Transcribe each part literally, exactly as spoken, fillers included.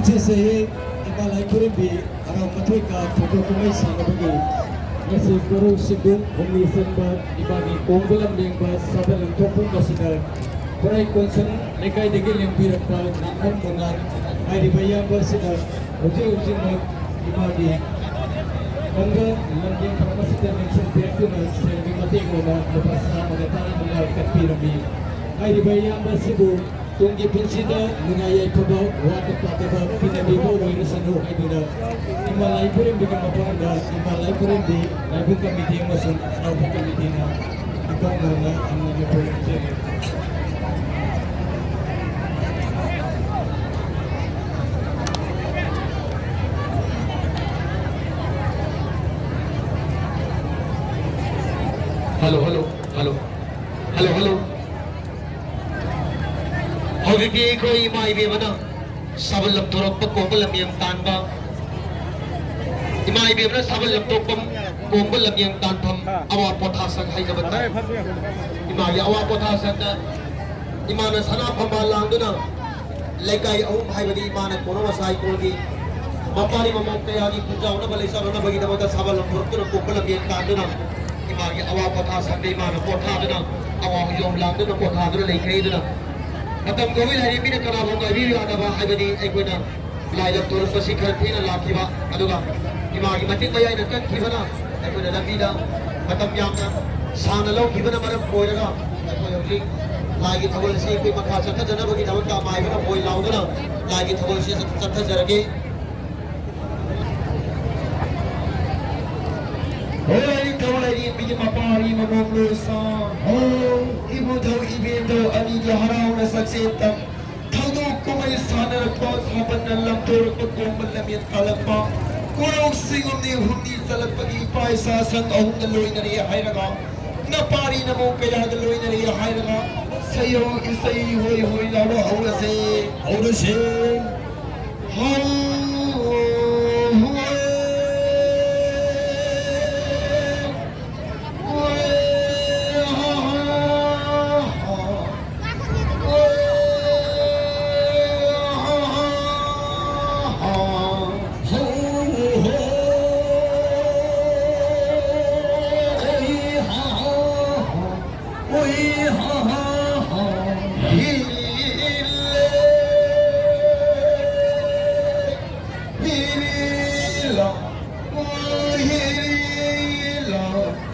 ꯁꯤꯁꯦ ꯏꯃꯥ ꯂꯥꯏ ꯈꯨꯔꯨꯝꯕꯤ ꯍꯔꯥꯎ ꯃꯊꯣꯏ ꯀꯥ ꯊꯧꯗꯣꯛ ꯀꯨꯝꯍꯩ ꯁꯥꯟꯅꯕꯒꯤ ꯉꯁꯤ ꯀꯣꯔꯧ ꯁꯤꯡꯕꯨ ꯍꯨꯝꯅꯤ ꯆꯟꯕ ꯏꯃꯥꯒꯤ ꯀꯣꯡꯕ ꯂꯝꯂꯦꯡꯕ ꯁꯥꯕ ꯂꯝꯊꯣꯛꯄꯨꯝ ꯑꯁꯤꯗ ꯈꯨꯔꯥꯏ ꯀꯣꯟꯁꯝ ꯂꯩꯀꯥꯏꯗꯒꯤ ꯂꯦꯡꯕꯤꯔꯛꯄ ꯅꯥꯡꯈꯣꯝ ꯃꯉꯥꯜ ꯍꯥꯏꯔꯤꯕ ꯏꯌꯥꯝꯕ ꯑꯁꯤꯅ ꯍꯧꯖꯤꯛ ꯍꯧꯖꯤꯛꯃꯛ ꯏꯃꯥꯒꯤ ꯀꯣꯡꯕ ꯂꯝꯂꯦꯡ ꯐꯝ ꯑꯁꯤꯗ ꯂꯦꯡꯁꯤꯟꯕꯤꯔꯛꯇꯨꯅ ꯁꯦꯜꯒꯤ ꯃꯇꯦꯡ ꯑꯣꯏꯅ ꯂꯨꯄꯥ ꯆꯥꯝꯃꯒ ꯇꯔꯥꯃꯉꯥ ꯀꯠꯄꯤꯔꯝꯃꯤ꯫ ꯍꯥꯏꯔꯤꯕ ꯏꯌꯥꯝꯕ ꯑꯁꯤꯕꯨ ꯇꯨꯡꯒꯤ ꯄꯨꯟꯁꯤꯗ ꯅꯨꯡꯉꯥꯏ ꯌꯥꯏꯐꯕ ꯋꯥꯠꯇ ꯄꯥꯗꯕ ꯄꯤꯅꯕꯤꯕ ꯑꯣꯏꯔꯁꯅꯨ ꯍꯥꯏꯗꯨꯅ ꯏꯃꯥ ꯂꯥꯏ ꯈꯨꯔꯨꯝꯕꯤꯒꯤ ꯃꯐꯝꯗ ꯏꯃꯥ ꯂꯥꯏ ꯈꯨꯔꯨꯝꯕꯤ ꯂꯥꯏꯕꯨꯡ ꯀꯃꯤꯇꯤ ꯑꯃꯁꯨꯡ ꯍꯔꯥꯎꯕ ꯀꯃꯤꯇꯤꯅ ꯏꯀꯥꯎ ꯅꯧꯅ ꯑꯃꯅ ꯐꯣꯡꯗꯣꯛꯆꯔꯤ꯫ Hello, hello, hello, hello, hello. ꯍꯧꯖꯤꯛꯇꯤ ꯑꯩꯈꯣꯏ ꯏꯃꯥ ꯏꯕꯦꯝꯃꯅ ꯁꯥꯕꯜ ꯂꯝꯊꯣꯔꯛꯄ ꯀꯣꯡꯕ ꯂꯝꯌꯦꯡ ꯇꯥꯟꯕ, ꯏꯃꯥ ꯏꯕꯦꯝꯃꯅ ꯁꯥꯕꯜ ꯂꯝꯊꯣꯛꯄ ꯀꯣꯡꯕ ꯂꯝꯌꯦꯡ ꯇꯥꯟꯐꯝ ꯑꯋꯥ ꯄꯣꯊꯥꯁꯪ ꯍꯥꯏꯖꯕ ꯇꯥꯏ꯫ ꯏꯃꯥꯒꯤ ꯑꯋꯥ ꯄꯣꯊꯥꯁꯪꯗ ꯏꯃꯥꯅ ꯁꯅꯥ ꯐꯝꯕꯥꯜ ꯂꯥꯡꯗꯨꯅ ꯂꯩꯀꯥꯏ ꯑꯍꯨꯝ ꯍꯥꯏꯕꯗꯤ ꯏꯃꯥꯅ ꯀꯣꯅꯣ ꯃꯁꯥ ꯏꯀꯣꯟꯒꯤ ꯃꯄꯥꯔꯤ ꯃꯃꯧ ꯀꯌꯥꯒꯤ ꯈꯨꯟꯖꯥꯎꯅꯕ ꯂꯩꯆꯠꯅꯅꯕꯒꯤꯗꯃꯛꯇ ꯁꯥꯕꯜ ꯂꯝꯊꯣꯔꯛꯇꯨꯅ ꯀꯣꯡꯕ ꯂꯝꯌꯦꯡ ꯇꯥꯟꯗꯨꯅ ꯏꯃꯥꯒꯤ ꯑꯋꯥ ꯄꯣꯊꯥ ꯁꯪꯗ ꯏꯃꯥꯅ ꯄꯣꯊꯥꯗꯨꯅ ꯑꯋꯥ ꯌꯣꯝ ꯂꯥꯡꯗꯨꯅ ꯄꯣꯊꯥꯗꯨꯅ ꯂꯩꯈ꯭ꯔꯦ꯫ ꯑꯗꯨꯅ ꯃꯇꯝ ꯀꯧꯏ ꯂꯥꯏꯔꯦꯝꯕꯤꯅ ꯀꯅꯥꯕꯨ ꯉꯥꯏꯕꯤꯌꯨ ꯌꯥꯗꯕ ꯍꯥꯏꯕꯗꯤ ꯑꯩꯈꯣꯏꯅ ꯂꯥꯏ ꯂꯝꯊꯣꯔꯛꯄꯁꯤ ꯈꯔ ꯊꯦꯡꯅ ꯂꯥꯛꯈꯤꯕ, ꯑꯗꯨꯒ ꯏꯃꯥꯒꯤ ꯃꯇꯤꯛ ꯃꯌꯥꯏꯅ ꯀꯟꯈꯤꯕꯅ ꯑꯩꯈꯣꯏꯅ ꯂꯝꯕꯤꯗ ꯃꯇꯝ ꯌꯥꯝꯅ ꯁꯥꯡꯅ ꯂꯧꯈꯤꯕꯅ ꯃꯔꯝ ꯑꯣꯏꯔꯒ ꯑꯩꯈꯣꯏ ꯍꯧꯖꯤꯛ ꯂꯥꯏꯒꯤ ꯊꯧꯒꯜ ꯑꯁꯤ ꯑꯩꯈꯣꯏ ꯃꯈꯥ ꯆꯠꯊꯖꯅꯕꯒꯤꯗꯃꯛꯇ ꯃꯥꯏꯕꯅ ꯍꯣꯏ ꯂꯥꯎꯗꯨꯅ ꯂꯥꯏꯒꯤ ꯊꯧꯒꯜ ꯑꯁꯤ ꯆꯠꯊꯖꯔꯒꯦ꯫ ꯍꯣꯏ, ꯊꯧ ꯂꯩꯔꯦꯝꯕꯤꯒꯤ ꯃꯄꯥꯔꯤ ꯃꯃꯣꯝ ꯂꯣꯏꯁꯥ꯫ ꯍꯣ, ꯏꯕꯨꯙꯧ ꯏꯕꯦꯟꯙꯧ ꯑꯅꯤꯒꯤ ꯍꯔꯥꯎꯅ ꯁꯛꯆꯦꯠꯇ ꯊꯧꯗꯣꯛ ꯀꯨꯝꯍꯩ ꯁꯥꯟꯅꯔꯛꯄ ꯁꯥꯕꯟꯅ ꯂꯝꯊꯣꯔꯛꯄ ꯀꯣꯡꯕ ꯂꯝꯌꯦꯟ ꯇꯥꯜꯂꯛꯄ ꯀꯣꯔꯧ ꯁꯤꯡꯒꯨꯝꯅꯤ ꯍꯨꯝꯅꯤ ꯆꯠꯂꯛꯄꯒꯤ ꯏꯄꯥ ꯏꯆꯥ ꯁꯪ ꯑꯍꯨꯝꯗ ꯂꯣꯏꯅꯔꯦ ꯍꯥꯏꯔꯒ ꯅꯄꯥꯔꯤ ꯅꯃꯧ ꯀꯌꯥꯗ ꯂꯣꯏꯅꯔꯦ ꯍꯥꯏꯔꯒ ꯁꯩꯌꯧ ꯏꯁꯩ ꯍꯣꯏ ꯍꯣꯏ ꯂꯥꯎꯕ ꯍꯧꯔꯁꯦ꯫ ꯍꯧꯔꯁꯦ꯫ ꯍꯧ ꯍꯣꯏ꯫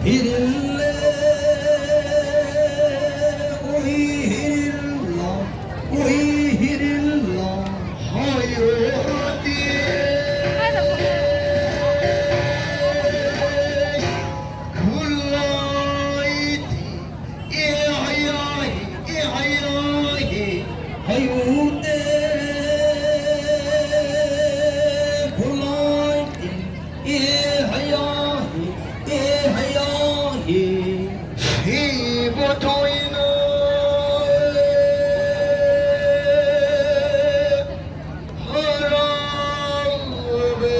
ꯍꯤꯔꯤꯜꯂꯦ, ꯎꯏ ꯍꯤꯔꯤꯜꯂꯥ, ꯎꯏ ꯍꯤꯔꯤꯜꯂꯥ, ꯍꯥꯏꯌꯣ ꯔꯥꯇꯦ꯫ ꯈꯨꯂꯥꯏꯗꯤ, ꯑꯦ ꯍꯩꯌꯥꯍꯤ, ꯑꯦ ꯍꯩꯌꯥꯍꯤ, ꯍꯩꯌꯨꯇꯦ꯫ ꯈꯨꯂꯥꯏꯗꯤ, ꯑꯦ ꯍꯩꯌꯥꯍꯤ, ꯑꯦ ꯍꯩꯌꯥꯍꯤ꯫ ꯁꯤꯕ ꯊꯣꯏꯅ ꯍꯔꯥꯎꯕ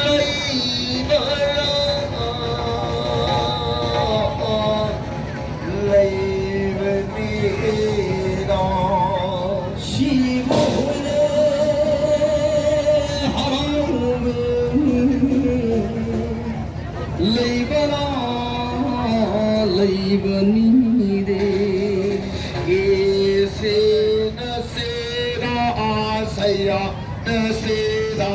ꯂꯩꯕꯔꯥ? ꯂꯩꯕꯅꯤꯅ꯫ ꯁꯤꯕ ꯍꯣꯏꯅ ꯍꯔꯥꯎꯕ ꯂꯩꯕꯔꯥ? ꯂꯩꯕꯅꯤꯔꯦ꯫ ꯏꯁꯦ ꯅꯁꯦꯔꯥ ꯑꯁꯌꯥ ꯅꯁꯦꯔꯥ꯫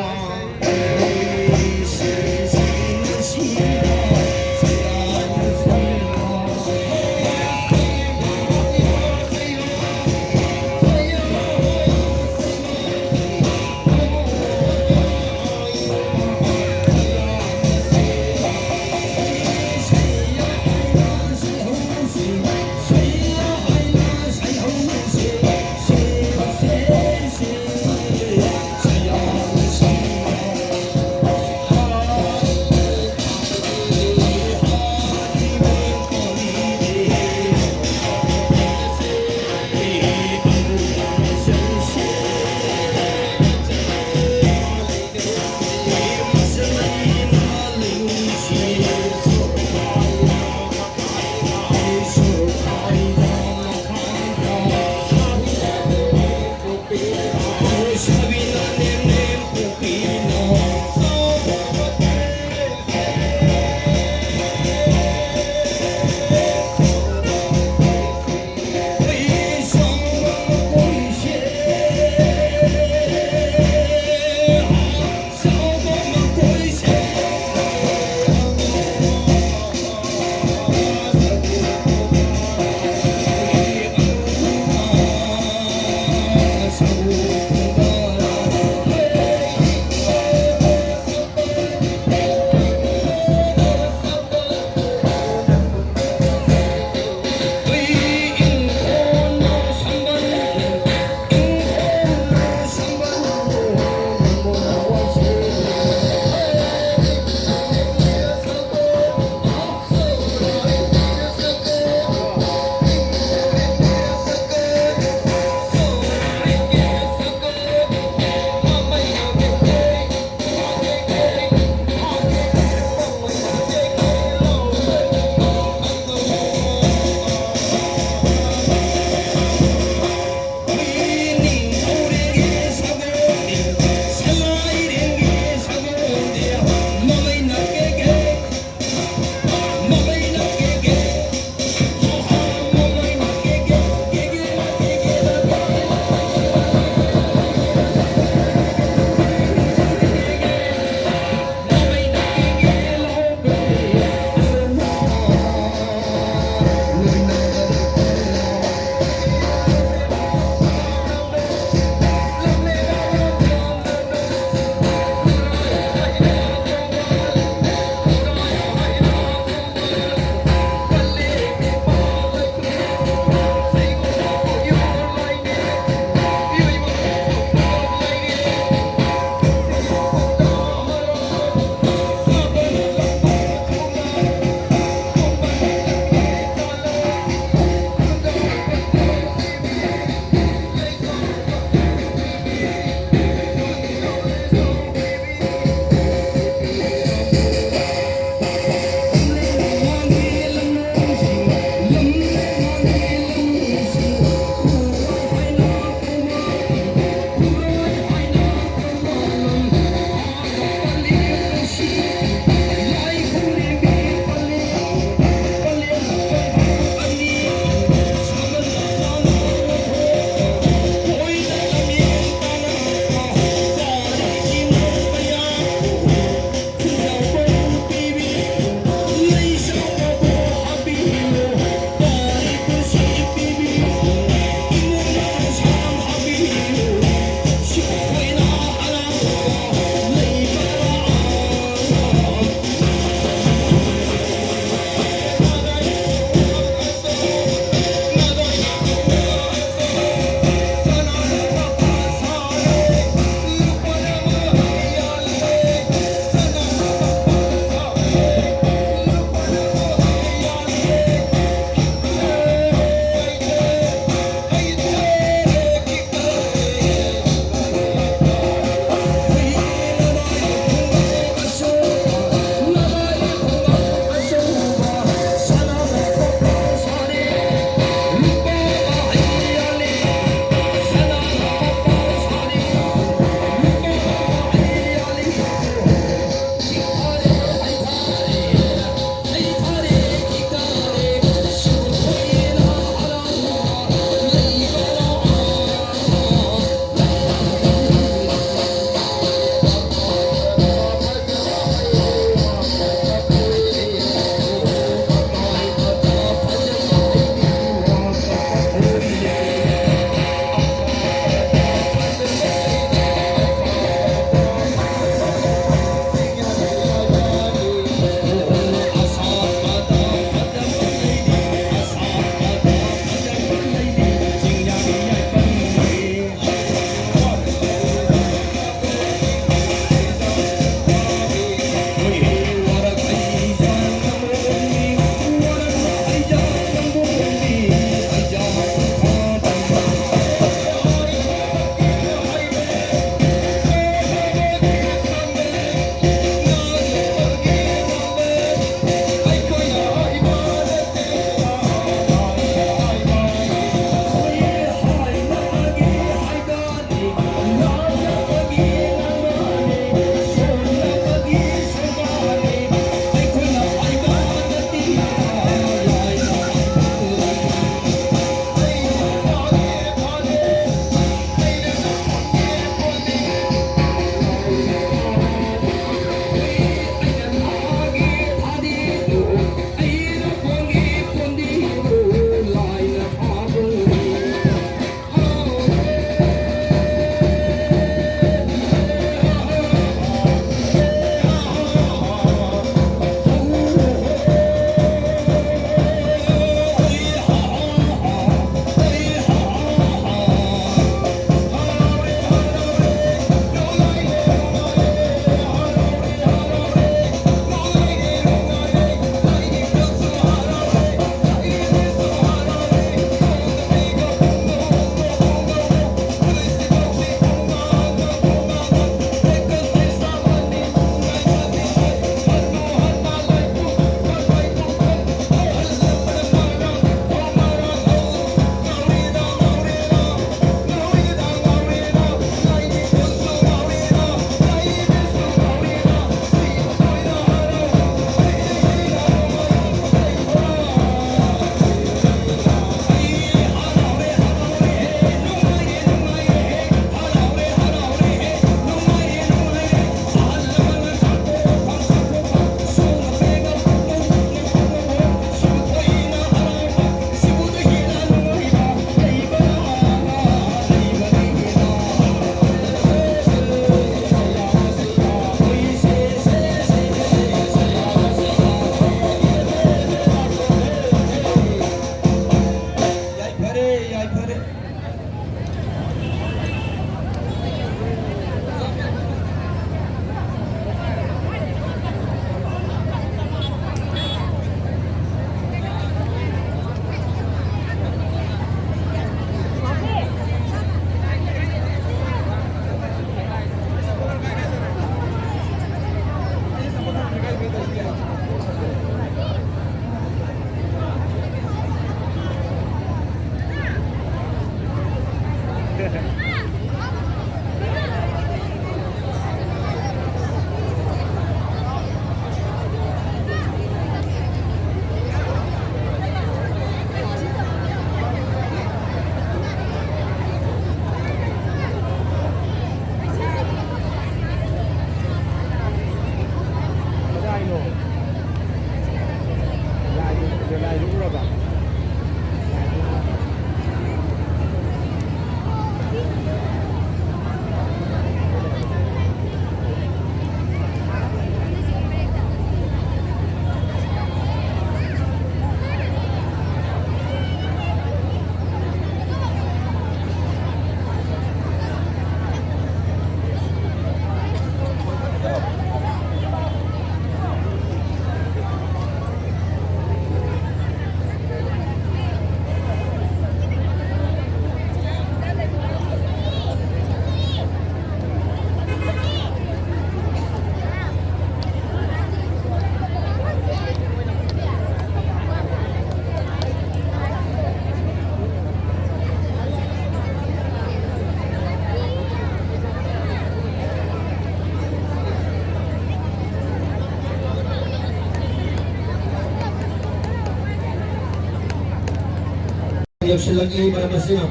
ꯌꯧꯁꯤꯜꯂꯛꯂꯤ꯫ ꯃꯔꯝ ꯑꯁꯤꯅ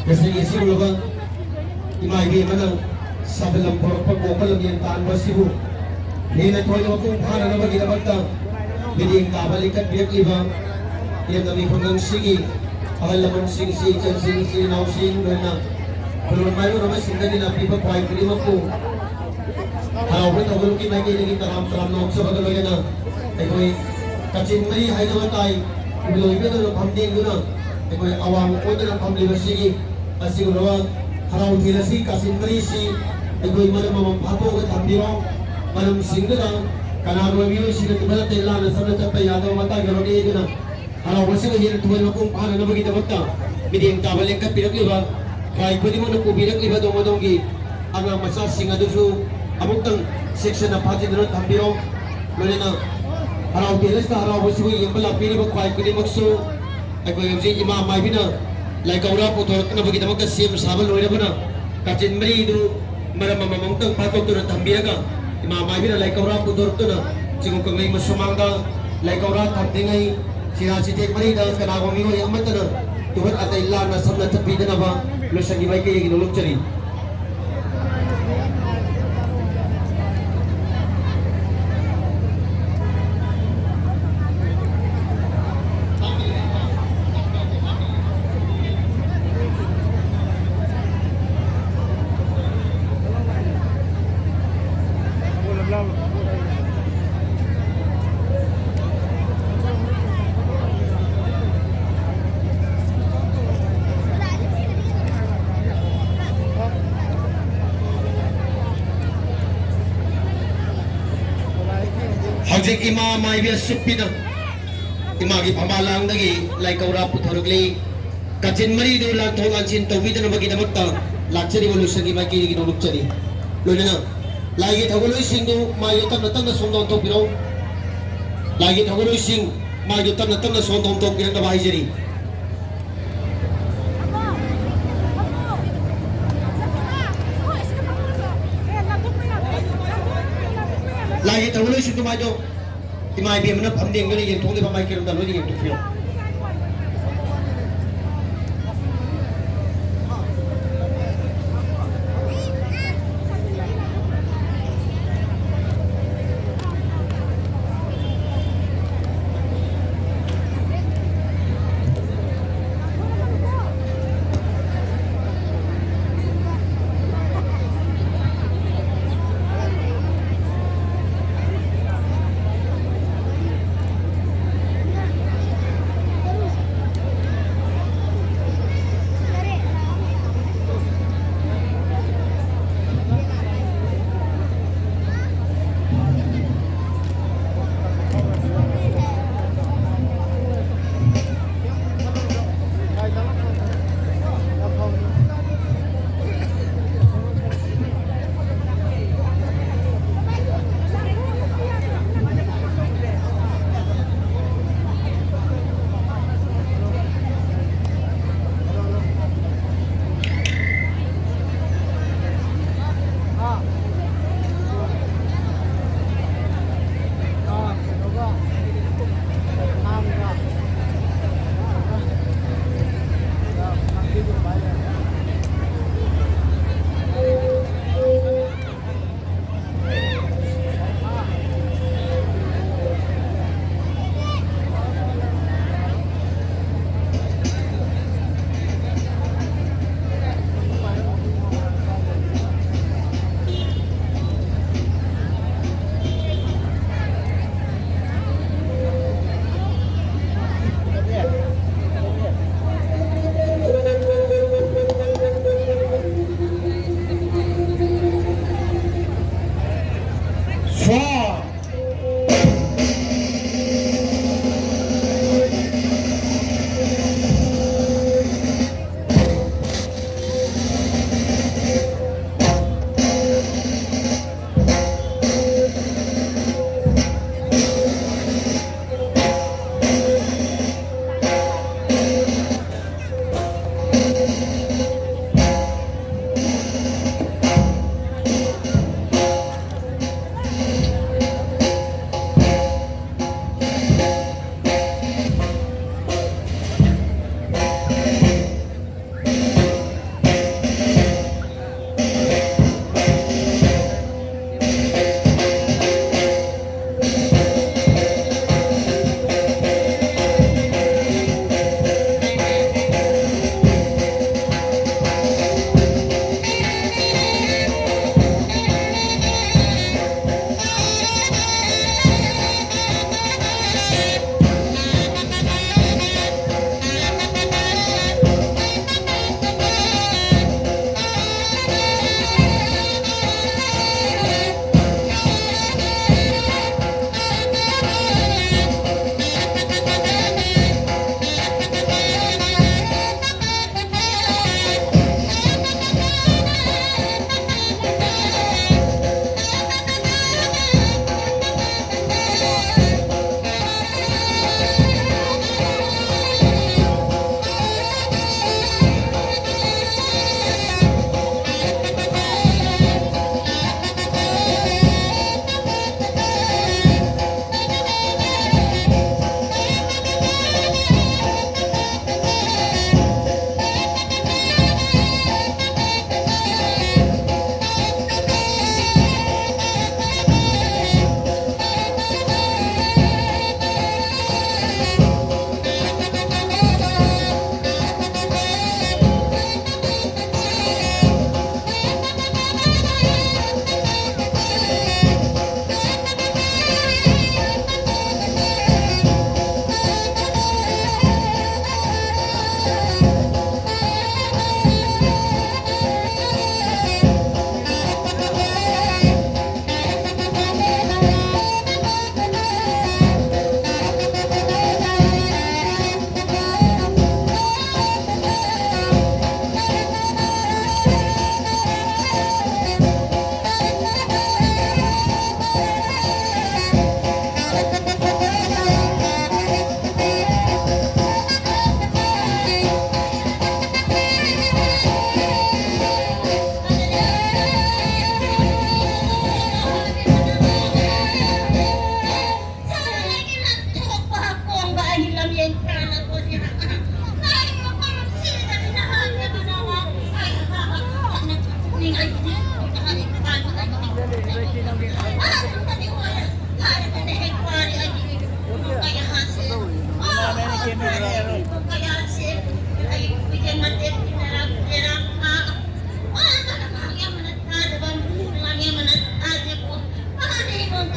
ꯉꯁꯤꯒꯤ ꯑꯁꯤꯒꯨꯝꯂꯕ ꯏꯃꯥ ꯏꯕꯦꯟ ꯑꯃꯅ ꯁꯥꯐꯜ ꯂꯝ ꯄꯨꯔꯛꯄ ꯀꯣꯛꯄ ꯂꯝꯖꯦꯜ ꯇꯥꯟꯕ ꯑꯁꯤꯕꯨ ꯍꯦꯟꯅ ꯊꯣꯏꯅ ꯃꯄꯨꯡ ꯐꯥꯅꯅꯕꯒꯤꯗꯃꯛꯇ ꯃꯤꯠꯌꯦꯡ ꯇꯥꯕ ꯂꯤꯡꯈꯠꯄꯤꯔꯛꯂꯤꯕ ꯏꯔꯝꯗꯝꯒꯤ ꯈꯨꯡꯒꯪꯁꯤꯒꯤ ꯑꯍꯜ ꯂꯃꯟꯁꯤꯡꯁꯤ, ꯏꯆꯜꯁꯤꯡ, ꯏꯆꯤꯜ ꯏꯅꯥꯎꯁꯤꯡ, ꯂꯣꯏꯅ ꯈꯨꯂꯨꯝ ꯃꯥꯏꯕ ꯑꯃ ꯁꯤꯡꯒꯅꯤ ꯂꯥꯛꯄꯤꯕ ꯈ꯭ꯋꯥꯏ ꯈꯨꯗꯤꯡꯃꯛꯄꯨ ꯍꯔꯥꯎꯕ ꯊꯧꯒꯜꯒꯤ ꯃꯥꯏꯀꯩꯗꯒꯤ ꯇꯔꯥꯝ ꯇꯔꯥꯝꯅ ꯑꯣꯛꯆꯕꯒ ꯂꯣꯏꯅꯅ ꯑꯩꯈꯣꯏ ꯀꯥꯆꯤꯟ ꯃꯔꯤ ꯍꯥꯏꯖꯕ ꯇꯥꯏ꯫ ꯏꯃꯣꯏꯅꯨꯅ ꯐꯝꯗꯦꯡꯗꯨꯅ ꯑꯩꯈꯣꯏ ꯑꯋꯥꯡ ꯑꯣꯏꯗꯨꯅ ꯐꯝꯂꯤꯕꯁꯤꯒꯤ ꯑꯁꯤꯒꯨꯝꯂꯕ ꯍꯔꯥꯎ ꯊꯤꯜ ꯑꯁꯤ ꯀꯥꯆꯤꯟ ꯃꯔꯤꯁꯤ ꯑꯩꯈꯣꯏ ꯃꯔꯝ ꯑꯃꯃꯝ ꯐꯥꯊꯣꯛꯑꯒ ꯊꯝꯕꯤꯔꯣ꯫ ꯃꯔꯝꯁꯤꯡꯗꯨꯗ ꯀꯅꯥꯒꯨꯝꯕ ꯃꯤꯑꯣꯏꯁꯤꯡꯅ ꯇꯨꯃꯤꯟꯅ ꯂꯥꯟꯅ ꯁꯝꯅ ꯆꯠꯄ ꯌꯥꯗꯕ ꯃꯇꯥꯡ ꯌꯧꯔꯛꯂꯤ꯫ ꯑꯗꯨꯅ ꯍꯔꯥꯎꯕꯁꯤꯕꯨ ꯍꯦꯟꯅ ꯊꯣꯏꯅ ꯃꯄꯨꯡ ꯐꯥꯅꯅꯕꯒꯤꯗꯃꯛꯇ ꯃꯤꯠꯌꯦꯡ ꯇꯥꯕ ꯂꯦꯞꯈꯠꯄꯤꯔꯛꯂꯤꯕ ꯈ꯭ꯋꯥꯏ ꯈꯨꯗꯤꯡꯃꯛꯅ ꯄꯨꯕꯤꯔꯛꯂꯤꯕ ꯑꯗꯣꯝ ꯑꯗꯣꯝꯒꯤ ꯑꯉꯥꯡ ꯃꯆꯥꯁꯤꯡ ꯑꯗꯨꯁꯨ ꯑꯃꯨꯛꯇꯪ ꯆꯦꯛꯁꯤꯟꯅ ꯐꯥꯖꯤꯟꯗꯨꯅ ꯊꯝꯕꯤꯔꯣ꯫ ꯂꯣꯏꯅꯅ ꯍꯔꯥꯎ ꯇꯦꯂꯁꯇ ꯍꯔꯥꯎꯕꯁꯤꯕꯨ ꯌꯦꯡꯕ ꯂꯥꯛꯄꯤꯔꯤꯕ ꯈ꯭ꯋꯥꯏ ꯈꯨꯗꯤꯡꯃꯛꯁꯨ ꯑꯩꯈꯣꯏ ꯍꯧꯖꯤꯛ ꯏꯃꯥ ꯃꯥꯏꯕꯤꯅ ꯂꯥꯏꯀꯧꯔꯥ ꯄꯨꯊꯣꯔꯛꯅꯕꯒꯤꯗꯃꯛꯇ ꯁꯦꯝ ꯁꯥꯕ ꯂꯣꯏꯔꯕꯅ ꯀꯥꯆꯤꯟ ꯃꯔꯤꯗꯨ ꯃꯔꯝ ꯑꯃꯃꯝꯇꯪ ꯐꯥꯊꯣꯛꯇꯨꯅ ꯊꯝꯕꯤꯔꯒ ꯏꯃꯥ ꯃꯥꯏꯕꯤꯅ ꯂꯥꯏꯀꯧꯔꯥ ꯄꯨꯊꯣꯔꯛꯇꯨꯅ ꯆꯤꯡꯉꯨ ꯀꯪꯂꯩ ꯃꯁꯨꯃꯥꯡꯗ ꯂꯥꯏꯀꯧꯔꯥ ꯊꯝꯗ꯭ꯔꯤꯉꯩ ꯁꯤꯔꯥ ꯆꯤꯊꯦꯛ ꯃꯔꯤꯗ ꯀꯅꯥꯒꯨꯝꯕ ꯃꯤꯑꯣꯏ ꯑꯃꯠꯇꯅ ꯇꯨꯍꯠ ꯑꯇꯩ ꯂꯥꯟꯅ ꯁꯝꯅ ꯆꯠꯄꯤꯗꯅꯕ ꯂꯣꯏꯁꯪꯒꯤ ꯃꯥꯏꯀꯩꯗꯒꯤ ꯅꯣꯂꯨꯛꯆꯔꯤ꯫ ꯍꯧꯖꯤꯛ ꯏꯃꯥ ꯃꯥꯏꯕꯤ ꯑꯁꯨꯞꯄꯤꯅ ꯏꯃꯥꯒꯤ ꯐꯝꯕꯥꯜ ꯂꯥꯡꯗꯒꯤ ꯂꯥꯏ ꯀꯧꯔꯥ ꯄꯨꯊꯣꯔꯛꯂꯤ꯫ ꯀꯥꯆꯤꯟ ꯃꯔꯤꯗꯨ ꯂꯥꯟꯊꯣꯛ ꯂꯥꯟꯁꯤꯟ ꯇꯧꯕꯤꯗꯅꯕꯒꯤꯗꯃꯛꯇ ꯂꯥꯛꯆꯔꯤꯕ ꯂꯣꯏꯁꯪꯒꯤ ꯃꯥꯏꯀꯩꯗꯒꯤ ꯅꯣꯂꯨꯛꯆꯔꯤ꯫ ꯂꯣꯏꯅꯅ ꯂꯥꯏꯒꯤ ꯊꯧꯒꯜꯂꯣꯏꯁꯤꯡꯗꯨ ꯃꯥꯏꯗꯨ ꯇꯞꯅ ꯇꯞꯅ ꯁꯣꯝꯗ ꯑꯣꯟꯊꯣꯛꯄꯤꯔꯛꯎ꯫ ꯂꯥꯏꯒꯤ ꯊꯧꯒꯜꯂꯣꯏꯁꯤꯡ ꯃꯥꯏꯗꯨ ꯇꯞꯅ ꯇꯞꯅ ꯁꯣꯝꯗ ꯑꯣꯟꯊꯣꯛꯄꯤꯔꯛꯅꯕ ꯍꯥꯏꯖꯔꯤ꯫ ꯂꯥꯏꯒꯤ ꯊꯧꯒꯜꯂꯣꯏꯁꯤꯡꯗꯨ ꯃꯥꯏꯗꯣ ꯏꯃꯥ ꯏꯕꯦꯝꯃꯅ ꯐꯝꯗꯦꯡꯗꯨꯅ ꯌꯦꯡꯊꯣꯛꯂꯤꯕ ꯃꯥꯏꯀꯩꯔꯣꯝꯗ ꯂꯣꯏꯅ ꯌꯦꯡꯊꯣꯛꯄꯤꯔꯣ꯫ Four.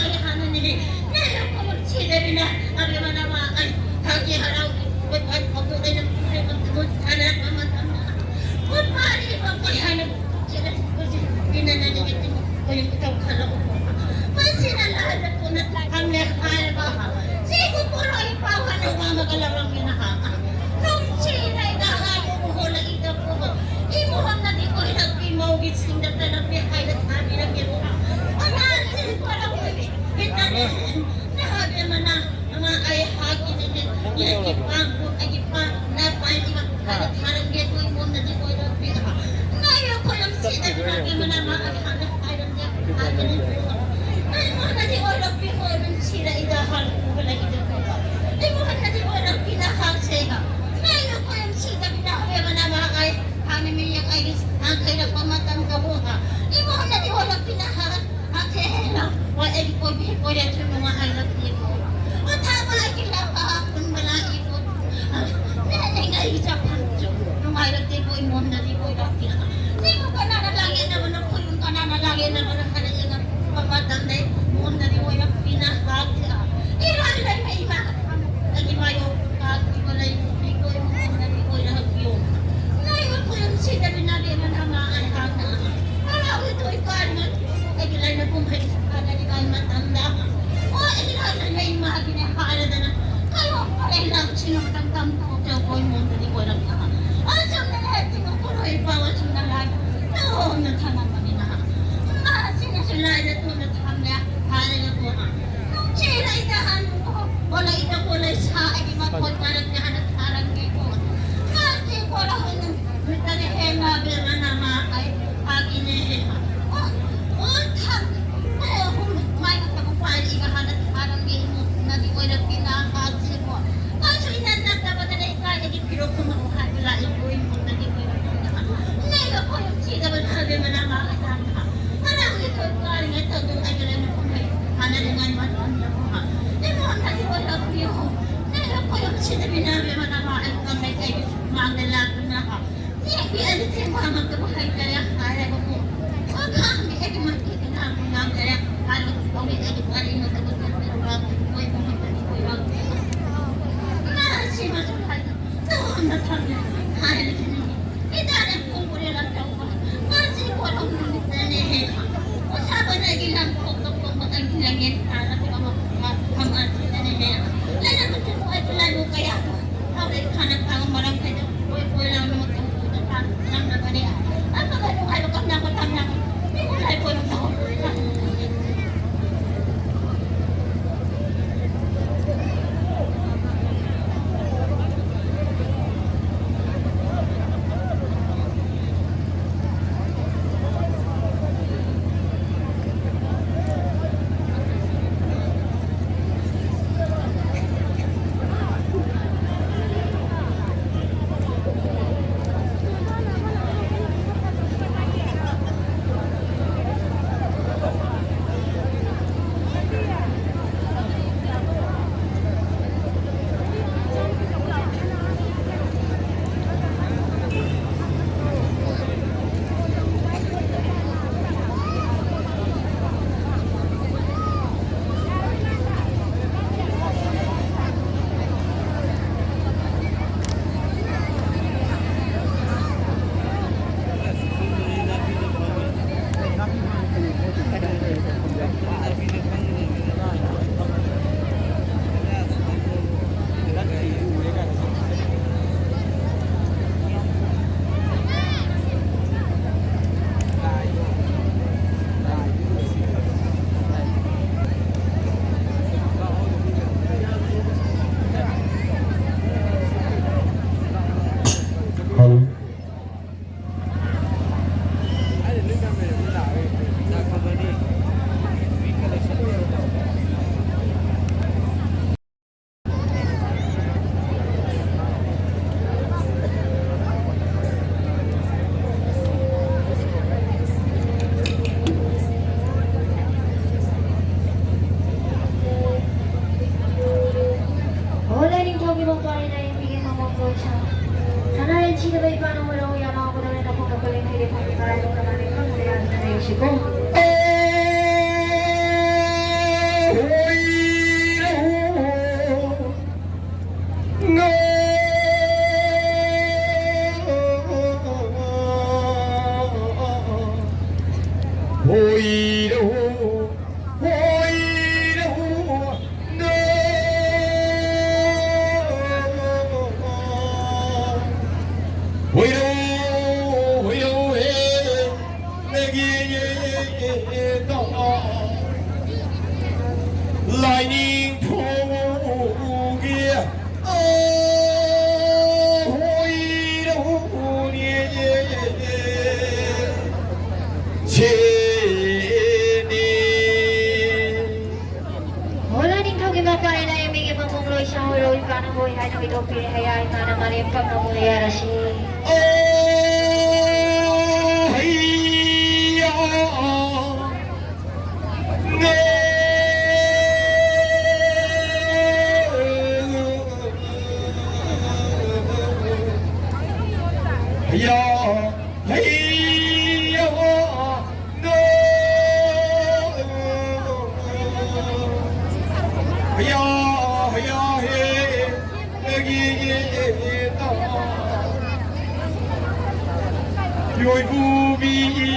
ꯑꯩ ꯍꯥꯟꯅꯅꯦ, ꯅꯪꯅ ꯈꯨꯃꯨꯛ ꯁꯤꯗꯕꯤꯅ ꯑꯕꯦꯝꯃ ꯅꯃꯥ ꯑꯩ ꯊꯥꯒꯤ ꯍꯔꯥꯎꯒꯤ ꯄꯣꯠ ꯄꯣꯠ ꯄꯣꯠꯇꯣ ꯑꯩꯅ ꯄꯨꯔꯦ ꯃꯇꯝ ꯊꯥꯅꯔꯛꯄ ꯃꯇꯝꯗ ꯄꯣꯠ ꯄꯥꯔꯤ ꯄꯣꯠ ꯍꯥꯟꯅ ꯁꯤꯗ ꯄꯣꯠꯁꯦ ꯄꯤꯅꯅꯕꯒꯤ ꯑꯩꯈꯣꯏ ꯏꯊꯧ ꯈꯜꯂꯛꯎ꯫ ꯃꯁꯤꯅ ꯂꯥꯏꯗ ꯄꯨꯟꯅ ꯊꯝꯂꯦ ꯍꯥꯏꯔꯒ ꯁꯤꯒꯤ ꯄꯣꯠꯂꯣꯏ ꯄꯥꯎ ꯍꯥꯟꯅ ꯋꯥꯃꯒ ꯂꯧꯔꯝꯒꯦ ꯅꯍꯥꯛ ꯅꯨꯡꯁꯤꯔꯩꯗ ꯍꯥꯏꯕꯕꯨ ꯍꯣꯜꯂꯛꯏꯗꯕꯨ ꯏꯃꯨꯡ ꯑꯃꯗꯤ ꯑꯣꯏꯔꯛꯄꯤ ꯃꯧꯒꯤ ꯁꯤꯡꯗ ꯇꯔꯛꯄꯤ ꯍꯥꯏꯅ ꯊꯥꯕꯤꯔꯝꯒꯦ꯫ ꯑꯉꯥꯡꯁꯤꯡ ꯄꯣꯔꯛꯎꯅꯤ꯫ ꯅꯍꯥꯛꯀꯤ ꯃꯅꯥ ꯑꯃ ꯑꯩ ꯍꯥꯞꯈꯤꯅꯤꯡꯉꯤ꯫ ꯑꯩꯒꯤ ꯄꯥꯡ ꯑꯩꯒꯤ ꯄꯥꯡ ꯅ ꯄꯥꯏꯔꯤꯕ ꯍꯥꯏꯅ ꯊꯥꯔꯝꯒꯦ꯫ ꯑꯩꯈꯣꯏ ꯏꯃꯨꯡꯗꯗꯤ ꯑꯣꯏꯔꯛꯄꯤ ꯉꯥꯏꯌꯣ ꯈꯣꯏꯔꯝ ꯁꯤꯗꯕꯤ ꯅꯍꯥꯛꯀꯤ ꯃꯅꯥ ꯑꯃ ꯑꯩ ꯍꯥꯟꯅ ꯄꯥꯏꯔꯝꯒꯦ꯫ ꯑꯩꯉꯣꯟꯗꯗꯤ ꯑꯣꯏꯔꯛꯄꯤ ꯍꯣꯏ ꯅꯨꯡꯁꯤꯔꯛꯏꯗ ꯍꯥꯟꯅ ꯎꯕ ꯂꯩꯒꯗꯕ꯫ ꯑꯩꯉꯣꯟꯗꯗꯤ ꯑꯣꯏꯔꯛꯄꯤ ꯅꯍꯥꯛꯁꯦ ꯉꯥꯏꯌꯣ ꯈꯣꯏꯔꯝ ꯁꯤꯗꯕꯤ ꯅꯍꯥꯛꯀꯤ ꯃꯅꯥ ꯑꯃ ꯑꯩ ꯍꯥꯟꯅ ꯃꯤꯌꯦꯡ ꯑꯩꯒꯤ ꯍꯥꯟꯈꯩꯔꯛꯄ ꯃꯇꯝꯗꯕꯨ ꯏꯃꯨꯡꯗꯗꯤ ꯑꯣꯏꯔꯛꯄꯤ ꯅꯍꯥꯛ ꯍꯥꯟꯈꯩ ꯍꯦꯟꯅ ꯍꯣꯏ ꯑꯩꯒꯤ ꯀꯣꯏꯕꯤ ꯀꯣꯏꯔꯦ ꯊꯨꯅ ꯍꯥꯏꯔꯛꯄꯤꯀꯣ꯫ ꯑꯣ ꯊꯥꯕ ꯑꯩꯒꯤ ꯂꯝꯕꯥ ꯄꯨꯟꯕ ꯂꯥꯛꯏꯀꯣ꯫ ꯅꯦꯅꯦ ꯑꯩꯒꯤ ꯆꯥꯛꯐꯝꯁꯨ ꯅꯨꯡꯉꯥꯏꯔꯛꯇꯦꯀꯣ ꯏꯃꯨꯡꯗꯗꯤ ꯑꯣꯏꯔꯛꯄꯤ ꯁꯤꯕꯨ ꯀꯅꯥꯅ ꯂꯥꯡꯉꯦꯅꯕꯅꯣ ꯈꯣꯏꯕꯨ ꯀꯅꯥꯅ ꯂꯥꯡꯉꯦꯅꯕꯅꯣ ꯍꯥꯏꯔꯛꯑꯦꯅ ꯃꯇꯝꯗ ꯏꯃꯨꯡꯗꯗꯤ ꯑꯣꯏꯔꯛꯄꯤꯅ ꯍꯥꯞꯇꯦ꯫ ꯏꯔꯥꯏ ꯂꯩꯃ ꯏꯃꯥ ꯑꯩꯒꯤ ꯃꯥꯌꯣꯛ ꯀꯥꯈꯤꯕ ꯂꯩꯕꯨꯗꯤ ꯀꯣꯏꯕ ꯃꯇꯝꯗꯗꯤ ꯑꯣꯏꯔꯛꯄꯤꯌꯣ꯫ ꯂꯩꯕ ꯈꯨꯔꯨꯝ ꯁꯤꯗꯕꯤ ꯅꯥꯕꯦꯝꯃ ꯅꯃꯥ ꯑꯩꯍꯥꯛꯅ ꯍꯔꯥꯎ ꯏꯊꯣꯏ ꯀꯥꯔꯤꯉꯩ ꯑꯩꯒꯤ ꯂꯥꯏꯅ ꯀꯨꯝꯍꯩ ꯁꯥꯟꯅꯔꯤꯉꯩ ꯃꯇꯝꯗ ꯑꯣ ꯑꯩ ꯂꯥꯏꯅ ꯏꯃꯥꯒꯤꯅꯦ ꯍꯥꯏꯔꯗꯅ ꯀꯩꯅꯣ ꯄꯔꯦꯡ ꯂꯥꯡꯁꯤꯟꯅꯕꯗ ꯀꯝ ꯇꯧꯖꯧ ꯀꯣꯏ ꯃꯣꯟꯗꯗꯤ ꯑꯣꯏꯔꯛꯄ ꯑꯁꯨꯝꯅ ꯂꯩ ꯍꯥꯏꯁꯤꯡ ꯀꯨꯔꯣꯏ ꯄꯥꯎ ꯑꯁꯨꯝꯅ ꯂꯥꯏ ꯇꯣꯝꯅ ꯊꯝꯃꯝꯕꯅꯤꯅ ꯃꯥꯁꯤꯅꯁꯨ ꯂꯥꯏꯗ ꯇꯣꯝꯅ ꯊꯝꯂꯦ ꯍꯥꯏꯔꯒ ꯀꯣ ꯅꯨꯡꯁꯤ ꯂꯩꯗ ꯍꯥꯟꯅ ꯀꯣꯂꯩꯗ ꯀꯣꯂꯩ ꯁꯥ ꯑꯩꯒꯤ ꯃꯈꯣꯟ ꯃꯔꯛꯇ ꯍꯥꯟꯅ ꯊꯥꯔꯝꯒꯦꯀꯣ ꯃꯥꯁꯤ ꯀꯣꯂꯍꯣꯏꯅ ꯃꯤꯇꯔ ꯍꯦꯟꯅ ꯕꯦꯝꯃ ꯅꯃꯥ ꯑꯩ ꯐꯥꯒꯤꯅꯦ ꯍꯦꯟꯅ ꯑꯣ ꯑꯣ ꯊꯝ ꯑꯣ ꯍꯨꯝ ꯃꯥꯏ ꯃꯇꯝ ꯄꯥꯏꯔꯤꯒ ꯍꯥꯟꯅ ꯊꯥꯔꯝꯒꯦ ꯏꯃꯨꯡꯅꯗꯤ ꯑꯣꯏꯔꯛꯄꯤꯅ ꯍꯥꯏꯁꯤꯀꯣ ꯃꯥꯁꯨ ꯏꯅꯥꯛ ꯅꯛꯇꯕꯗꯅ ꯏꯀꯥꯏꯗꯒꯤ ꯐꯤꯔꯣꯛ ꯈꯨꯝꯃꯛꯑꯣ ꯍꯥꯏꯕ ꯂꯥꯛꯏ ꯀꯣ ꯏꯃꯨꯡꯗꯒꯤ ꯑꯣꯏꯔꯛꯄꯤꯅ ꯅꯩꯕ ꯈꯣꯏꯔꯨꯝ ꯁꯤꯗꯕ ꯅꯍꯥ ꯕꯦꯝꯃ ꯅꯃꯥ ꯑꯩ ꯊꯥꯡ ꯊꯥ ꯍꯔꯥꯎꯒꯤ ꯊꯣꯏ ꯀꯥꯔꯤꯉꯩ ꯊꯧꯗꯣꯛ ꯑꯩꯒ ꯂꯩꯅ ꯀꯨꯝꯍꯩ ꯁꯥꯟꯅꯔꯤꯉꯩ ꯃꯇꯝꯗꯀꯣ ꯏꯃꯨꯡꯗꯗꯤ ꯑꯣꯏꯔꯛꯄꯤꯌꯣ ꯅꯩꯕ ꯈꯣꯏꯔꯨꯝ ꯁꯤꯗꯕꯤ ꯅꯍꯥ ꯕꯦꯝꯃ ꯅꯃꯥ ꯑꯩ ꯀꯝꯂꯩ ꯑꯩꯒꯤ ꯃꯥꯡꯗ ꯂꯥꯛꯇꯨꯅ ꯆꯦꯟꯕꯤ ꯑꯩꯒꯤ ꯆꯦꯟꯕꯃꯛꯇꯕꯨ ꯍꯩꯇꯔꯦ ꯍꯥꯏꯔꯒꯀꯣ ꯈꯥꯡꯕꯤ ꯑꯩꯒꯤ ꯃꯥꯏꯀꯩꯗ ꯂꯥꯛꯄ ꯉꯝꯗꯔꯦ ꯍꯥꯏꯔꯒ ꯑꯩꯒꯤ ꯄꯥꯔꯤ ꯃꯇꯝꯗ ꯀꯣꯏꯕ ꯀꯣꯏꯕ ꯃꯇꯝꯗ ꯀꯣꯏꯕ ꯃꯥ ꯁꯤꯃꯁꯨ ꯍꯥꯏꯅ ꯇꯧꯍꯟꯕ ꯊꯝꯃꯦ ꯍꯥꯏꯔꯤꯕꯅꯤ꯫ ꯏꯇꯥꯅ ꯄꯨꯡ ꯀꯨꯟ ꯂꯥꯛꯇꯧꯕ ꯃꯥꯁꯤ ꯀꯣꯜꯍꯧ ꯅꯨꯃꯤꯠꯇꯅꯦ꯫ ꯄꯣꯁꯥꯕꯅꯒꯤ ꯂꯪ ꯀꯣꯛꯇ ꯀꯣꯛꯄ ꯑꯩꯒꯤ ꯂꯪꯌꯦꯟ ꯇꯥꯔꯒ ꯑꯃ ꯐꯝ ꯑꯁꯤꯗꯅꯦ꯫ ꯂꯩꯔꯝꯕꯁꯨ ꯑꯩꯒꯤ ꯂꯥꯏꯕꯛ ꯀꯌꯥꯗꯣ ꯍꯧꯔꯦ ꯈꯥꯅ ꯈꯥꯡ ꯃꯔꯝ ꯈꯩꯗꯣ ꯀꯣꯏ ꯀꯣꯏ ꯂꯥꯎꯅ ꯃꯇꯝ ꯀꯨꯏꯅ ꯇꯥꯡ ꯇꯥꯡꯅꯕꯅꯦ꯫ ꯑꯃꯒ ꯅꯨꯡꯉꯥꯏꯕ ꯀꯝꯅꯕ ꯇꯝꯅꯕ ꯃꯤꯕꯨ ꯂꯥꯏ ꯀꯣꯏꯔꯝꯅ ꯍꯧꯔꯦ꯫ ꯄꯥꯏꯅ ꯃꯤꯒꯤ ꯃꯃꯣꯡ ꯂꯣꯏ ꯁꯥꯍꯣꯏꯔꯣ, ꯏꯄꯥꯅ ꯍꯣꯏ ꯍꯥꯏꯅ ꯀꯩꯗꯧꯕꯤꯔꯦ, ꯍꯌꯥꯏ ꯃꯥꯅ ꯃꯥꯂꯦꯝ ꯄꯛꯅ ꯃꯨꯂꯦ ꯌꯥꯔꯁꯤ꯫ ꯑꯣ ꯍꯩꯌꯥ꯫ ꯍꯩꯌꯥ, ꯍꯩꯌꯥ, ꯅꯣ꯫ ꯍꯩꯌꯥ, ꯍꯩꯌꯥ, ꯍꯦ, ꯅꯒꯤ, ꯌꯣꯏꯕꯨꯕꯤꯒꯤ,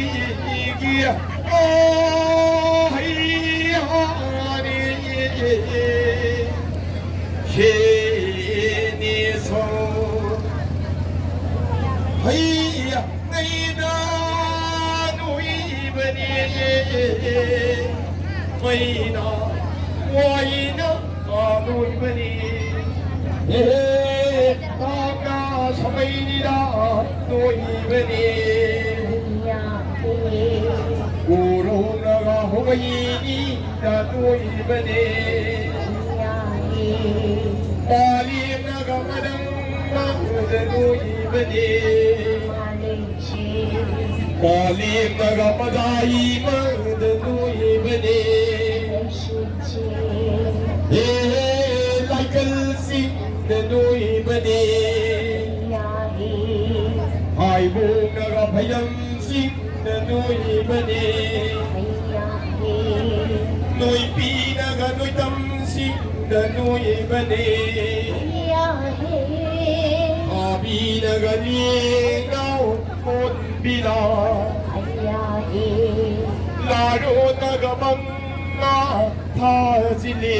ꯑꯣ, ꯍꯩꯌꯥ, ꯅꯦ꯫ ꯍꯦꯅꯦꯁꯣ꯫ ꯍꯩꯌꯥ ꯉꯩꯗ ꯅꯣꯏꯕꯅꯦ꯫ ꯃꯩꯅ ꯋꯥꯏꯅ ꯅꯣꯏꯕꯅꯦ꯫ ꯍꯦ ꯇꯥꯡꯅ ꯁꯃꯩꯅꯤꯗ ꯅꯣꯏꯕꯅꯦ꯫ ꯀꯣꯔꯧꯅꯒ ꯍꯧꯒꯩꯅꯤꯗ ꯅꯣꯏꯕꯅꯦ꯫ ꯄꯥꯂꯦꯝꯅꯒ ꯃꯗꯪ ꯃꯥꯡꯗ ꯅꯣꯏꯕꯅꯦ꯫ ꯄꯥꯂꯦꯝꯅꯒ ꯃꯗꯥꯏ ꯃꯥꯡꯗ ꯅꯣꯏꯕꯅꯦ꯫ ꯍꯦ ꯂꯥꯏꯀꯜꯁꯤꯡꯗ ꯅꯣꯏꯕꯅꯦ꯫ ꯍꯥꯏꯕꯣꯛꯅꯒ ꯐꯩꯂꯝꯁꯤꯡꯗ ꯅꯣꯏꯕꯅꯦ꯫ ꯅꯣꯏꯕꯤꯅꯒ ꯅꯣꯏꯇꯝꯁꯤꯡꯗ ꯅꯣꯏꯕꯅꯦ꯫ ꯊꯥꯕꯤꯅꯒ ꯂꯦꯡꯅꯥꯎ ꯀꯣꯟꯕꯤꯅ꯫ ꯂꯥꯔꯣꯅꯒ ꯃꯉꯥ ꯊꯥꯖꯤꯜꯂꯦ꯫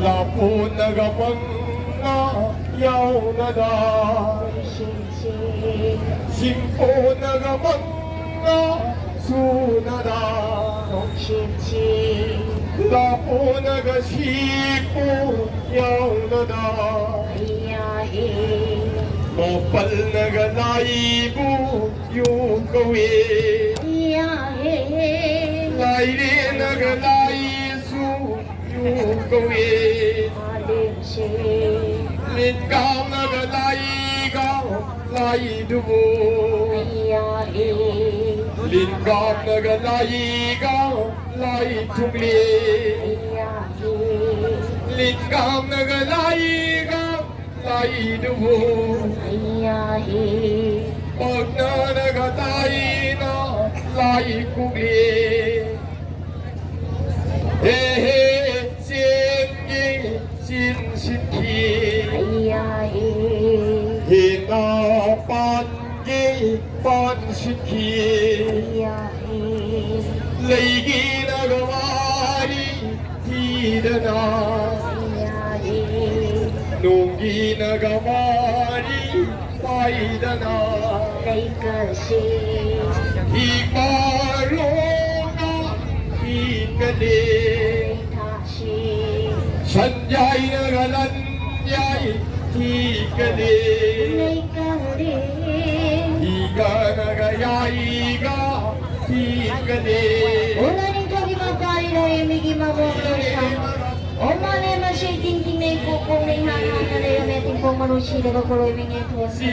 ꯂꯥꯄꯣꯅꯒ ꯃꯉꯥ ꯌꯥꯎꯅꯗ꯫ ꯁꯤꯡꯄꯣꯅꯒ ꯃꯉꯥ ꯁꯨꯅꯗ꯫ ꯂꯥꯄꯣꯅꯒ ꯁꯤꯄꯣ ꯌꯥꯎꯅꯗ꯫ ꯃꯥꯄꯜꯅꯒ ꯂꯥꯏꯕꯨ ꯌꯨ ꯀꯧꯏ꯫ ꯂꯥꯏꯔꯦꯅꯒ ꯂꯥꯏꯁꯨ ꯌꯨ ꯀꯧꯏ꯫ ꯃꯥꯂꯦꯝꯁꯦ꯫ ꯂꯤꯟ ꯀꯥꯡꯅꯒ ꯂꯥꯏꯒ ꯂꯥꯏꯗꯨꯕꯨ꯫ ꯑꯩꯌꯥ ꯍꯦ꯫ ꯂꯤꯟ ꯀꯥꯡꯅꯒ ꯂꯥꯏꯒ ꯂꯥꯏ ꯊꯨꯡꯂꯤ꯫ ꯑꯩꯌꯥ ꯍꯦ꯫ ꯂꯤꯟ ꯀꯥꯡꯅꯒ ꯂꯥꯏꯒ ꯂꯥꯏꯗꯨꯕꯨ꯫ ꯑꯩꯌꯥ ꯍꯦ꯫ ꯄꯛꯅꯅꯒ ꯂꯥꯏꯅ ꯂꯥꯏ ꯀꯨꯝꯂꯤ꯫ ꯍꯦ ꯍꯦ ꯆꯦꯡꯒꯤ ꯆꯤꯟ ꯁꯤꯠꯈꯤ꯫ ꯑꯩꯌꯥ ꯍꯦ꯫ ꯍꯦꯟꯅ ꯄꯥꯟꯒꯤ ꯄꯥꯟ ꯁꯤꯠꯈꯤ꯫ ꯑꯩꯌꯥ ꯍꯦ꯫ ꯂꯩꯒꯤꯅꯒ ꯋꯥꯔꯤ ꯊꯤꯗꯅ꯫ ꯑꯩꯌꯥ ꯍꯦ꯫ ꯅꯣꯡꯒꯤꯅꯒ ꯋꯥꯔꯤ ꯄꯥꯏꯗꯅ꯫ ꯂꯩꯀꯁꯤ꯫ ꯏꯃꯥꯂꯣꯅ ꯏꯀꯂꯦ꯫ ꯂꯩꯊꯥꯁꯤ꯫ ꯁꯟꯌꯥꯏꯅꯒ ꯂꯟꯌꯥꯏ ꯏꯀꯂꯦ꯫ ꯂꯩꯀꯔꯦ꯫ ꯏꯒꯅꯒ ꯌꯥꯏꯒ ꯏꯀꯂꯦ꯫ ꯎꯅꯅꯤꯡꯊꯧꯒꯤ ꯃꯄꯥꯔꯤꯅ ꯃꯤꯒꯤ ꯃꯃꯣꯟ ꯂꯣꯏꯁꯥ꯫ ꯑꯣ ꯃꯥꯂꯦꯝ ꯑꯁꯤ ꯇꯤꯡ ꯇꯤꯡꯅꯩ, ꯀꯣꯛ ꯀꯣꯛꯅꯩ, ꯍꯥꯟ ꯍꯥꯟꯅ ꯂꯩꯔꯝꯃꯦ, ꯇꯤꯡꯈꯣꯡ ꯃꯔꯨ ꯁꯤꯔꯕ ꯀꯣꯔꯣꯏ ꯃꯤꯡꯉꯦꯟ ꯊꯣꯟꯈ꯭ꯔꯦ꯫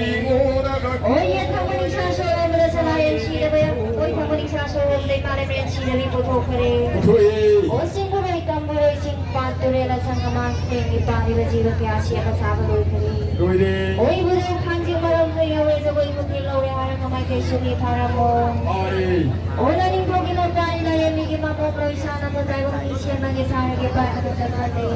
ꯑꯣ ꯌꯦꯟ ꯊꯪꯕ ꯅꯤꯡꯁꯥ ꯁꯣꯔ ꯍꯣꯟꯕꯗ ꯁꯂꯥ ꯌꯦꯟ ꯁꯤꯔꯕ, ꯑꯣꯏ ꯊꯪꯕ ꯅꯤꯡꯁꯥ ꯁꯣꯔ ꯍꯣꯟꯕꯗꯩ ꯃꯥꯂꯦꯝ ꯌꯦꯟ ꯁꯤꯔꯕꯤ ꯄꯨꯊꯣꯛꯈ꯭ꯔꯦ꯫ ꯄꯨꯊꯣꯛꯑꯦ꯫ ꯑꯣ ꯆꯤꯡꯕꯨꯔꯣꯏ ꯇꯝꯕꯨꯔꯣꯏ ꯆꯤꯡ ꯄꯥꯠ ꯇꯨꯔꯦꯜ ꯑꯁꯪ ꯑꯃꯥꯡ ꯇꯦꯡꯒꯤ ꯄꯥꯜꯂꯤꯕ ꯖꯤꯕ ꯀꯌꯥꯁꯤ ꯑꯃ ꯆꯥꯕ ꯂꯣꯏꯈ꯭ꯔꯦ꯫ ꯂꯣꯏꯔꯦ꯫ ꯑꯣꯏ ꯕꯨꯗꯨ ꯈꯥꯡꯖꯤꯡ ꯃꯔꯝ ꯂꯣꯏ ꯌꯧꯔꯦ, ꯖꯒꯣꯏ ꯃꯊꯦꯜ ꯂꯧꯔꯦ ꯍꯥꯏꯔꯒ ꯃꯥꯏꯀꯩ ꯁꯨꯝꯃꯤ ꯐꯥꯔꯝꯃꯣ꯫ ꯐꯥꯔꯦ꯫ ꯑꯣ ꯂꯥꯏꯅꯤꯡꯊꯧꯒꯤ ꯂꯣꯝꯗ ꯑꯩꯅ ꯌꯦꯡꯕꯤꯒꯤ ꯃꯄꯣꯛ ꯂꯣꯏ ꯁꯥꯟꯅꯕ ꯇꯥꯏꯕꯪ ꯃꯤ ꯁꯦꯝꯃꯒꯦ ꯁꯥꯔꯒꯦ ꯄꯥꯏꯕꯗ ꯆꯠꯈ꯭ꯔꯦ꯫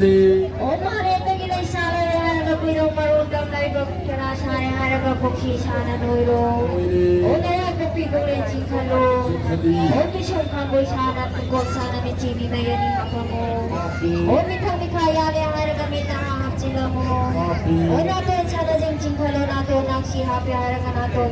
ꯂꯦ꯫ ꯑꯣ ꯃꯥꯔꯦꯇꯒꯤ ꯂꯩ ꯁꯥꯠꯂꯦ ꯍꯥꯏꯔꯒ ꯀꯨꯏꯔꯧ ꯃꯔꯣꯟ ꯇꯝ ꯂꯩꯕ ꯀꯅꯥ ꯁꯥꯔꯦ ꯍꯥꯏꯔꯒ ꯄꯨꯈ꯭ꯔꯤ ꯁꯥꯟꯅ ꯅꯣꯏꯔꯣ꯫ ꯅꯣꯏꯔꯦ꯫ ꯑꯣ ꯅꯌꯥ ꯀꯣꯄꯤ ꯇꯨꯔꯦꯟ ꯆꯤꯡꯈꯠꯂꯣ꯫ ꯆꯤꯡꯈꯠꯂꯤ꯫ ꯑꯣ ꯀꯤꯁꯣꯝ ꯈꯥꯡꯕꯣꯏ ꯁꯥꯟꯅ ꯇꯨꯀꯣꯟ ꯁꯥꯟꯅ ꯃꯤꯆꯤ ꯃꯤ ꯃꯌꯥꯅꯤ ꯍꯥꯞꯄꯝꯃꯣ꯫ ꯍꯥꯞꯄꯤ꯫ ꯑꯣ ꯃꯤꯊꯛ ꯃꯤꯈꯥ ꯌꯥꯜꯂꯦ ꯍꯥꯏꯔꯒ ꯃꯤꯠ ꯇꯔꯥ ꯍꯥꯞꯆꯤꯜꯂꯝꯃꯣ꯫ ꯍꯥꯞꯄꯤ꯫ ꯑꯣ ꯅꯥꯇꯣꯟ ꯁꯥꯟꯅꯁꯤꯡ ꯆꯤꯡꯈꯠꯂꯣ ꯅꯥꯇꯣꯟ ꯅꯥꯛꯁꯤ ꯍꯥꯞꯄꯦ ꯍꯥꯏꯔꯒ ꯅꯥꯇꯣꯟ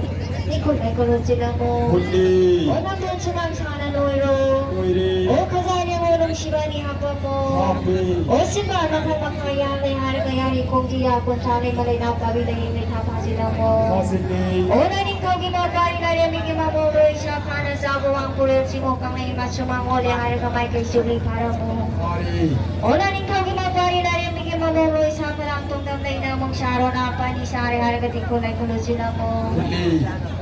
ꯅꯤꯡꯈꯨꯠ ꯃꯩꯈꯨꯜ ꯍꯨꯟꯖꯤꯜꯂꯝꯃꯣ꯫ ꯍꯨꯜꯂꯤ꯫ ꯑꯣ ꯅꯥꯇꯣꯟ ꯁꯨꯃꯥꯡ ꯁꯥꯟꯅ ꯅꯣꯏꯔꯣ꯫ ꯅꯣꯏꯔꯦ꯫ ꯑꯣ ꯈꯖꯥꯏ ꯂꯦꯡꯉꯣ ꯅꯨꯡꯁꯤꯕꯅꯤ ꯍꯥꯞꯄꯝꯃꯣ꯫ ꯍꯥꯞꯄꯤ꯫ ꯑꯣ ꯁꯤꯝꯕꯥꯜ ꯃꯈꯜ ꯃꯈꯥ ꯌꯥꯜꯂꯦ ꯍꯥꯏꯔꯒ ꯌꯥꯔꯤ ꯈꯣꯡꯖꯤ ꯌꯥ ꯀꯨꯟꯊ꯭ꯔꯥ ꯂꯩꯃ ꯂꯩꯅꯥꯎ ꯄꯥꯕꯤ ꯂꯩꯌꯦ ꯂꯩꯊꯥ ꯐꯥꯖꯤꯜꯂꯝꯃꯣ꯫ ꯐꯥꯖꯤꯜꯂꯤ꯫ ꯑꯣ ꯂꯥꯏꯅꯤꯡꯊꯧꯒꯤ ꯃꯄꯥꯔꯤ ꯂꯥꯏꯔꯦꯝꯕꯤꯒꯤ ꯃꯃꯣ ꯂꯣꯏ ꯁꯥ ꯐꯥꯅ ꯆꯥꯕ ꯋꯥꯡ ꯄꯨꯔꯦꯜ ꯁꯤꯃꯣ ꯀꯪꯂꯩ ꯃꯁꯨꯃꯥꯡ ꯑꯣꯜꯂꯦ ꯍꯥꯏꯔꯒ ꯃꯥꯏꯀꯩ ꯁꯨꯛꯂꯤ ꯐꯥꯔꯝꯃꯣ꯫ ꯑꯣ ꯂꯥꯏꯅꯤꯡꯊꯧꯒꯤ ꯃꯄꯥꯔꯤ ꯂꯥꯏꯔꯦꯝꯕꯤꯒꯤ ꯃꯃꯣꯝ ꯂꯣꯏꯁꯥ ꯐꯂꯥꯡ ꯇꯣꯡꯗꯝ ꯂꯩꯅ ꯑꯃꯨꯛ ꯁꯥꯔꯣ ꯅꯥꯄꯥꯅꯤ ꯁꯥꯔꯦ ꯍꯥꯏꯔꯒ ꯇꯤꯡꯈꯣꯜ ꯂꯩꯈꯣꯜ ꯂꯨꯆꯤꯜꯂꯝꯃꯣ꯫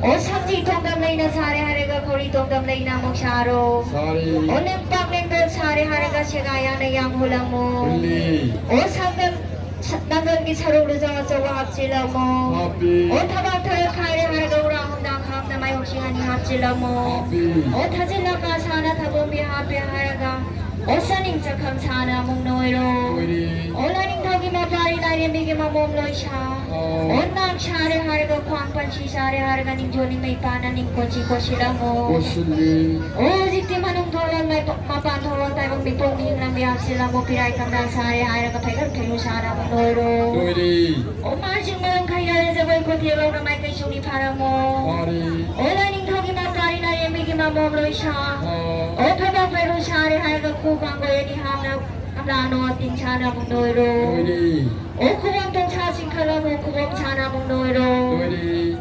ꯑꯣ ꯁꯛꯆꯤ ꯇꯣꯡꯗꯝ ꯂꯩꯅ ꯁꯥꯔꯦ ꯍꯥꯏꯔꯒ ꯈꯧꯔꯤ ꯇꯣꯡꯗꯝ ꯂꯩꯅ ꯑꯃꯨꯛ ꯁꯥꯔꯣ꯫ ꯑꯣ ꯂꯦꯡꯄꯥꯛ ꯂꯦꯡꯗꯣꯜ ꯁꯥꯔꯦ ꯍꯥꯏꯔꯒ ꯁꯦꯒꯥ ꯌꯥꯅ ꯌꯥꯝ ꯍꯨꯜꯂꯝꯃꯣ꯫ ꯑꯣ ꯁꯒꯜ ꯁ- ꯅꯪꯒꯜꯒꯤ ꯁꯔꯨꯛ ꯂꯨꯖꯥꯎ ꯑꯆꯧꯕ ꯍꯥꯞꯆꯤꯜꯂꯝꯃꯣ꯫ ꯑꯣ ꯊꯕꯥꯛ ꯊꯔꯛ ꯈꯥꯏꯔꯦ ꯍꯥꯏꯔꯒ ꯎꯔꯥ ꯍꯨꯝꯗꯥ ꯈꯥꯝꯅ ꯃꯥꯏꯌꯣꯛꯁꯤꯡ ꯑꯅꯤ ꯍꯥꯞꯆꯤꯜꯂꯝꯃꯣ꯫ ꯑꯣ ꯊꯥꯖꯤꯜꯂꯒ ꯁꯥꯅ ꯊꯕꯣꯝꯕꯤ ꯍꯥꯞꯄꯦ ꯍꯥꯏꯔꯒ ꯑꯣ ꯁꯅꯤꯡ ꯆꯈꯝ ꯁꯥꯅ ꯑꯃꯨꯛ ꯅꯣꯏꯔꯣ꯫ ꯑꯣ ꯂꯥꯏꯅꯤꯡꯊꯧꯒꯤ ꯃꯄꯥꯔꯤ ꯂꯥꯏꯔꯦꯝꯕꯤꯒꯤ ꯃꯃꯣꯝ ꯂꯣꯏꯁꯥ꯫ ꯑꯣ ꯅꯥꯛ ꯁꯥꯔꯦ ꯍꯥꯏꯔꯒ ꯈ꯭ꯋꯥꯡ ꯄꯟꯁꯤ ꯁꯥꯔꯦ ꯍꯥꯏꯔꯒ ꯅꯤꯡꯊꯣ ꯅꯤꯡꯃꯩ ꯄꯥꯅ ꯅꯤꯡ ꯀꯣꯟꯁꯤ ꯀꯣꯠꯁꯤꯜꯂꯝꯃꯣ꯫ ꯑꯣ ꯍꯧꯖꯤꯛꯇꯤ ꯃꯅꯨꯡ ꯊꯣꯛꯂꯣꯟ ꯃꯄꯥꯟ ꯊꯣꯛꯂꯣꯟ ꯇꯥꯏꯕꯪ ꯃꯤꯄꯣꯛ ꯃꯤꯍꯤꯡ ꯂꯝꯕꯤ ꯍꯥꯞꯆꯤꯜꯂꯝꯃꯣ꯫ ꯄꯤꯔꯥꯏ ꯀꯝꯗꯥ ꯁꯥꯔꯦ ꯍꯥꯏꯔꯒ ꯐꯩꯒꯜ ꯐꯩꯔꯨ ꯁꯥꯅ ꯑꯃꯨꯛ ꯅꯣꯏꯔꯣ꯫ ꯑꯣ ꯃꯥꯔꯖꯤꯡ ꯃꯔꯝ ꯈꯩꯅꯔꯦ ꯖꯒꯣꯏ ꯈꯨꯊꯦꯛ ꯂꯧꯅ ꯃꯥꯏꯀꯩ ꯁꯨꯅꯤ ꯐꯥꯔꯝꯃꯣ꯫ ꯑꯣ ꯂꯥꯏꯅꯤꯡꯊꯧꯒꯤ ꯃꯄꯥꯔꯤ ꯂꯥꯏꯔꯦꯝꯕꯤꯒꯤ ꯃꯃꯣꯝ ꯂꯣꯏꯁꯥ꯫ ꯑꯣ ꯊꯕꯛ ꯐꯩꯔꯨ ꯁꯥꯔꯦ ꯍꯥꯏꯔꯒ ꯈꯨ ꯀꯥꯡꯒꯣꯏ ꯑꯅꯤ ꯍꯥꯞꯅ ꯀꯝꯂꯥꯅꯣ ꯇꯤꯡ ꯁꯥꯅ ꯑꯃꯨꯛ ꯅꯣꯏꯔꯣ꯫ ꯑꯣ ꯈꯨꯕꯣꯝ ꯇꯣꯡꯁꯥ ꯆꯤꯡꯈꯠꯂꯝꯃꯣ ꯈꯨꯕꯣꯝ ꯁꯥꯅ ꯑꯃꯨꯛ ꯅꯣꯏꯔꯣ꯫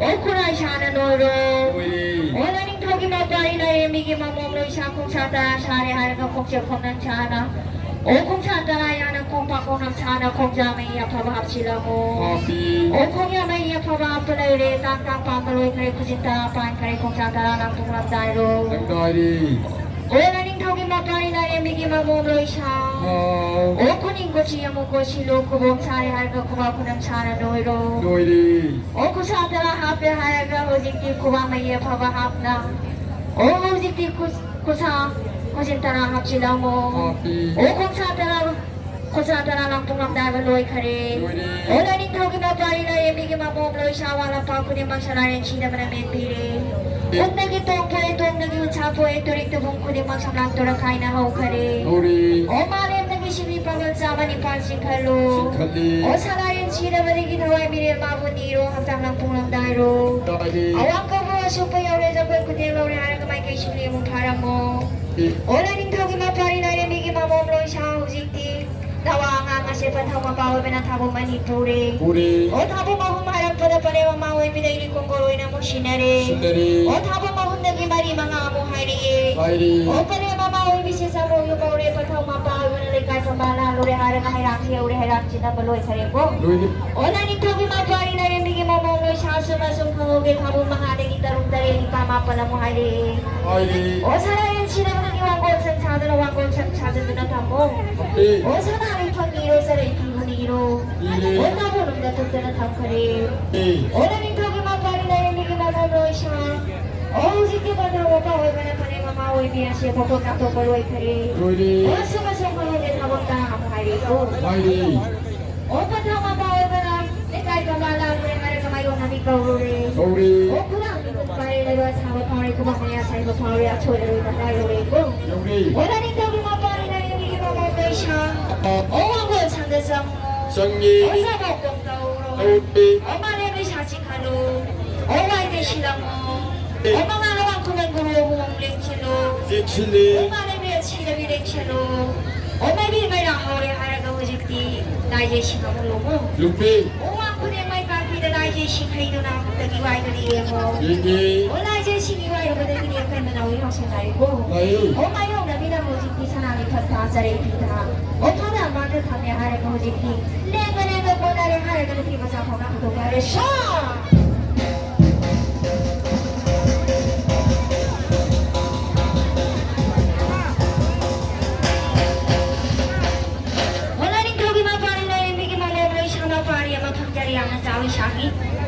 ꯑꯣ ꯈꯨꯔꯥꯏ ꯁꯥꯅ ꯅꯣꯏꯔꯣ꯫ ꯑꯣ ꯂꯥꯏꯅꯤꯡꯊꯧꯒꯤ ꯃꯄꯥꯔꯤ ꯂꯥꯏꯔꯦꯝꯕꯤꯒꯤ ꯃꯃꯣꯝ ꯂꯣꯏꯁꯥ ꯈꯣꯡꯁꯥ ꯇꯔꯥ ꯁꯥꯔꯦ ꯍꯥꯏꯔꯒ ꯈꯣꯡꯆꯦꯞ ꯈꯣꯡꯅꯪ ꯁꯥꯅ ꯑꯣ ꯈꯣꯡꯁꯥ ꯇꯔꯥ ꯌꯥꯅ ꯈꯣꯡ ꯄꯥꯛ ꯈꯣꯡꯅꯝ ꯁꯥꯅ ꯈꯣꯡꯖꯥ ꯃꯍꯤ ꯑꯐꯕ ꯍꯥꯞꯆꯤꯜꯂꯝꯃꯣ꯫ ꯑꯣ ꯈꯣꯡꯌꯥ ꯃꯍꯤ ꯑꯐꯕ ꯍꯥꯞꯄ ꯂꯩꯔꯦ ꯇꯥꯡ ꯇꯥꯡ ꯄꯥꯟꯕ ꯂꯣꯏꯈ꯭ꯔꯦ ꯈꯨꯖꯤꯟ ꯇꯔꯥ ꯄꯥꯟꯈ꯭ꯔꯦ ꯈꯣꯡꯁꯥ ꯇꯔꯥ ꯂꯥꯡꯇꯣꯡ ꯂꯝꯗꯥꯏꯔꯣ꯫ ꯑꯣ ꯂꯥꯏꯅꯤꯡꯊꯧꯒꯤ ꯃꯄꯥꯔꯤ ꯂꯥꯏꯔꯦꯝꯕꯤꯒꯤ ꯃꯃꯣꯝ ꯂꯣꯏꯁꯥ꯫ ꯑꯣ ꯈꯨꯅꯤꯡ ꯀꯣꯆꯤ ꯑꯃꯨꯛ ꯀꯣꯠꯁꯤꯜꯂꯨ ꯈꯨꯕꯣꯝ ꯁꯥꯔꯦ ꯍꯥꯏꯔꯒ ꯈꯨꯕꯥꯛ ꯈꯨꯅꯝ ꯁꯥꯅ ꯅꯣꯏꯔꯣ꯫ ꯑꯣ ꯈꯨꯠꯁꯥ ꯇꯔꯥ ꯍꯥꯞꯄꯦ ꯍꯥꯏꯔꯒ ꯍꯧꯖꯤꯛꯇꯤ ꯈꯨꯕꯥꯛ ꯃꯍꯤ ꯑꯐꯕ ꯍꯥꯞꯅ ꯑꯣ ꯍꯧꯖꯤꯛꯇꯤ ꯈꯨꯠ- ꯈꯨꯠꯁꯥ ꯈꯨꯖꯤꯟ ꯇꯔꯥ ꯍꯥꯞꯆꯤꯜꯂꯝꯃꯣ꯫ ꯑꯣ ꯈꯣꯡꯁꯥ ꯇꯔꯥ ꯈꯨꯠꯁꯥ ꯇꯔꯥ ꯂꯥꯡꯇꯣꯡ ꯂꯝꯗꯥꯏꯕ ꯂꯣꯏꯈꯔꯦ꯫ ꯑꯣ ꯂꯥꯏꯅꯤꯡꯊꯧꯒꯤ ꯃꯄꯥꯔꯤ ꯂꯥꯏꯔꯦꯝꯕꯤꯒꯤ ꯃꯃꯣꯝ ꯂꯣꯏꯁꯥ ꯋꯥ ꯂꯝꯄꯥꯛ ꯈꯨꯗꯤꯡꯃꯛ ꯁꯅꯥꯔꯦꯟ ꯁꯤꯗꯕꯅ ꯃꯦꯟꯕꯤꯔꯦ꯫ ꯈꯨꯟꯗꯒꯤ ꯇꯣꯡ ꯊꯣꯛꯑꯦ ꯇꯣꯡꯗꯒꯤ ꯎꯟꯁꯥ ꯊꯣꯛꯑꯦ ꯇꯨꯔꯤꯛ ꯇꯨꯕꯨꯡ ꯈꯨꯗꯤꯡꯃꯛ ꯁꯝꯂꯥꯡ ꯇꯣꯔꯛ ꯍꯥꯏꯅ ꯍꯧꯈꯔꯦ꯫ ꯑꯣ ꯃꯥꯂꯦꯝꯗꯒꯤ ꯁꯤꯡꯂꯤ ꯄꯥꯉꯜ ꯆꯥꯕ ꯅꯤꯄꯥꯜ ꯆꯤꯡꯈꯠꯂꯨ꯫ ꯑꯣ ꯁꯅꯥꯔꯦꯟ ꯁꯤꯗꯕꯗꯒꯤ ꯊꯋꯥꯏ ꯃꯤꯔꯦꯜ ꯃꯥꯕꯨ ꯅꯤꯔꯣ ꯍꯛꯆꯥꯡ ꯂꯥꯡꯇꯣꯡ ꯂꯝꯗꯥꯏꯔꯣ꯫ ꯑꯋꯥꯡ ꯀꯧꯕ ꯑꯁꯣꯛꯄ ꯌꯥꯎꯔꯦ ꯖꯒꯣꯏ ꯈꯨꯊꯦꯛ ꯂꯧꯔꯦ ꯍꯥꯏꯔꯒ ꯃꯥꯏꯀꯩ ꯁꯨꯅꯤ ꯑꯃꯨꯛ ꯐꯥꯔꯝꯃꯣ꯫ ꯑꯣ ꯂꯥꯏꯅꯤꯡꯊꯧꯒꯤ ꯃꯄꯥꯔꯤ ꯂꯥꯏꯔꯦꯝꯕꯤꯒꯤ ꯃꯃꯣꯝ ꯂꯣꯏꯁꯥ ꯍꯧꯖꯤꯛꯇꯤ ꯅꯋꯥ ꯑꯉꯥꯡ ꯄꯟꯊꯧ ꯃꯄꯥ ꯑꯣꯏꯕꯅ ꯊꯥꯕꯨꯝ ꯑꯅꯤ ꯄꯨꯔꯦ꯫ ꯄꯨꯔꯦ꯫ ꯑꯣ ꯊꯥꯕꯨꯝ ꯑꯍꯨꯝ ꯍꯥꯏꯔꯛꯄꯗ ꯄꯂꯦꯝ ꯃꯃꯥ ꯑꯣꯏꯕꯤꯗ ꯏꯔꯤꯀꯣꯡꯒꯣꯜ ꯑꯣꯏꯅ ꯑꯃꯨꯛ ꯁꯤꯟꯅꯔꯦ꯫ ꯁꯤꯟꯅꯔꯦ꯫ ꯑꯣ ꯊꯥꯕꯨꯝ ꯑꯍꯨꯝꯗꯒꯤ ꯃꯔꯤ ꯃꯉꯥ ꯑꯃꯨꯛ ꯍꯥꯏꯔꯛꯑꯦ꯫ ꯍꯥꯏꯔꯦ꯫ ꯑꯣ ꯄꯂꯦꯝ ꯃꯃꯥ ꯑꯣꯏꯕꯤꯁꯦ ꯆꯥꯂꯧ ꯌꯨꯝ ꯍꯧꯔꯦ, ꯄꯟꯊꯧ ꯃꯄꯥ ꯑꯣꯏꯕꯅ ꯂꯩꯀꯥꯏ ꯐꯝꯕꯥꯜ ꯂꯥꯜꯂꯨꯔꯦ ꯍꯥꯏꯔꯒ ꯍꯩꯔꯥꯡꯁꯤ ꯌꯧꯔꯦ, ꯍꯩꯔꯥꯡꯁꯤ ꯅꯝꯕ ꯂꯣꯏꯈꯔꯦꯀꯣ꯫ ꯂꯣꯏꯔꯦ꯫ ꯑꯣ ꯂꯥꯏꯅꯤꯡꯊꯧꯒꯤ ꯃꯄꯥꯔꯤ ꯂꯥꯏꯔꯦꯝꯕꯤꯒꯤ ꯃꯃꯧ ꯂꯣꯏꯁꯥ ꯑꯁꯨꯝ ꯑꯁꯨꯝ ꯈꯪꯍꯧꯒꯦ ꯊꯥꯕꯨꯝ ꯃꯉꯥꯗꯒꯤ ꯇꯔꯨꯛ ꯇꯔꯦꯠ ꯅꯤꯄꯥꯜ ꯃꯥꯄꯜ ꯑꯃꯨꯛ ꯍꯥꯏꯔꯛꯑꯦ꯫ ꯍꯥꯏꯔꯦ꯫ ꯑꯣ ꯁꯅꯥ ꯌꯦꯟꯁꯤꯟꯅꯕꯗꯒꯤ ꯋꯥꯡꯒꯣꯜ ꯁꯪ ꯁꯥꯗꯨꯅ ꯋꯥꯡꯒꯣꯜ ꯁꯪ ꯁꯥꯖꯤꯟꯗꯨꯅ ꯊꯝꯃꯣ꯫ ꯊꯝꯃꯦ꯫ ꯑꯣ ꯁꯅꯥ ꯂꯤꯛ ꯐꯪꯉꯤꯔꯣ ꯆꯔꯩ ꯐꯤꯕꯨ ꯅꯤꯔꯣ꯫ ꯅꯤꯔꯦ꯫ ꯑꯣ ꯇꯥꯃꯣ ꯅꯨꯡꯗ ꯇꯨꯞꯇꯅ ꯊꯝꯈꯔꯦ꯫ ꯑꯦ꯫ ꯑꯣ ꯂꯥꯏꯅꯤꯡꯊꯧꯒꯤ ꯃꯄꯥꯔꯤ ꯂꯥꯏꯔꯦꯝꯕꯤꯒꯤ ꯃꯃꯧ ꯂꯣꯏꯁꯥ꯫ ꯑꯣ ꯍꯧꯖꯤꯛꯇꯤ ꯄꯟꯊꯧ ꯃꯄꯥ ꯑꯣꯏꯕꯅ ꯐꯅꯦꯛ ꯃꯃꯥ ꯑꯣꯏꯕꯤ ꯑꯁꯤ ꯐꯥꯎꯕ ꯀꯥꯞꯊꯣꯛꯄ ꯂꯣꯏꯈꯔꯦ꯫ ꯂꯣꯏꯔꯦ꯫ ꯑꯣ ꯑꯁꯨꯝ ꯑꯁꯨꯝ ꯈꯪꯍꯧꯒꯦ ꯊꯥꯕꯨꯝ ꯇꯔꯥ ꯑꯃꯨꯛ ꯍꯥꯏꯔꯛꯑꯦꯀꯣ꯫ ꯍꯥꯏꯔꯦ꯫ ꯑꯣ ꯄꯟꯊꯧ ꯃꯄꯥ ꯑꯣꯏꯕꯅ ꯂꯩꯀꯥꯏ ꯐꯝꯕꯥꯜ ꯂꯥꯜꯂꯨꯔꯦ ꯍꯥꯏꯔꯒ ꯃꯥꯏꯌꯣꯛꯅꯕꯤ ꯀꯧꯔꯨꯔꯦ꯫ ꯀꯧꯔꯦ꯫ ꯑꯣ ꯈꯨꯗꯥꯡ ꯃꯤꯈꯨꯠ ꯄꯥꯏꯔꯦ ꯂꯩꯕꯥꯛ ꯁꯥꯕ ꯐꯥꯎꯔꯦ ꯈꯨꯕꯥꯛ ꯃꯌꯥ ꯁꯥꯏꯕ ꯐꯥꯎꯔꯦ ꯑꯊꯣꯏ ꯑꯔꯣꯏꯕ ꯍꯥꯏꯔꯨꯔꯦꯀꯣ꯫ ꯌꯧꯔꯦ꯫ ꯑꯣ ꯂꯥꯏꯅꯤꯡꯊꯧꯒꯤ ꯃꯄꯥꯔꯤ ꯂꯥꯏꯔꯦꯝꯕꯤꯒꯤ ꯃꯃꯧ ꯂꯣꯏꯁꯥ꯫ ꯑꯣ ꯋꯥꯡꯒꯣꯜ ꯁꯪꯗ ꯆꯪꯉꯣ꯫ ꯆꯪꯉꯦ꯫ ꯑꯣ ꯆꯥꯕꯣꯛ ꯀꯣꯛ ꯇꯧꯔꯣ꯫ ꯇꯧꯔꯦ꯫ ꯑꯣ ꯃꯥꯂꯦꯝ ꯂꯩꯁꯥ ꯆꯤꯡꯈꯠꯂꯨ꯫ ꯑꯣ ꯋꯥꯏꯗ ꯁꯤꯜꯂꯝꯃꯣ꯫ ꯑꯦ꯫ ꯑꯣ ꯃꯉꯥꯜ ꯋꯥꯡꯈꯨꯃꯟ ꯒꯨꯔꯨ ꯑꯍꯨꯝ ꯂꯦꯡꯁꯤꯜꯂꯨ꯫ ꯂꯦꯡꯁꯤꯜꯂꯦ꯫ ꯑꯣ ꯃꯥꯂꯦꯝ ꯂꯩ ꯁꯤꯗꯕꯤ ꯂꯦꯡꯁꯤꯜꯂꯨ꯫ ꯑꯣ ꯃꯩꯕꯤ ꯃꯩꯔꯥ ꯍꯧꯔꯦ ꯍꯥꯏꯔꯒ ꯍꯧꯖꯤꯛꯇꯤ ꯂꯥꯏꯖꯩ ꯁꯤꯡ ꯑꯃꯨꯛ ꯂꯨꯝꯃꯨ꯫ ꯂꯨꯝꯃꯦ꯫ ꯑꯣ ꯋꯥꯡ ꯈꯨꯗꯦꯡ ꯃꯩ ꯄꯥꯛꯄꯤꯗ ꯂꯥꯏꯖꯩ ꯁꯤꯡ ꯍꯩꯗꯨꯅ ꯑꯃꯨꯛꯇꯒꯤ ꯋꯥꯏꯗꯨꯅ ꯌꯦꯡꯉꯣ꯫ ꯌꯦꯡꯉꯦ꯫ ꯑꯣ ꯂꯥꯏꯖꯩ ꯁꯤꯡ ꯏꯋꯥꯏꯔꯨꯕꯗꯒꯤꯗꯤ ꯑꯩꯈꯣꯏ ꯃꯅꯥꯎ ꯏꯍꯧꯁꯦ ꯂꯥꯛꯏꯀꯣ꯫ ꯂꯥꯛꯏ꯫ ꯑꯣ ꯃꯥꯏꯌꯣꯛꯅꯕꯤꯅ ꯍꯧꯖꯤꯛꯇꯤ ꯁꯅꯥꯒꯤ ꯐꯠꯇ ꯆꯔꯩ ꯐꯤꯗ꯫ ꯑꯣ ꯊꯥꯗ ꯑꯃꯗ ꯊꯝꯃꯦ ꯍꯥꯏꯔꯒ ꯍꯧꯖꯤꯛꯇꯤ ꯂꯦꯡꯒ ꯂꯦꯡꯒ ꯀꯣꯟꯅꯔꯦ ꯍꯥꯏꯔꯒ ꯅꯨꯄꯤ ꯃꯆꯥ ꯐꯥꯎꯅ ꯄꯨꯊꯣꯛꯅꯔꯦ꯫ ꯁꯥ! ꯍꯣꯂꯥ ꯅꯤꯡꯊꯧꯒꯤ ꯃꯄꯥꯔꯤ ꯂꯥꯏꯔꯦꯝꯕꯤꯒꯤ ꯃꯃꯧ ꯂꯣꯏꯁꯥ ꯃꯄꯥꯔꯤ ꯑꯃ ꯐꯪꯖꯔꯦ ꯌꯥꯝꯅ ꯆꯥꯎꯏ ꯁꯥꯡꯉꯤ꯫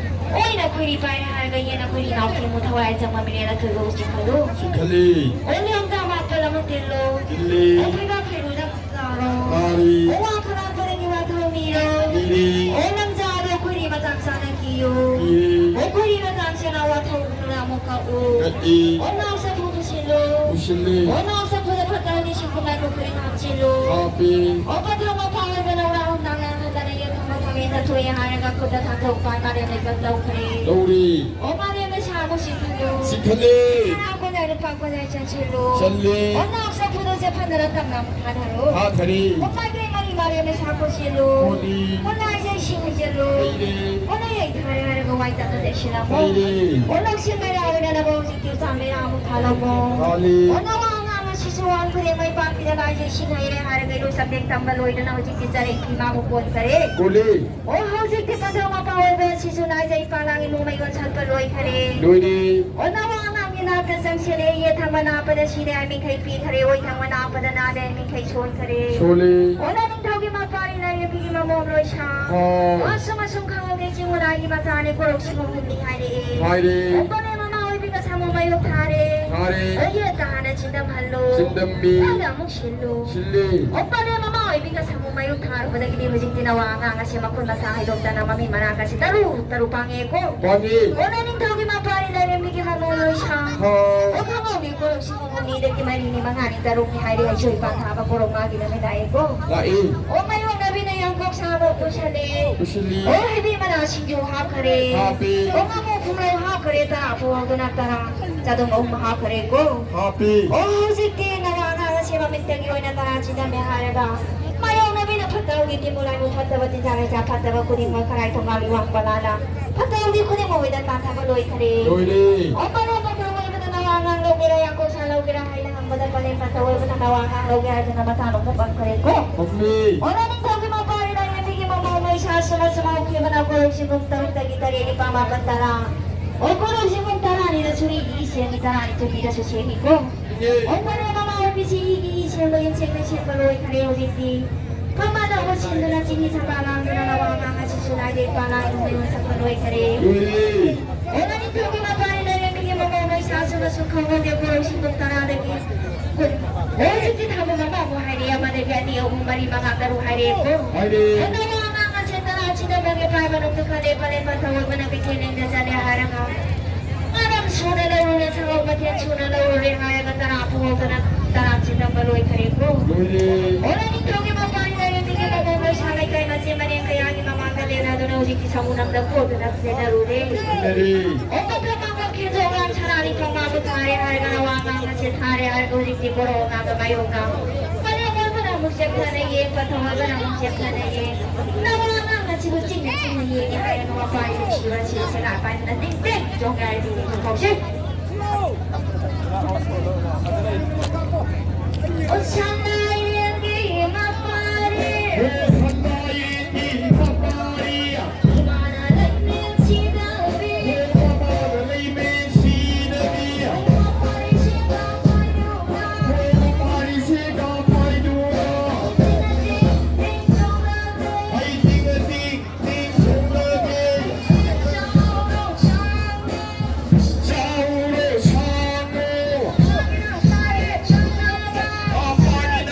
ꯑꯣꯏꯅ ꯈꯣꯏꯔꯤ ꯄꯥꯏꯔꯦ ꯍꯥꯏꯔꯒ ꯌꯦꯟꯅ ꯈꯣꯏꯔꯤ ꯅꯥꯎꯊꯦꯡ ꯃꯨ ꯊꯋꯥꯏ ꯆꯪꯕ ꯃꯤꯔꯦꯜ ꯑꯗꯨ ꯂꯧꯁꯤꯡ ꯈꯜꯂꯨ꯫ ꯈꯜꯂꯤ꯫ ꯑꯣ ꯂꯦꯝꯖꯥ ꯃꯥꯄꯜ ꯑꯃ ꯇꯤꯜꯂꯨ꯫ ꯇꯤꯜꯂꯤ꯫ ꯑꯣ ꯐꯩꯕꯥꯛ ꯐꯩꯔꯨꯗ ꯇꯥꯔꯣ꯫ ꯇꯥꯔꯤ꯫ ꯑꯣ ꯋꯥ ꯈꯅꯥꯛꯄꯗꯒꯤ ꯋꯥꯊꯧ ꯃꯤꯔꯣ꯫ ꯃꯤꯔꯤ꯫ ꯑꯣ ꯂꯝꯖꯥ ꯑꯗꯣ ꯈꯣꯏꯔꯤ ꯃꯇꯥꯡ ꯆꯥꯅ ꯀꯤꯌꯨ꯫ ꯀꯤ꯫ ꯑꯣ ꯈꯣꯏꯔꯤ ꯃꯇꯥꯡ ꯆꯥꯅ ꯋꯥꯊꯧ ꯎꯗꯨꯅ ꯑꯃꯨꯛ ꯀꯛꯎ꯫ ꯀꯛꯏ꯫ ꯑꯣ ꯅꯥꯎ ꯆꯐꯨ ꯄꯨꯁꯤꯜꯂꯨ꯫ ꯄꯨꯁꯤꯜꯂꯤ꯫ ꯑꯣ ꯅꯥꯎ ꯆꯐꯨꯗ ꯐꯠꯇ ꯍꯥꯎꯗꯤ ꯁꯤꯡ ꯀꯨꯝꯂꯥꯏ ꯈꯣꯏꯔꯤ ꯍꯥꯞꯆꯤꯜꯂꯨ꯫ ꯍꯥꯞꯄꯤ꯫ ꯑꯣ ꯄꯟꯊꯧ ꯃꯄꯥ ꯑꯣꯏꯕ ꯂꯧꯔꯥ ꯍꯨꯝꯗꯥꯡ ꯂꯥꯡꯍꯟꯗꯅ ꯌꯦꯟ ꯊꯣꯡꯕ ꯊꯣꯡꯉꯦ ꯆꯠꯊꯣꯛꯑꯦ ꯍꯥꯏꯔꯒ ꯈꯨꯠꯇ ꯊꯥꯡ ꯊꯧ ꯄꯥꯏ ꯃꯥꯂꯦꯝ ꯂꯩꯕꯥꯛ ꯂꯧꯈ꯭ꯔꯦ꯫ ꯂꯧꯔꯤ꯫ ꯑꯣ ꯃꯥꯂꯦꯝ ꯂꯩꯁꯥ ꯑꯃꯨꯛ ꯆꯤꯡꯈꯠꯂꯨ꯫ ꯆꯤꯡꯈꯠꯂꯤ꯫ ꯁꯅꯥ ꯀꯣꯟꯌꯥꯏ ꯂꯨꯄꯥ ꯀꯣꯟꯌꯥꯏ ꯆꯟꯁꯤꯜꯂꯨ꯫ ꯆꯜꯂꯤ꯫ ꯑꯣ ꯅꯥꯎ ꯆꯐꯨꯗꯣ ꯆꯦꯞꯍꯟꯗꯅ ꯇꯞꯅ ꯑꯃꯨꯛ ꯊꯥꯗꯔꯣ꯫ ꯊꯥꯊꯔꯤ꯫ ꯑꯣ ꯃꯥꯏꯀꯩ ꯃꯔꯤ ꯃꯥꯂꯦꯝ ꯂꯩꯁꯥ ꯀꯣꯏꯁꯤꯜꯂꯨ꯫ ꯍꯣꯂꯤ꯫ ꯑꯣ ꯂꯥꯏꯖꯩ ꯏꯁꯤꯡ ꯍꯩꯖꯤꯜꯂꯨ꯫ ꯍꯩꯔꯦ꯫ ꯑꯣ ꯂꯩ ꯊꯥꯔꯦ ꯍꯥꯏꯔꯒ ꯋꯥꯏ ꯇꯥꯅ ꯂꯩꯁꯤꯜꯂꯝꯃꯣ꯫ ꯍꯩꯔꯦ꯫ ꯑꯣ ꯂꯧꯁꯤꯡ ꯃꯩꯔꯥ ꯑꯣꯏꯅꯅꯕ ꯍꯧꯖꯤꯛꯇꯤ ꯎꯆꯥꯟ ꯃꯩꯔꯥ ꯑꯃꯨꯛ ꯊꯥꯜꯂꯝꯃꯣ꯫ ꯊꯥꯜꯂꯤ꯫ ꯑꯣ ꯅꯋꯥ ꯑꯉꯥꯡ ꯑꯁꯤꯁꯨ ꯋꯥꯟ ꯈꯨꯗꯤꯡ ꯃꯩ ꯄꯥꯛꯄꯤꯗ ꯂꯥꯏꯖꯩ ꯏꯁꯤꯡ ꯍꯩꯔꯦ ꯍꯥꯏꯔꯒ ꯏꯔꯨ ꯆꯝꯗꯦꯛ ꯇꯝꯕ ꯂꯣꯏꯗꯅ ꯍꯧꯖꯤꯛꯇꯤ ꯆꯔꯦꯛ ꯐꯤ ꯃꯥꯕꯨ ꯀꯣꯟꯈꯔꯦ꯫ ꯀꯣꯜꯂꯤ꯫ ꯑꯣ ꯍꯧꯖꯤꯛꯇꯤ ꯄꯟꯊꯧ ꯃꯄꯥ ꯑꯣꯏꯕ ꯑꯁꯤꯁꯨ ꯂꯥꯏꯖꯩ ꯏꯄꯥ ꯂꯥꯡ ꯏꯃꯨꯡ ꯃꯩ ꯑꯣꯟꯁꯟꯕ ꯂꯣꯏꯈꯔꯦ꯫ ꯂꯣꯏꯔꯦ꯫ ꯑꯣ ꯅꯋꯥ ꯑꯉꯥꯡꯒꯤ ꯅꯥꯛꯇ ꯆꯪꯁꯤꯜꯂꯦ ꯌꯦꯠ ꯊꯪꯕ ꯅꯥꯄꯗ ꯁꯤꯔꯦ ꯍꯥꯏ ꯃꯤꯈꯩ ꯄꯤꯈꯔꯦ ꯑꯣꯏ ꯊꯪꯕ ꯅꯥꯄꯗ ꯅꯥꯗꯦ ꯍꯥꯏ ꯃꯤꯈꯩ ꯁꯣꯟꯈꯔꯦ꯫ ꯁꯣꯜꯂꯤ꯫ ꯑꯣ ꯅꯅꯤꯡꯊꯧꯒꯤ ꯃꯄꯥꯔꯤ ꯂꯥꯏꯔꯦꯝꯕꯤꯒꯤ ꯃꯃꯣꯝ ꯂꯣꯏꯁꯥ꯫ ꯍꯥꯎ꯫ ꯑꯣ ꯑꯁꯨꯝ ꯑꯁꯨꯝ ꯈꯪꯍꯧꯗꯦ ꯆꯤꯡ ꯃꯅꯥꯏꯒꯤ ꯃꯆꯥꯅꯦ ꯀꯣꯔꯧ ꯁꯤꯡꯍꯣꯡ ꯍꯨꯝꯅꯤ ꯍꯥꯏꯔꯛꯑꯦ꯫ ꯍꯥꯏꯔꯦ꯫ ꯑꯣ ꯄꯅꯦ ꯃꯃꯥ ꯑꯣꯏꯕꯤꯒ ꯁꯥꯃꯨ ꯃꯌꯣꯛ ꯊꯥꯔꯦ꯫ ꯊꯥꯔꯦ꯫ ꯑꯣ ꯌꯦꯠꯇ ꯍꯥꯟꯅ ꯆꯤꯡꯗꯝꯍꯜꯂꯣ꯫ ꯆꯤꯡꯗꯝꯃꯤ꯫ ꯑꯩꯅ ꯑꯃꯨꯛ ꯁꯤꯜꯂꯨ꯫ ꯁꯤꯜꯂꯤ꯫ ꯑꯣ ꯄꯅꯦ ꯃꯃꯥ ꯑꯣꯏꯕꯤꯒ ꯁꯥꯃꯨ ꯃꯌꯣꯛ ꯊꯥꯔꯨꯕꯗꯒꯤꯗꯤ ꯍꯧꯖꯤꯛꯇꯤ ꯅꯋꯥ ꯑꯉꯥꯡ ꯑꯁꯦ ꯃꯈꯨꯠ ꯃꯁꯥ ꯍꯥꯏꯗꯣꯛꯇꯅ ꯃꯃꯤ ꯃꯅꯥ ꯀꯥꯁꯤ ꯇꯔꯨ ꯇꯔꯨ ꯄꯥꯡꯉꯦꯀꯣ꯫ ꯄꯥꯡꯉꯤ꯫ ꯑꯣ ꯅꯅꯤꯡꯊꯧꯒꯤ ꯃꯄꯥꯔꯤ ꯂꯥꯏꯔꯦꯝꯕꯤꯒꯤ ꯃꯃꯣꯝ ꯂꯣꯏꯁꯥ꯫ ꯍꯥꯎ꯫ ꯑꯣ ꯈꯪꯍꯧꯗꯦ ꯀꯣꯔꯧ ꯁꯤꯡꯍꯣꯡ ꯍꯨꯝꯅꯤꯗꯒꯤ ꯃꯔꯤꯅꯤ ꯃꯉꯥꯅꯤ ꯇꯔꯨꯛꯅꯤ ꯍꯥꯏꯔꯦ ꯍꯩꯁꯨ ꯏꯄꯥ ꯊꯥꯕ ꯀꯣꯔꯧ ꯃꯥꯒꯤ ꯅꯨꯃꯤꯠ ꯂꯥꯛꯑꯦꯀꯣ꯫ ꯂꯥꯛꯏ꯫ ꯑꯣ ꯃꯌꯣꯛꯅꯕꯤꯅ ꯌꯥꯡꯀꯣꯛ ꯁꯥꯕ ꯄꯨꯁꯜꯂꯦ꯫ ꯄꯨꯁꯤꯜꯂꯤ꯫ ꯑꯣ ꯍꯩꯕꯤ ꯃꯅꯥ ꯁꯤꯡꯖꯨ ꯍꯥꯞꯈꯔꯦ꯫ ꯍꯥꯞꯄꯤ꯫ ꯑꯣ ꯉꯥꯃꯨ ꯐꯨꯝꯂꯧ ꯍꯥꯞꯈꯔꯦ ꯇꯔꯥ ꯐꯨꯍꯧꯗꯅ ꯇꯔꯥ ꯆꯥꯗꯣꯡ ꯑꯍꯨꯝ ꯍꯥꯞꯈꯔꯦꯀꯣ꯫ ꯍꯥꯞꯄꯤ꯫ ꯑꯣ ꯍꯧꯖꯤꯛꯇꯤ ꯅꯋꯥ ꯑꯉꯥꯡ ꯑꯁꯦ ꯃꯃꯤꯠꯇꯒꯤ ꯑꯣꯏꯅ ꯇꯔꯥ ꯆꯤꯟꯗꯝꯃꯦ ꯍꯥꯏꯔꯒ ꯃꯌꯣꯛꯅꯕꯤꯅ ꯐꯠꯇ ꯍꯥꯎꯗꯤ ꯇꯤꯟꯕꯨ ꯂꯥꯏꯕꯨ ꯐꯠꯇꯕ ꯆꯤꯟꯖꯥꯛ ꯂꯩꯖꯥ ꯐꯠꯇꯕ ꯈꯨꯗꯤꯡꯃꯛ ꯈꯔꯥꯏ ꯊꯣꯡꯒꯥꯜ ꯋꯥꯡ ꯄꯂꯥꯅ ꯐꯠꯇ ꯍꯥꯎꯗꯤ ꯈꯨꯗꯤꯡꯃꯛ ꯑꯣꯏꯗ ꯇꯥꯟꯊꯕ ꯂꯣꯏꯈꯔꯦ꯫ ꯂꯣꯏꯔꯦ꯫ ꯑꯣ ꯃꯔꯨꯞ ꯃꯄꯥꯡ ꯑꯣꯏꯕꯗ ꯅꯋꯥ ꯑꯉꯥꯡ ꯂꯧꯒꯦꯔꯥ ꯌꯥꯡꯀꯣꯛ ꯁꯥ ꯂꯧꯒꯦꯔꯥ ꯍꯥꯏꯅ ꯍꯪꯕꯗ ꯄꯂꯦꯝ ꯐꯠꯇ ꯑꯣꯏꯕꯅ ꯅꯋꯥ ꯑꯉꯥꯡ ꯂꯧꯒꯦ ꯍꯥꯏꯗꯨꯅ ꯃꯁꯥ ꯅꯣꯡꯃ ꯄꯟꯈ꯭ꯔꯦꯀꯣ꯫ ꯐꯝꯃꯤ꯫ ꯑꯣ ꯅꯅꯤꯡꯊꯧꯒꯤ ꯃꯄꯥꯔꯤ ꯂꯥꯏꯔꯦꯝꯕꯤꯒꯤ ꯃꯃꯣꯝ ꯂꯣꯏꯁꯥ ꯑꯁꯨꯝ ꯑꯁꯨꯝ ꯍꯧꯈꯤꯕꯅ ꯀꯣꯔꯧ ꯁꯤꯡꯕꯨꯡ ꯇꯔꯨꯛꯇꯒꯤ ꯇꯔꯦꯠ ꯅꯤꯄꯥꯜ ꯃꯥꯄꯜ ꯇꯔꯥ꯫ ꯑꯣ ꯀꯣꯔꯧ ꯁꯤꯡꯕꯨꯡ ꯇꯔꯥꯅꯤꯗ ꯁꯨꯔꯤꯒꯤ ꯏ ꯁꯦꯝꯃꯤ ꯇꯔꯥꯅꯤ ꯆꯨꯞꯄꯤꯗꯁꯨ ꯁꯦꯝꯃꯤꯀꯣ꯫ ꯑꯣ ꯄꯅꯦ ꯃꯃꯥ ꯑꯣꯏꯕꯤꯁꯤ ꯏꯒꯤ ꯏ ꯁꯦꯝꯕ ꯌꯨꯝꯁꯦꯡꯅ ꯁꯦꯝꯕ ꯂꯣꯏꯈꯔꯦ ꯍꯧꯖꯤꯛꯇꯤ꯫ ꯐꯝꯕꯥꯜ ꯂꯧꯕ ꯁꯤꯟꯗꯨꯅ ꯆꯤꯡꯍꯤ ꯁꯝꯕꯥꯜ ꯂꯥꯡꯗꯨꯅ ꯅꯋꯥ ꯑꯉꯥꯡ ꯑꯁꯤꯁꯨ ꯂꯥꯏꯗ ꯏꯄꯥ ꯂꯥꯏ ꯏꯃꯨꯡ ꯃꯅꯨꯡ ꯁꯛꯄ ꯂꯣꯏꯈꯔꯦ꯫ ꯂꯣꯏꯔꯦ꯫ ꯑꯣ ꯅꯅꯤꯡꯊꯧꯒꯤ ꯃꯄꯥꯔꯤ ꯂꯥꯏꯔꯦꯝꯕꯤꯒꯤ ꯃꯃꯣꯝ ꯂꯣꯏꯁꯥ ꯑꯁꯨꯝ ꯑꯁꯨꯝ ꯈꯪꯍꯧꯗꯦ ꯀꯣꯔꯧ ꯁꯤꯡꯕꯨꯡ ꯇꯔꯥꯗꯒꯤ ꯀꯨꯟ꯫ ꯑꯣ ꯍꯧꯖꯤꯛꯇꯤ ꯊꯥꯕ ꯃꯃꯥꯕꯨ ꯍꯥꯏꯔꯦ ꯑꯃꯗꯒꯤ ꯑꯅꯤ ꯑꯍꯨꯝ ꯃꯔꯤ ꯃꯉꯥ ꯇꯔꯨꯛ ꯍꯥꯏꯔꯦꯀꯣ꯫ ꯍꯥꯏꯔꯦ꯫ ꯑꯣ ꯅꯋꯥ ꯑꯉꯥꯡ ꯑꯁꯦ ꯇꯔꯥ ꯆꯤꯟꯗꯝꯃꯒꯦ ꯄꯥꯏꯕ ꯅꯨꯡꯗꯨ ꯈꯜꯂꯦ ꯄꯂꯦꯝ ꯐꯠꯇ ꯑꯣꯏꯕꯅ ꯀꯩꯊꯦꯜ ꯂꯦꯡꯗ ꯆꯠꯂꯦ ꯍꯥꯏꯔꯒ ꯃꯔꯝ ꯁꯨꯅ ꯂꯧꯔꯨꯔꯦ ꯁꯪꯒꯣꯝ ꯃꯊꯦꯜ ꯁꯨꯅ ꯂꯧꯔꯨꯔꯦ ꯍꯥꯏꯔꯒ ꯇꯔꯥ ꯄꯨꯍꯧꯗꯅ ꯇꯔꯥ ꯆꯤꯟꯗꯝꯕ ꯂꯣꯏꯈꯔꯦꯀꯣ꯫ ꯂꯣꯏꯔꯦ꯫ ꯑꯣ ꯅꯅꯤꯡꯊꯧꯒꯤ ꯃꯄꯥꯔꯤ ꯂꯥꯏꯔꯦꯝꯕꯤꯒꯤ ꯃꯃꯣꯝ ꯂꯣꯏꯁꯥ ꯂꯩꯀꯥꯏ ꯃꯆꯦ ꯃꯅꯦꯝ ꯀꯌꯥꯒꯤ ꯃꯃꯥꯡꯗ ꯂꯦꯟꯅꯗꯨꯅ ꯍꯧꯖꯤꯛꯇꯤ ꯁꯃꯨ ꯅꯝꯗ ꯀꯣꯏꯗꯨꯅ ꯂꯦꯟꯅꯔꯨꯔꯦ꯫ ꯂꯦꯟꯅꯔꯦ꯫ ꯑꯣ ꯃꯐꯝ ꯃꯥꯡꯕ ꯈꯦꯟꯖꯣꯡ ꯂꯥꯡ ꯁꯅꯥꯔꯤ ꯐꯝꯕꯥꯜꯕꯨ ꯊꯥꯔꯦ ꯍꯥꯏꯔꯒ ꯅꯋꯥ ꯑꯉꯥꯡ ꯑꯁꯦ ꯊꯥꯔꯦ ꯍꯥꯏꯔꯒ ꯍꯧꯖꯤꯛꯇꯤ ꯀꯣꯔꯧ ꯑꯉꯥꯡꯒ ꯃꯥꯌꯣꯛꯅ ꯄꯂꯦꯝ ꯑꯣꯏꯕꯅ ꯑꯃꯨꯛ ꯆꯦꯞꯊꯅ ꯌꯦꯡꯕ ꯊꯧꯔꯒꯅ ꯑꯃꯨꯛ ꯆꯦꯞꯊꯅ ꯌꯦꯡꯕ꯫ ꯅꯋꯥ ꯑꯉꯥꯡ ꯑꯁꯤꯕꯨ ꯆꯤꯡꯅ ꯆꯤꯡꯅ ꯌꯦꯡꯉꯦ ꯍꯥꯏꯔꯒ ꯃꯄꯥ ꯏꯕꯨꯡꯁꯤꯕ ꯁꯦ ꯁꯦꯒꯥꯏ ꯄꯥꯏꯗꯅ ꯇꯤꯡ ꯇꯤꯡ ꯆꯣꯡꯉꯦ ꯍꯥꯏꯗꯨ ꯎꯊꯣꯛꯁꯤ꯫ ꯑꯣ ꯁꯉꯥꯏꯔꯦꯟꯒꯤ ꯃꯄꯥꯔꯤ꯫ ꯑꯣ ꯁꯉꯥꯏꯔꯦꯟꯒꯤ ꯃꯄꯥꯔꯤ꯫ ꯃꯃꯥꯅ ꯂꯩꯃꯦꯟ ꯁꯤꯗꯕꯤ꯫ ꯑꯣ ꯃꯃꯥꯅ ꯂꯩꯃꯦꯟ ꯁꯤꯗꯕꯤ꯫ ꯑꯣ ꯃꯄꯥꯔꯤꯁꯦ ꯀꯥꯎ ꯄꯥꯏꯗꯨꯅ꯫ ꯑꯣ ꯃꯄꯥꯔꯤꯁꯦ ꯀꯥꯎ ꯄꯥꯏꯗꯨꯅ꯫ ꯑꯩ ꯇꯤꯡꯉꯗꯤ ꯅꯤꯡꯊꯧꯅꯒꯦ꯫ ꯆꯥꯎꯔꯣ ꯁꯥꯡꯉꯣ꯫ ꯃꯄꯥꯅꯤ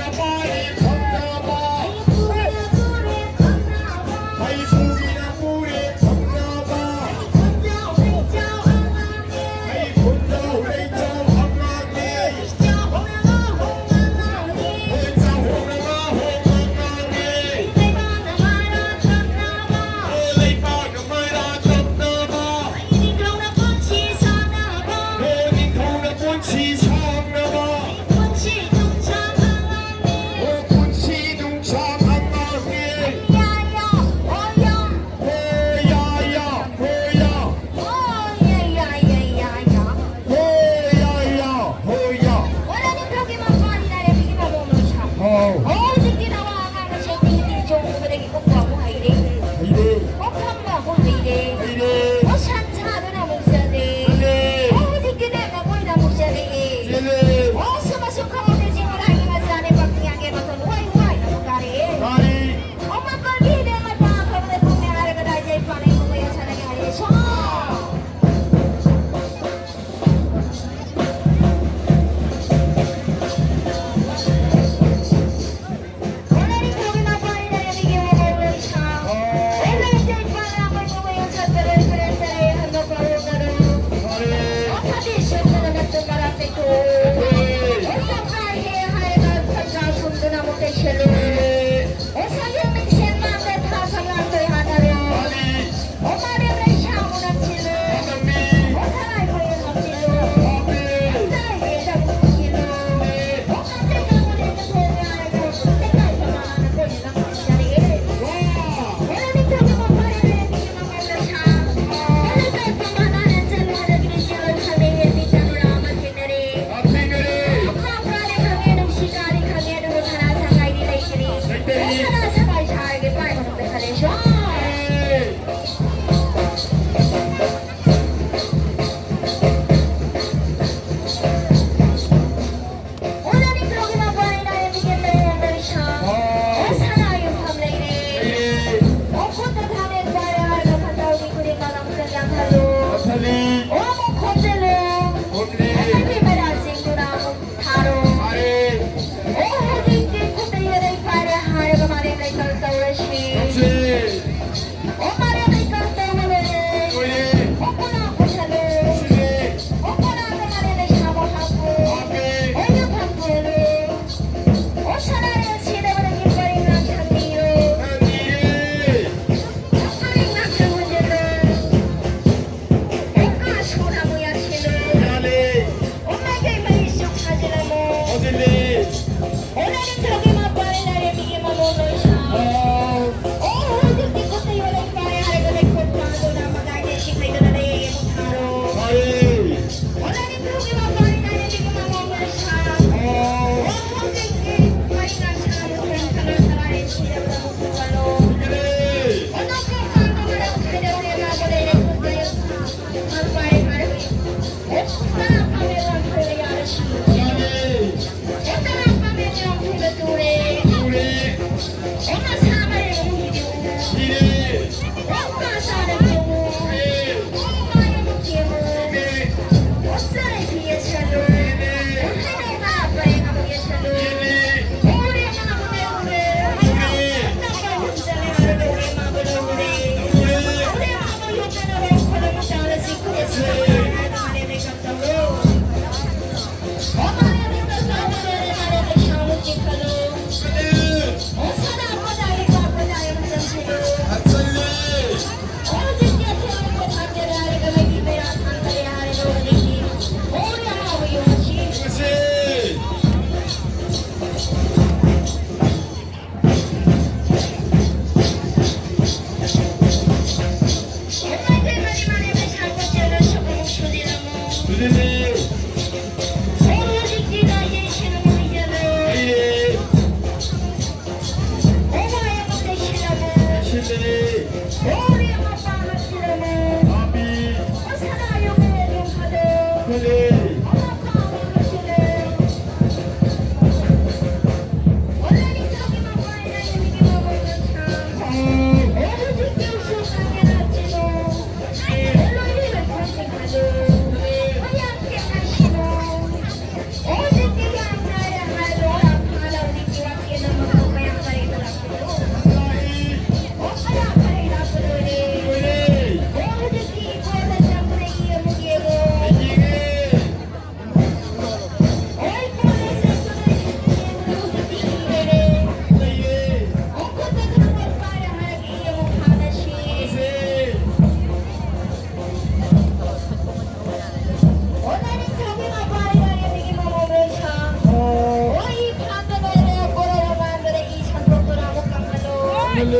ꯍꯜꯂꯦ꯫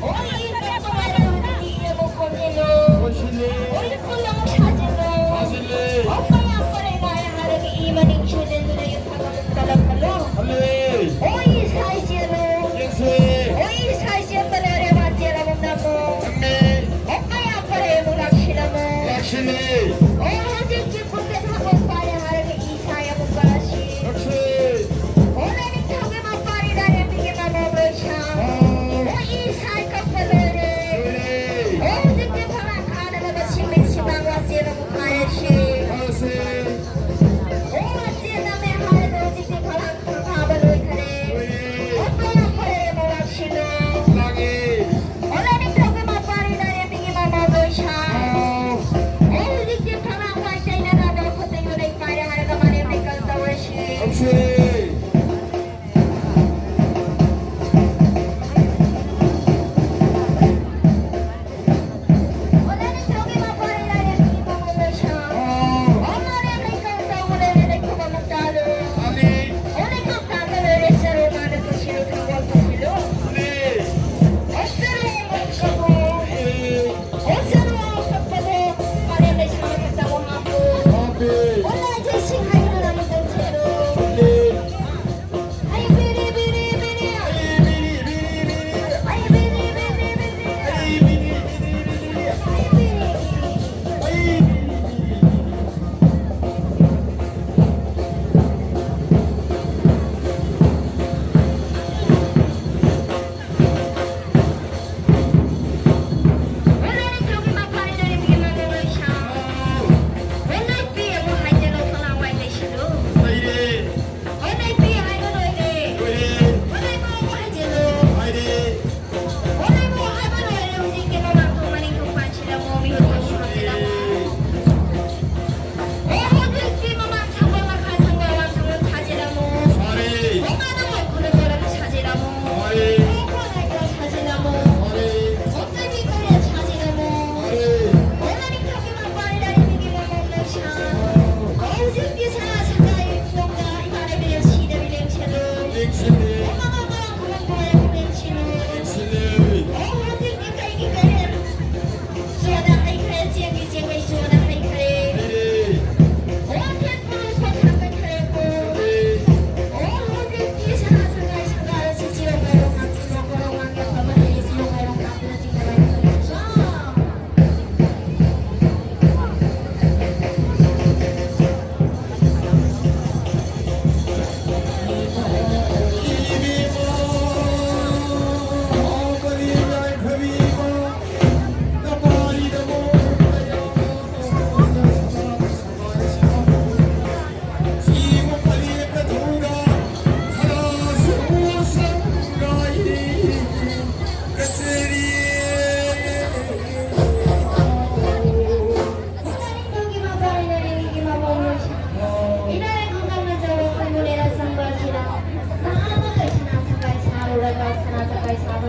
ꯑꯣ, ꯏ ꯀꯞꯄ ꯃꯌꯥꯝꯗꯨꯗꯤ ꯏ ꯑꯃꯨꯛ ꯀꯣꯟꯁꯤꯜꯂꯨ꯫ ꯀꯣꯟꯁꯤꯜꯂꯦ꯫ ꯑꯣ, ꯏ ꯐꯨꯜ ꯑꯃꯨꯛ ꯁꯥꯖꯤꯜꯂꯨ꯫ ꯁꯥꯖꯤꯜꯂꯦ꯫ ꯑꯣ, ꯀꯌꯥꯝ ꯐꯔꯦ ꯅꯥꯏ ꯍꯥꯏꯔꯒ ꯏ ꯃꯅꯤꯡ ꯁꯨꯖꯤꯟꯗꯨꯅ ꯌꯨꯝꯊꯛ ꯑꯃꯨꯛ ꯇꯂꯛꯍꯜꯂꯣ꯫ ꯍꯜꯂꯦ꯫ ꯑꯣ, ꯏ ꯁꯥꯏ ꯆꯦꯜꯂꯨ꯫ ꯆꯦꯟꯁꯦ꯫ ꯑꯣ, ꯏ ꯁꯥꯏ ꯆꯦꯟꯕ ꯂꯣꯏꯔꯦ, ꯋꯥꯟꯆꯦꯜ ꯑꯃꯨꯛ ꯅꯝꯃꯨ꯫ ꯅꯝꯃꯦ꯫ ꯑꯣ, ꯀꯌꯥꯝ ꯐꯔꯦ ꯑꯃꯨꯛ ꯂꯥꯛꯁꯤꯜꯂꯝꯃꯨ꯫ ꯂꯥꯛꯁꯤꯜꯂꯦ꯫ ꯑꯣ, ꯍꯧꯖꯤꯛꯇꯤ ꯐꯨꯠꯇ ꯊꯥꯡꯒꯣꯜ ꯄꯥꯜꯂꯦ ꯍꯥꯏꯔꯒ ꯏ ꯁꯥꯏ ꯑꯃꯨꯛ ꯀꯥꯔꯁꯤ꯫ ꯀꯥꯔꯁꯤ꯫ ꯑꯣ, ꯅꯣꯏ ꯅꯤꯡꯊꯧꯒꯤ ꯃꯄꯥꯔꯤꯗ ꯔꯦꯝꯕꯤꯒꯤ ꯃꯃꯧ ꯂꯣꯏꯁꯥ꯫ ꯑꯥ꯫ ꯑꯣ, ꯏ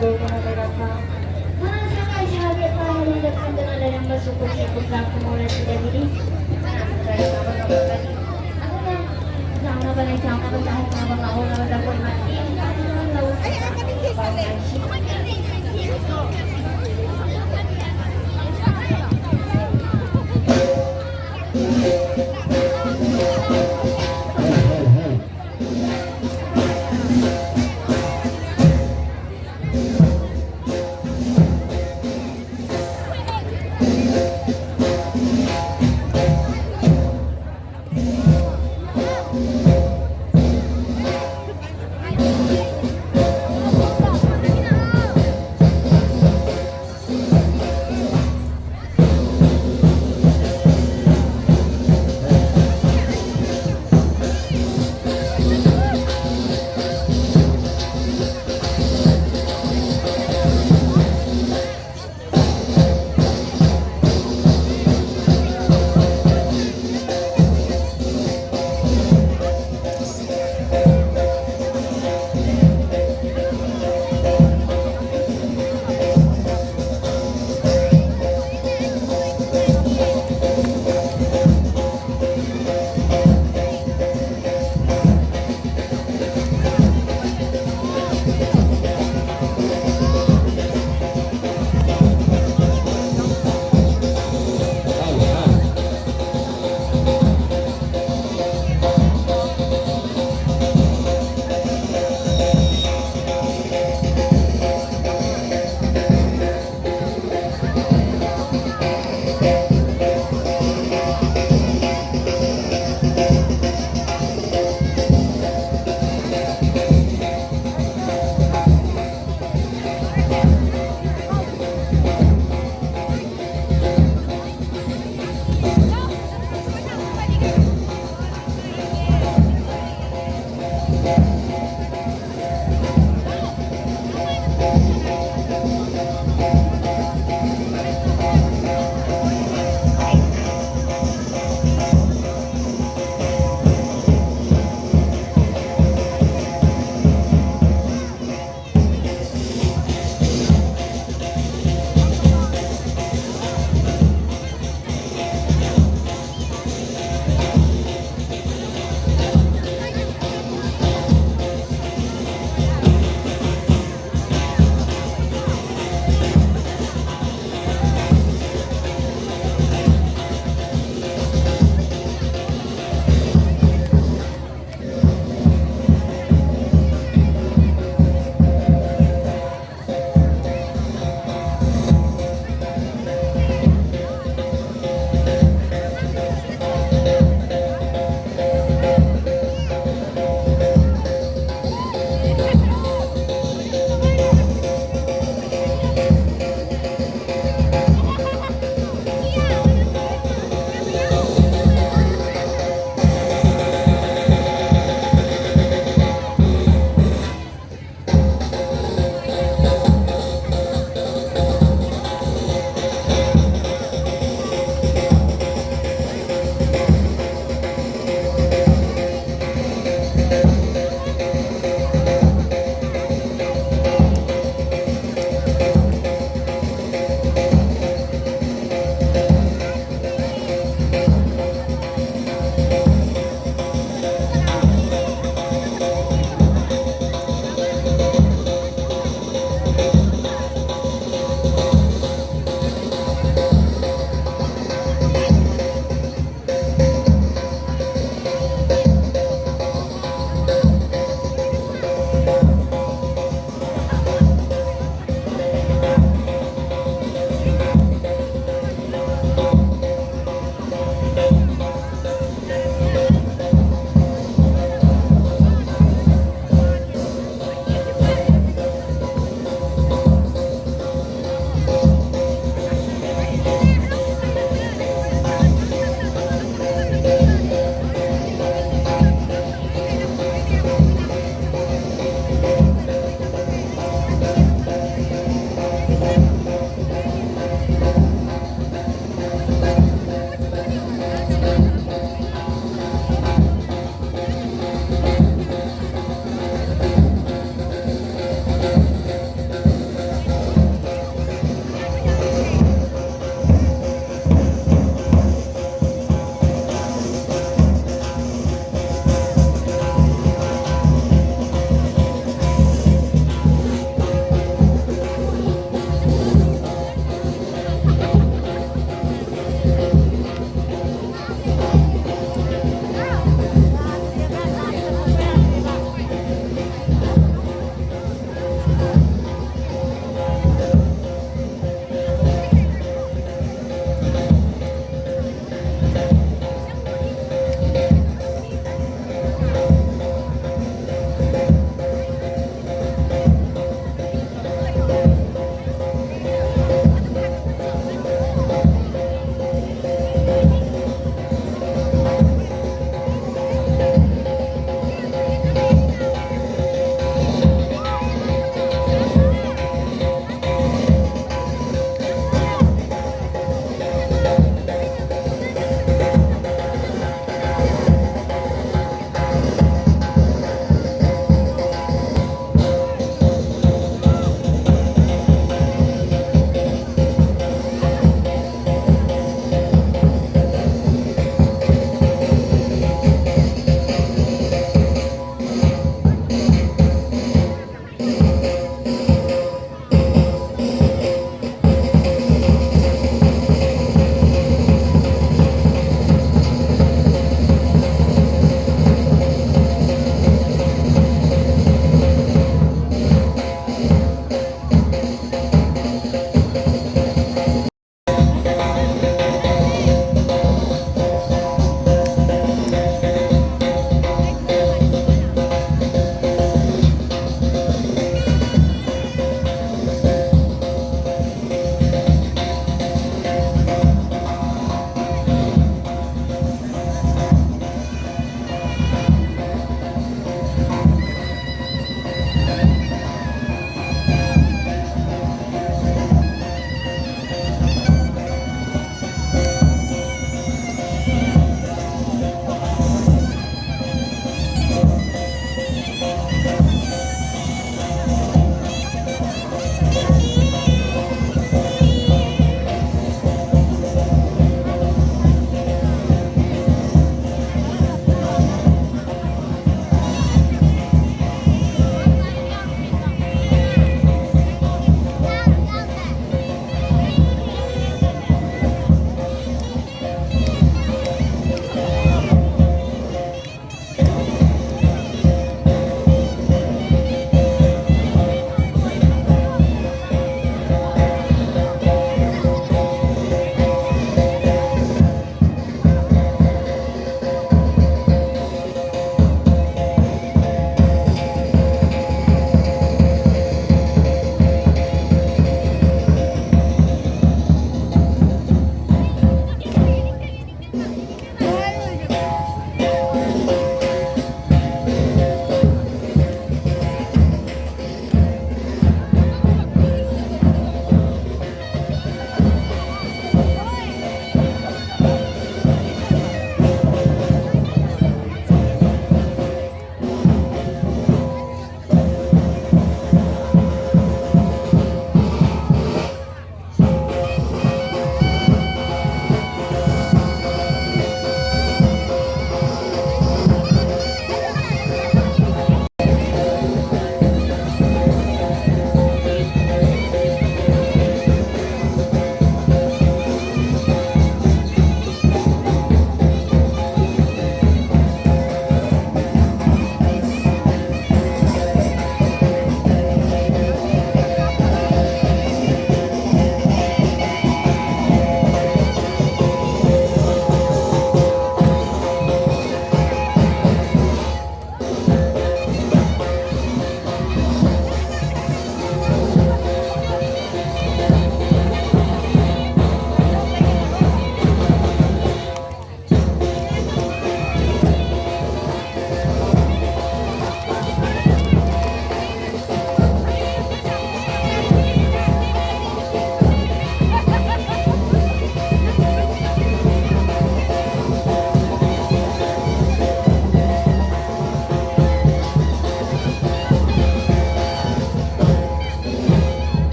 ꯂꯣꯏꯅꯅ ꯂꯩꯔꯝꯕ, ꯃꯍꯥꯛ ꯁꯉꯥꯏ ꯁꯥꯕꯤ ꯑꯄꯥ ꯃꯅꯨꯡꯗ ꯐꯝꯗꯨꯅ ꯂꯩꯔꯝꯕ ꯁꯨꯀꯨ ꯁꯦꯀꯨ ꯀ꯭ꯂꯥꯛ ꯈꯨꯃꯣꯔ ꯑꯁꯤꯗꯒꯤꯗꯤ ꯀꯅꯥꯁꯨ ꯀꯔꯤ ꯇꯧꯕ ꯉꯝꯂꯛꯀꯅꯤ? ꯑꯗꯨꯅ ꯆꯥꯎꯅꯕ ꯂꯩ ꯆꯥꯎꯅꯕ ꯆꯥꯎꯅꯕ ꯉꯥꯎꯅꯕ ꯖꯒꯣꯏ ꯃꯇꯦꯛ ꯑꯃ ꯂꯧꯔꯒ ꯄꯥꯎ ꯌꯥꯏꯁꯤ꯫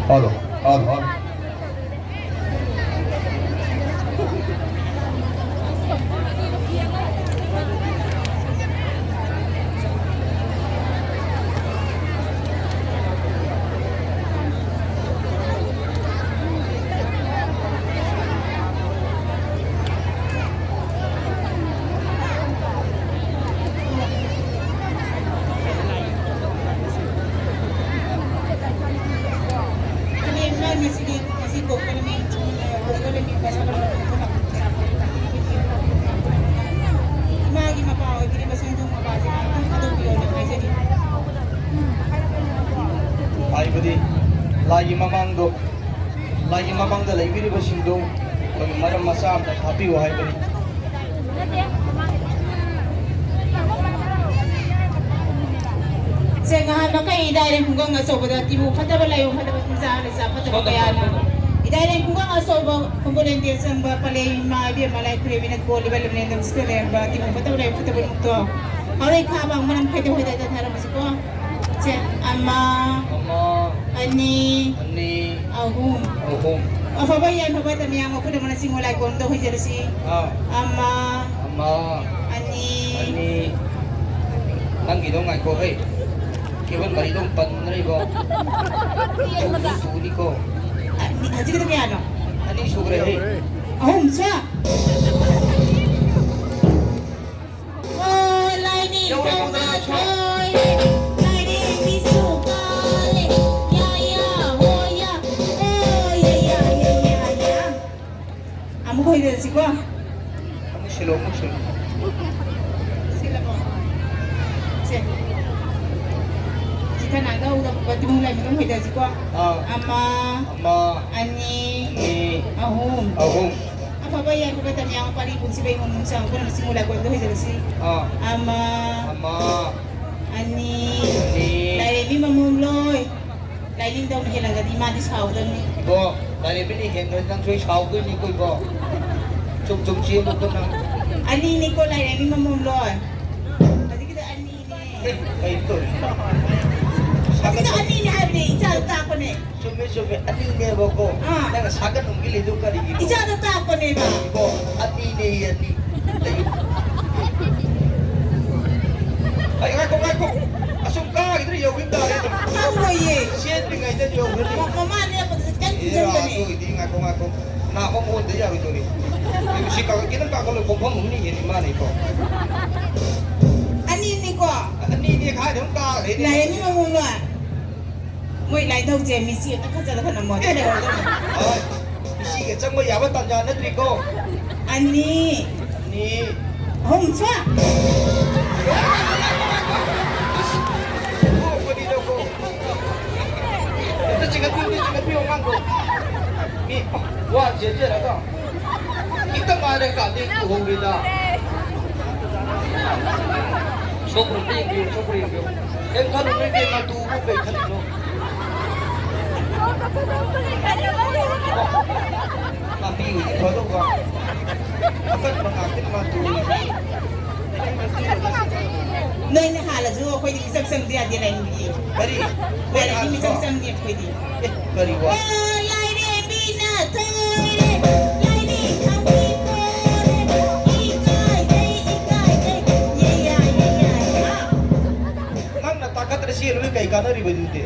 Hello, hello, hello. ꯏꯃꯥꯒꯤ ꯃꯄꯥ ꯑꯣꯏꯕꯤꯔꯤꯕ ꯁꯦꯟꯖꯣꯡ ꯃꯄꯥꯁꯤꯅ ꯑꯗꯨꯝ ꯊꯥꯗꯣꯛꯄꯤꯌꯣꯅ ꯍꯥꯏꯖꯔꯤ꯫ ꯍꯥꯏꯕꯗꯤ ꯂꯥꯏꯒꯤ ꯃꯃꯥꯡꯗꯣ, ꯂꯥꯏꯒꯤ ꯃꯃꯥꯡꯗ ꯂꯩꯕꯤꯔꯤꯕꯁꯤꯡꯗꯣ ꯑꯩꯈꯣꯏꯒꯤ ꯃꯔꯝ ꯃꯆꯥ ꯑꯃꯇ ꯊꯥꯕꯤꯌꯨ ꯍꯥꯏꯕꯅꯤ꯫ ꯁꯦ, ꯉꯍꯥꯟ ꯃꯈꯩ ꯏꯔꯥꯏꯔꯦꯟ ꯈꯨꯡꯒꯪ ꯑꯆꯧꯕꯗ ꯇꯤꯃꯨ ꯐꯠꯇꯕ, ꯂꯥꯏꯑꯣꯡ ꯐꯠꯇꯕ, ꯇꯤꯟꯖꯥ ꯂꯩꯆꯥ ꯐꯠꯇꯕ ꯀꯌꯥꯅ ꯏꯔꯥꯏꯔꯦꯟ ꯈꯨꯡꯒꯪ ꯑꯆꯧꯕ ꯈꯣꯡꯒꯣꯜ ꯂꯦꯟꯗꯦ ꯆꯪꯕ ꯄꯂꯦ ꯏꯃꯥ ꯏꯕꯦꯝꯃ ꯂꯥꯏ ꯈꯨꯔꯦꯝꯕꯤꯅ ꯀꯣꯜꯂꯤꯕ ꯂꯝꯂꯦꯟꯗꯝꯁꯤꯗ ꯂꯩꯔꯝꯕ ꯇꯤꯃꯨ ꯐꯠꯇꯕ, ꯂꯥꯏꯑꯣꯡ ꯐꯠꯇꯕ ꯏꯃꯨꯡꯗꯣ ꯍꯧꯔꯩ ꯈꯥꯕ ꯃꯔꯝ ꯈꯩꯗꯣꯛ ꯍꯩꯗꯥꯏ ꯇꯥꯟꯅꯔꯝꯃꯁꯤꯀꯣ꯫ ꯁꯦ, ꯑꯃ, ꯑꯃ, ꯑꯅꯤ, ꯑꯅꯤ, ꯑꯍꯨꯝ꯫ ꯑꯍꯨꯝ꯫ ꯑꯐꯕ ꯌꯥꯏꯐꯕ ꯇꯝꯌꯥꯡꯕ ꯈꯨꯗꯝ ꯑꯣꯏꯅ ꯆꯤꯡꯉꯨ ꯂꯥꯏꯀꯣꯟꯗ ꯍꯣꯏꯖꯔꯁꯤ꯫ ꯑꯥ꯫ ꯑꯃ, ꯑꯃ, ꯑꯅꯤ꯫ ꯑꯅꯤ꯫ ꯅꯪꯒꯤꯗꯣ ꯉꯥꯏꯈꯣ ꯍꯦ꯫ ꯀꯦꯕꯜ ꯃꯔꯤꯗꯣ ꯑꯃꯨꯛ ꯄꯟꯗꯅ ꯏꯕꯣ꯫ ꯇꯨꯅꯤ, ꯇꯨꯅꯤꯀꯣ꯫ ꯑꯅꯤ, ꯍꯧꯖꯤꯛꯀꯤꯗꯣ ꯀꯌꯥꯅꯣ? ꯑꯅꯤ ꯁꯨꯈ꯭ꯔꯦ ꯍꯦ꯫ ꯑꯍꯨꯝ, ꯁꯦ꯫ ꯑꯣ, ꯂꯥꯏꯅꯤꯡꯊꯧ ꯃꯊꯣꯏ, ꯂꯥꯏꯔꯦꯝꯕꯤꯁꯨ ꯀꯥꯂꯦ, ꯌꯥ, ꯌꯥ, ꯍꯣ, ꯌꯥ, ꯑꯣ, ꯌꯥ, ꯌꯥ, ꯌꯥ, ꯌꯥ, ꯌꯥ꯫ ꯑꯃꯨꯛ ꯍꯣꯏꯔꯁꯤꯀꯣ꯫ ꯑꯃꯨꯛ ꯁꯤꯜꯂꯣ, ꯑꯃꯨꯛ ꯁꯤꯜꯂꯣ꯫ ꯁꯤꯜꯂꯕꯣ? ꯁꯦ꯫ ꯆꯤꯊ ꯅꯥꯟꯗ ꯍꯧꯗꯕ ꯇꯤꯃꯨ ꯂꯥꯏꯃꯤꯠ ꯑꯃꯨꯛ ꯍꯣꯏꯗꯁꯤꯀꯣ꯫ ꯑꯥ꯫ ꯑꯃ, ꯑꯃ, ꯑꯅꯤ, ꯑꯅꯤ, ꯑꯍꯨꯝ꯫ ꯑꯍꯨꯝ꯫ ꯑꯐꯕ ꯌꯥꯏꯐꯕ ꯇꯝꯌꯥꯝꯕ ꯄꯥꯔꯤ ꯄꯨꯟꯁꯤꯕ ꯏꯃꯨꯡ ꯃꯅꯨꯡ ꯆꯥꯡ ꯄꯨꯝꯅꯃꯛ ꯆꯤꯡꯉꯨ ꯂꯥꯏꯀꯣꯟꯗ ꯍꯣꯏꯖꯔꯁꯤ꯫ ꯑꯥ꯫ ꯑꯃ, ꯑꯃ, ꯑꯅꯤ, ꯑꯅꯤ꯫ ꯂꯥꯏꯔꯦꯝꯕꯤ ꯃꯃꯣꯝ ꯂꯣꯏ꯫ ꯂꯥꯏꯅꯤꯡꯗꯧꯅ ꯍꯦꯜꯂꯒꯗꯤ ꯃꯥꯗꯤ ꯁꯥꯎꯒꯗꯕꯅꯤ꯫ ꯏꯕꯣ, ꯂꯥꯏꯔꯦꯝꯕꯤꯅ ꯍꯦꯟꯈ꯭ꯔꯗꯤ ꯅꯪꯁꯨ ꯑꯩ ꯁꯥꯎꯗꯣꯏꯅꯤꯀꯣ ꯏꯕꯣ꯫ ꯆꯨꯝ ꯆꯨꯝ ꯆꯦꯜꯂꯨꯀꯣ ꯅꯪ꯫ ꯑꯅꯤꯅꯤꯀꯣ ꯂꯥꯏꯔꯦꯝꯕꯤ ꯃꯃꯣꯝ ꯂꯣꯏ꯫ ꯍꯧꯖꯤꯛꯀꯤꯗꯣ ꯑꯅꯤꯅꯦ꯫ ꯑꯦ, ꯀꯩꯅꯣ ꯇꯧꯔꯤꯁꯤꯅ? ꯍꯧꯖꯤꯛꯀꯤꯗꯣ ꯑꯅꯤꯅꯦ ꯍꯥꯏꯕꯅꯦ, ꯏꯆꯥꯗꯣ ꯇꯥꯛꯄꯅꯦ꯫ ꯆꯨꯝꯃꯦ, ꯆꯨꯝꯃꯦ, ꯑꯅꯤꯅꯦꯕꯀꯣ꯫ ꯑꯥ꯫ ꯅꯪꯅ ꯁꯥꯒꯟ ꯅꯨꯡꯒꯤ ꯂꯩꯗꯨ ꯀꯔꯤꯒꯤꯅꯣ? ꯏꯆꯥꯗ ꯇꯥꯛꯄꯅꯦꯕ꯫ ꯀꯣ, ꯑꯅꯤꯅꯦ, ꯑꯅꯤ꯫ ꯂꯩꯌꯨ꯫ ꯑꯩ, ꯉꯥꯏꯈꯣ, ꯉꯥꯏꯈꯣ꯫ ꯑꯁꯨꯝ ꯀꯥꯈꯤꯗ꯭ꯔꯥ ꯌꯧꯈꯤꯕ ꯇꯥꯔꯦ ꯑꯗꯨꯝ꯫ ꯈꯪꯉꯣꯏꯌꯦ꯫ ꯆꯦꯟꯗ꯭ꯔꯤꯉꯩꯗ ꯌꯧꯈ꯭ꯔꯅꯤ꯫ ꯃ-, ꯃꯃꯥ ꯂꯦꯞꯄꯗꯨꯗ ꯈꯤꯇꯪ ꯑꯦ, ꯊꯤꯡꯖꯤꯟꯕꯅꯦ꯫ ꯑꯗꯨꯒꯤꯗꯤ ꯉꯥꯏꯈꯣ, ꯉꯥꯏꯈꯣ꯫ ꯅꯥ ꯍꯣꯃꯣꯟꯗ ꯌꯥꯔꯣꯏꯗꯧꯔꯤ꯫ ꯁꯤ ꯀꯥꯈꯠ-, ꯈꯤꯇꯪ ꯀꯥꯈꯠꯂꯣ, ꯄꯣꯛꯐꯝ ꯑꯃꯅꯤ ꯍꯦꯟꯅꯤ ꯃꯥꯅꯤꯀꯣ꯫ ꯑꯅꯤꯅꯤꯀꯣ꯫ ꯑꯅꯤꯅꯦ ꯍꯥꯏꯅ ꯑꯗꯨꯝ ꯀꯥꯈ꯭ꯔꯦꯅꯦ꯫ ꯂꯥꯏꯔꯦꯝꯕꯤ ꯃꯃꯣꯝꯂꯣ꯫ ꯃꯣꯏ ꯂꯥꯏꯊꯧꯁꯦ ꯃꯤꯆꯤ ꯑꯝꯇ ꯈꯠꯆꯜꯂꯒ ꯅꯝꯃꯣ꯫ ꯍꯣꯏ꯫ ꯃꯤꯆꯤꯒ ꯆꯪꯕ ꯌꯥꯕ ꯇꯥꯟꯖꯥ ꯅꯠꯇ꯭ꯔꯤꯀꯣ꯫ ꯑꯅꯤ꯫ ꯑꯅꯤ꯫ ꯑꯍꯨꯝ ꯁꯨ꯫ ꯅꯣꯛꯄꯅꯤꯗꯀꯣ꯫ ꯑꯝꯇ ꯆꯤꯡꯈꯠꯄꯤꯌꯨ, ꯑꯝꯇ ꯆꯤꯡꯈꯠꯄꯤꯌꯨ ꯑꯉꯥꯡꯗꯣ꯫ ꯃꯤ ꯋꯥ ꯆꯦꯟꯖꯔꯒ꯫ ꯈꯤꯇꯪ ꯉꯥꯏꯔꯦ ꯀꯥꯗꯦ ꯇꯨꯍꯧꯔꯦꯗ꯫ ꯁꯣꯝꯕꯨꯔꯝꯗ ꯌꯦꯡꯕꯤꯌꯨ, ꯁꯣꯝꯕꯨꯔ ꯌꯦꯡꯕꯤꯌꯨ꯫ ꯀꯩꯝ ꯈꯜꯂꯨꯅꯨ ꯏꯕꯦꯝꯃ, ꯇꯨꯕꯨ ꯀꯩ ꯈꯜꯂꯤꯅꯣ? ꯇꯥꯛꯄꯤꯕꯗꯤ ꯐꯗꯧꯕ꯫ ꯑꯀꯟꯕ ꯉꯥꯛꯇꯅꯤ ꯃꯥ ꯇꯨꯔꯤꯁꯦ꯫ ꯅꯣꯏꯅ ꯍꯥꯜꯂꯁꯨ ꯑꯩꯈꯣꯏꯗꯤ ꯃꯤꯆꯪ ꯆꯪꯗ ꯌꯥꯗꯦ ꯂꯥꯏꯅꯤꯡꯕꯤ꯫ ꯀꯔꯤ? ꯂꯥꯏꯅꯤꯡꯕꯤ ꯃꯤꯆꯪ ꯆꯪꯗꯦ ꯑꯩꯈꯣꯏꯗꯤ꯫ ꯑꯦ, ꯀꯔꯤ ꯋꯥ? ꯑꯣ, ꯂꯥꯏꯔꯦꯝꯕꯤꯅ ꯊꯣꯏꯔꯦ, ꯂꯥꯏꯅꯤꯡ ꯊꯧꯔꯤ ꯀꯣꯔꯦ, ꯏꯀꯥꯏꯖꯩ, ꯏꯀꯥꯏꯖꯩ, ꯌꯦ ꯌꯥ, ꯌꯦ ꯌꯥ, ꯌꯥ꯫ ꯅꯪꯅ ꯇꯥꯈꯠꯇꯅ ꯆꯦꯜꯂꯨꯕꯩ ꯀꯩ ꯀꯥꯟꯅꯔꯤꯕ ꯑꯗꯨꯗꯤ?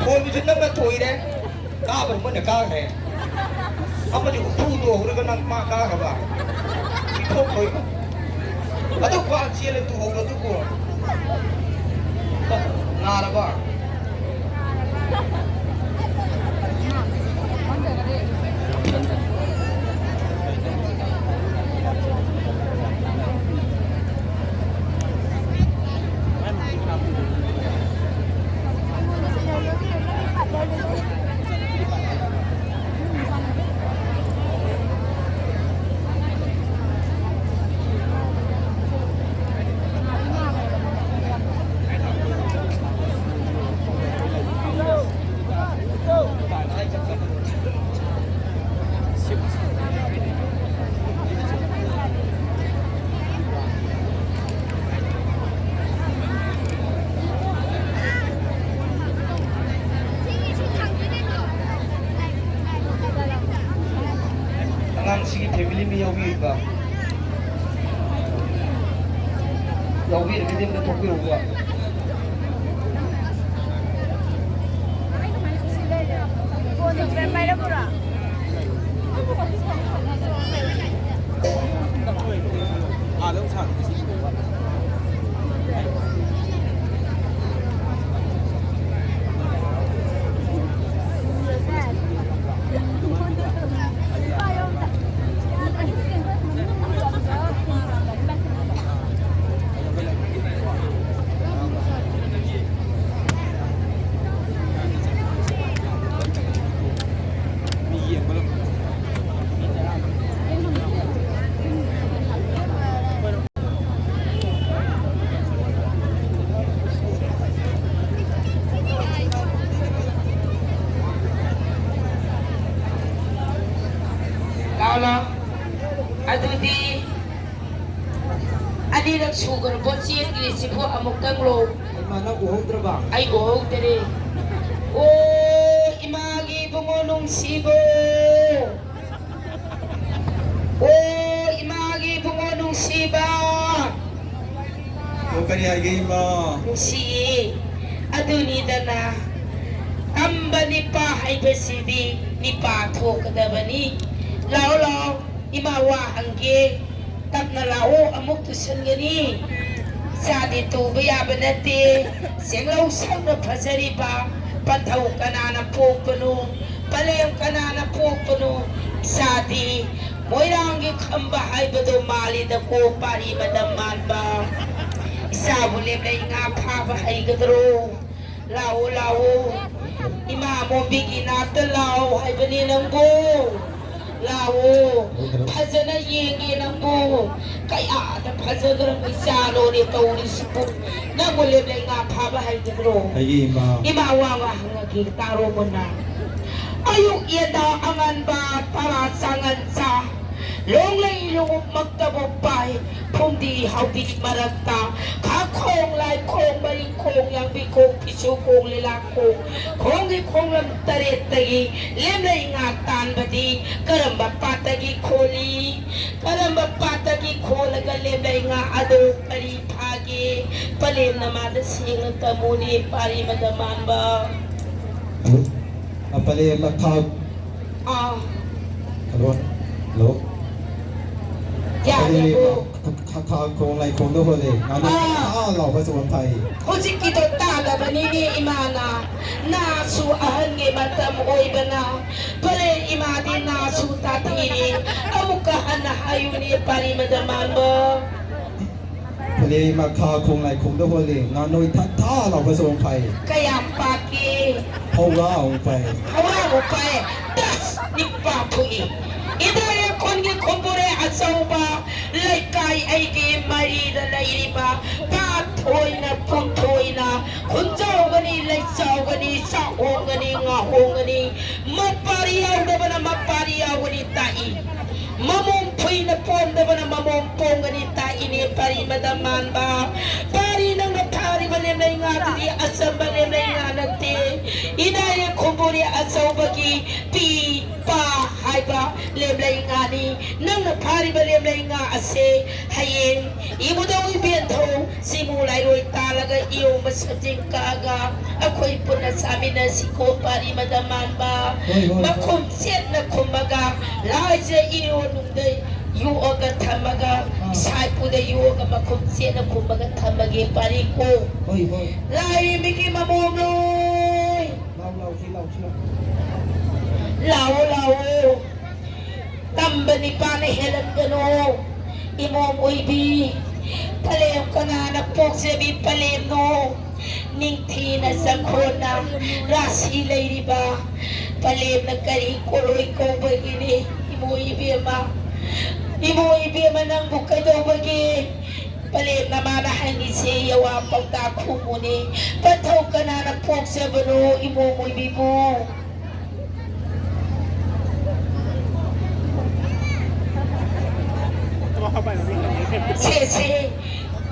ꯊꯣꯏꯕꯁꯨ ꯅꯪꯅ ꯊꯣꯏꯔꯦ, ꯀꯥꯕꯅ ꯃꯣꯏꯅ ꯀꯥꯈ꯭ꯔꯦ꯫ ꯑꯃꯗꯤ ꯎꯐꯨꯗꯣ ꯍꯧꯔꯒ ꯅꯪ ꯃꯥ ꯀꯥꯈ꯭ꯔꯕ? ꯄꯤꯊꯣꯛꯈ꯭ꯔꯣꯏꯕ꯫ ꯑꯗꯨ ꯈ꯭ꯋꯥꯡ ꯆꯦꯜꯂꯦ ꯇꯨꯍꯧꯕ ꯑꯗꯨꯕꯨ꯫ ꯅꯥꯔꯕ? ꯃꯤ ꯌꯥꯎꯕꯤꯔꯤꯕ? ꯌꯥꯎꯕꯤꯔꯒꯗꯤ ꯑꯝꯇ ꯊꯣꯛꯄꯤꯔꯛꯎꯕ꯫ ꯂꯥꯎ, ꯂꯥꯎ꯫ ꯑꯗꯨꯗꯤ ꯑꯅꯤꯔꯛ ꯁꯨꯈ꯭ꯔꯕꯣ ꯆꯦꯟꯈ꯭ꯔꯤꯁꯤꯕꯨ? ꯑꯃꯨꯛꯇꯪ ꯂꯣ꯫ ꯏꯃꯥ, ꯅꯪ ꯎꯍꯧꯗ꯭ꯔꯕ? ꯑꯩ ꯎꯍꯧꯗꯔꯦ꯫ ꯑꯣ, ꯏꯃꯥꯒꯤ ꯏꯕꯨꯡꯉꯣ ꯅꯨꯡꯁꯤꯕꯣ꯫ ꯑꯣ, ꯏꯃꯥꯒꯤ ꯏꯕꯨꯡꯉꯣ ꯅꯨꯡꯁꯤꯕ꯫ ꯑꯣ, ꯀꯔꯤ ꯍꯥꯏꯒꯦ, ꯏꯃꯥ? ꯅꯨꯡꯁꯤꯌꯦ꯫ ꯑꯗꯨꯅꯤꯗꯅ, ꯇꯝꯕ ꯅꯤꯄꯥ ꯍꯥꯏꯕꯁꯤꯗꯤ ꯅꯤꯄꯥ ꯊꯣꯛꯀꯗꯕꯅꯤ꯫ ꯂꯥꯛꯑꯣ, ꯂꯥꯛꯑꯣ, ꯏꯃꯥ ꯋꯥ ꯍꯪꯒꯦ꯫ ꯇꯞꯅ ꯂꯥꯛꯑꯣ, ꯑꯃꯨꯛ ꯇꯨꯁꯟꯒꯅꯤ꯫ ꯏꯆꯥꯗꯤ ꯇꯨꯕ ꯌꯥꯕ ꯅꯠꯇꯦ꯫ ꯆꯦꯡꯂꯧ ꯁꯛꯅ ꯐꯖꯔꯤꯕ ꯄꯟꯊꯧ ꯀꯅꯥꯅ ꯄꯣꯛꯄꯅꯣ? ꯄꯂꯦꯝ ꯀꯅꯥꯅ ꯄꯣꯛꯄꯅꯣ? ꯏꯆꯥꯗꯤ ꯃꯣꯏꯔꯥꯡꯒꯤ ꯈꯝꯕ ꯍꯥꯏꯕꯗꯣ ꯃꯥꯜꯂꯤꯗꯀꯣ, ꯄꯥꯔꯤ ꯃꯇꯝ ꯃꯥꯟꯕ꯫ ꯏꯆꯥꯕꯨ ꯂꯦꯝꯂꯩ ꯉꯥ ꯐꯥꯕ ꯍꯩꯒꯗ꯭ꯔꯣ? ꯂꯥꯛꯑꯣ, ꯂꯥꯛꯑꯣ꯫ ꯏꯃꯥ ꯃꯣꯝꯕꯤꯒꯤ ꯅꯥꯛꯇ ꯂꯥꯛꯑꯣ ꯍꯥꯏꯕꯅꯤ ꯅꯪꯕꯨ꯫ ꯂꯥꯛꯑꯣ꯫ ꯐꯖꯅ ꯌꯦꯡꯒꯦ ꯅꯪꯕꯨ꯫ ꯀꯌꯥꯗ ꯐꯖꯈ꯭ꯔꯕ ꯏꯆꯥꯅꯣꯅꯦ ꯇꯧꯔꯤꯁꯤꯕꯨ꯫ ꯅꯪꯕꯨ ꯂꯦꯝꯂꯩ ꯉꯥ ꯐꯥꯕ ꯍꯩꯒꯗ꯭ꯔꯣ? ꯍꯩꯌꯦ, ꯏꯃꯥ꯫ ꯏꯃꯥ ꯋꯥ ꯑꯃ ꯍꯪꯉꯒꯦ ꯇꯥꯔꯣ ꯃꯨꯟꯅ꯫ ꯑꯌꯨꯛ ꯌꯦꯟꯗꯥ ꯑꯉꯟꯕ ꯇꯔꯥ ꯆꯥꯉꯟ ꯆꯥ꯫ ꯂꯣꯡꯂꯩ ꯂꯣꯡꯎꯞꯃꯛꯇꯕꯨ ꯄꯥꯏ, ꯐꯨꯝꯗꯤ ꯍꯥꯎꯗꯤ ꯃꯔꯛꯇ, ꯈꯥ ꯈꯣꯡ, ꯂꯥꯏ ꯈꯣꯡ, ꯃꯔꯤ ꯈꯣꯡ, ꯌꯥꯡꯕꯤ ꯈꯣꯡ, ꯐꯤꯁꯨ ꯈꯣꯡ, ꯂꯤꯂꯥ ꯈꯣꯡ, ꯈꯣꯡꯒꯤ ꯈꯣꯡꯂꯝ ꯇꯔꯦꯠꯇꯒꯤ ꯂꯦꯝꯂꯩ ꯉꯥ ꯇꯥꯟꯕꯗꯤ ꯀꯔꯝꯕ ꯄꯥꯠꯇꯒꯤ ꯈꯣꯜꯂꯤ? ꯀꯔꯝꯕ ꯄꯥꯠꯇꯒꯤ ꯈꯣꯜꯂꯒ ꯂꯦꯝꯂꯩ ꯉꯥ ꯑꯗꯨ ꯀꯔꯤ ꯐꯥꯒꯦ? ꯄꯂꯦꯝꯅ ꯃꯥꯗ ꯁꯦꯡꯅ ꯇꯝꯃꯨꯅꯦ, ꯄꯥꯔꯤ ꯃꯗ ꯃꯥꯟꯕ꯫ ꯑ, ꯄꯂꯦꯝ ꯃꯊꯥ ꯑꯥ꯫ ꯍꯜꯂꯣ꯫ ꯍꯜꯂꯣ꯫ ꯌꯥꯔꯦꯀꯣ꯫ ꯈ-, ꯈ-, ꯈ-, ꯈꯣꯡ ꯂꯥꯏꯈꯣꯡꯗ ꯍꯣꯜꯂꯦ꯫ ꯉꯥꯅꯨ ꯑꯥ꯫ ꯑꯥ ꯂꯥꯎꯕ ꯆꯣꯡ ꯐꯥꯏ꯫ ꯍꯧꯖꯤꯛꯀꯤꯗꯣ ꯇꯥꯗꯕꯅꯤꯅꯦ ꯏꯃꯥꯅ꯫ ꯅꯥꯁꯨ ꯑꯍꯟꯒꯤ ꯃꯇꯝ ꯑꯣꯏꯕꯅ꯫ ꯐꯔꯦ ꯏꯃꯥꯗꯤ ꯅꯥꯁꯨ ꯇꯥꯊꯤꯔꯦ꯫ ꯑꯃꯨꯛꯀ ꯍꯟꯅ ꯍꯥꯏꯌꯨꯅꯦ ꯄꯥꯔꯤ ꯃꯗ ꯃꯥꯟꯕ꯫ ꯐꯔꯦ ꯏꯃꯥ, ꯈꯥ ꯈꯣꯡ ꯂꯥꯏꯈꯣꯡꯗ ꯍꯣꯜꯂꯦ꯫ ꯉꯥꯅꯣꯏ ꯊꯥ ꯊꯥ ꯂꯥꯎꯕ ꯆꯣꯡ ꯐꯥꯏ꯫ ꯀꯌꯥꯝ ꯄꯥꯛꯀꯦ? ꯍꯧꯔꯥ ꯑꯃꯨꯛ ꯄꯥꯏ꯫ ꯍꯧꯔꯥ ꯑꯃꯨꯛ ꯄꯥꯏ꯫ ꯇꯁ! ꯅꯤꯛꯄ ꯊꯣꯛꯏ꯫ ꯏꯗꯥꯏ ꯈꯨꯟꯒꯤ ꯈꯨꯝꯕꯨꯔꯦ ꯑꯆꯧꯕ ꯂꯩꯀꯥꯏ ꯑꯩꯒꯤ ꯃꯔꯤꯗ ꯂꯩꯔꯤꯕ ꯄꯥꯠ ꯊꯣꯏꯅ ꯄꯨꯟ ꯊꯣꯏꯅ ꯈꯨꯟꯖꯥꯎꯒꯅꯤ, ꯂꯩꯆꯥꯎꯒꯅꯤ, ꯆꯥꯛꯍꯣꯡꯒꯅꯤ, ꯉꯥꯍꯣꯡꯒꯅꯤ꯫ ꯃꯄꯥꯔꯤ ꯌꯥꯎꯗꯕꯅ ꯃꯄꯥꯔꯤ ꯌꯥꯎꯒꯅꯤ ꯇꯥꯛꯏ꯫ ꯃꯃꯣꯝ ꯐꯨꯏꯅ ꯄꯣꯝꯗꯕꯅ ꯃꯃꯣꯝ ꯄꯣꯝꯒꯅꯤ ꯇꯥꯛꯏꯅꯦ ꯄꯥꯔꯤ ꯃꯗ ꯃꯥꯟꯕ꯫ ꯄꯥꯔꯤ ꯅꯪꯅ ꯐꯥꯔꯤꯕ ꯂꯦꯝꯂꯩ ꯉꯥꯗꯨꯗꯤ ꯑꯆꯝꯕ ꯂꯦꯝꯂꯩ ꯉꯥ ꯅꯠꯇꯦ꯫ ꯏꯅꯥꯏꯔꯦ ꯈꯨꯝꯕꯨꯔꯦ ꯑꯆꯧꯕꯒꯤ ꯄꯤ ꯄꯥ ꯍꯥꯏꯕ ꯂꯦꯝꯂꯩ ꯉꯥꯅꯤ꯫ ꯅꯪꯅ ꯐꯥꯔꯤꯕ ꯂꯦꯝꯂꯩ ꯉꯥ ꯑꯁꯦ ꯍꯌꯦꯡ ꯏꯕꯨꯙꯧ ꯏꯕꯦꯟꯙꯧ ꯆꯤꯃꯨ ꯂꯥꯏꯔꯣꯏ ꯇꯥꯜꯂꯒ ꯏꯌꯣꯡꯕ ꯁꯖꯤꯡ ꯀꯛꯑꯒ ꯑꯩꯈꯣꯏ ꯄꯨꯟꯅ ꯆꯥꯃꯤꯟꯅꯁꯤꯀꯣ ꯄꯥꯔꯤ ꯃꯗ ꯃꯥꯟꯕ꯫ ꯍꯣꯏ, ꯍꯣꯏ, ꯍꯣꯏ꯫ ꯃꯈꯨꯝ ꯆꯦꯠꯅ ꯈꯨꯝꯃꯒ ꯂꯥꯏꯁꯦ ꯏꯔꯣ ꯅꯨꯡꯗ ꯌꯣꯛꯑꯒ ꯊꯝꯃꯒ ꯑꯥ꯫ ꯏꯁꯥ ꯏꯄꯨꯗ ꯌꯣꯛꯑꯒ ꯃꯈꯨꯝ ꯆꯦꯠꯅ ꯈꯨꯝꯃꯒ ꯊꯝꯃꯒꯦ ꯄꯥꯔꯤꯀꯣ꯫ ꯍꯣꯏ, ꯍꯣꯏ꯫ ꯂꯥꯏꯔꯦꯝꯕꯤꯒꯤ ꯃꯃꯣꯝ ꯂꯣꯏ꯫ ꯂꯥꯎ, ꯂꯥꯎ, ꯁꯤ ꯂꯥꯎ, ꯁꯤ ꯂꯥꯎ꯫ ꯂꯥꯛꯑꯣ, ꯂꯥꯛꯑꯣ꯫ ꯇꯝꯕ ꯅꯤꯄꯥꯅ ꯍꯦꯜꯍꯟꯒꯅꯨ꯫ ꯏꯃꯣꯝ ꯑꯣꯏꯕꯤ, ꯄꯂꯦꯝ ꯀꯅꯥꯅ ꯄꯣꯛꯆꯕꯤ ꯄꯂꯦꯝꯅꯣ? ꯅꯤꯡꯊꯤꯅ ꯆꯪꯈꯣꯟꯅ ꯔꯥꯁꯤ ꯂꯩꯔꯤꯕ ꯄꯂꯦꯝꯅ ꯀꯔꯤ ꯀꯣꯂꯣꯏ ꯀꯧꯕꯒꯤꯅꯤ? ꯏꯃꯣ ꯏꯕꯦꯝꯃ, ꯏꯃꯣ ꯏꯕꯦꯝꯃ, ꯅꯪꯕꯨ ꯀꯩꯗꯧꯕꯒꯤ? ꯄꯂꯦꯝꯅ ꯃꯥꯅ ꯍꯪꯉꯤꯁꯦ ꯌꯋꯥ ꯄꯥꯎꯇꯥꯛ ꯈꯨꯝꯃꯨꯅꯦ꯫ ꯄꯟꯊꯧ ꯀꯅꯥꯅ ꯄꯣꯛꯆꯕꯅꯣ ꯏꯃꯣꯝ ꯑꯣꯏꯕꯤꯕꯨ? ꯁꯦ, ꯁꯦ,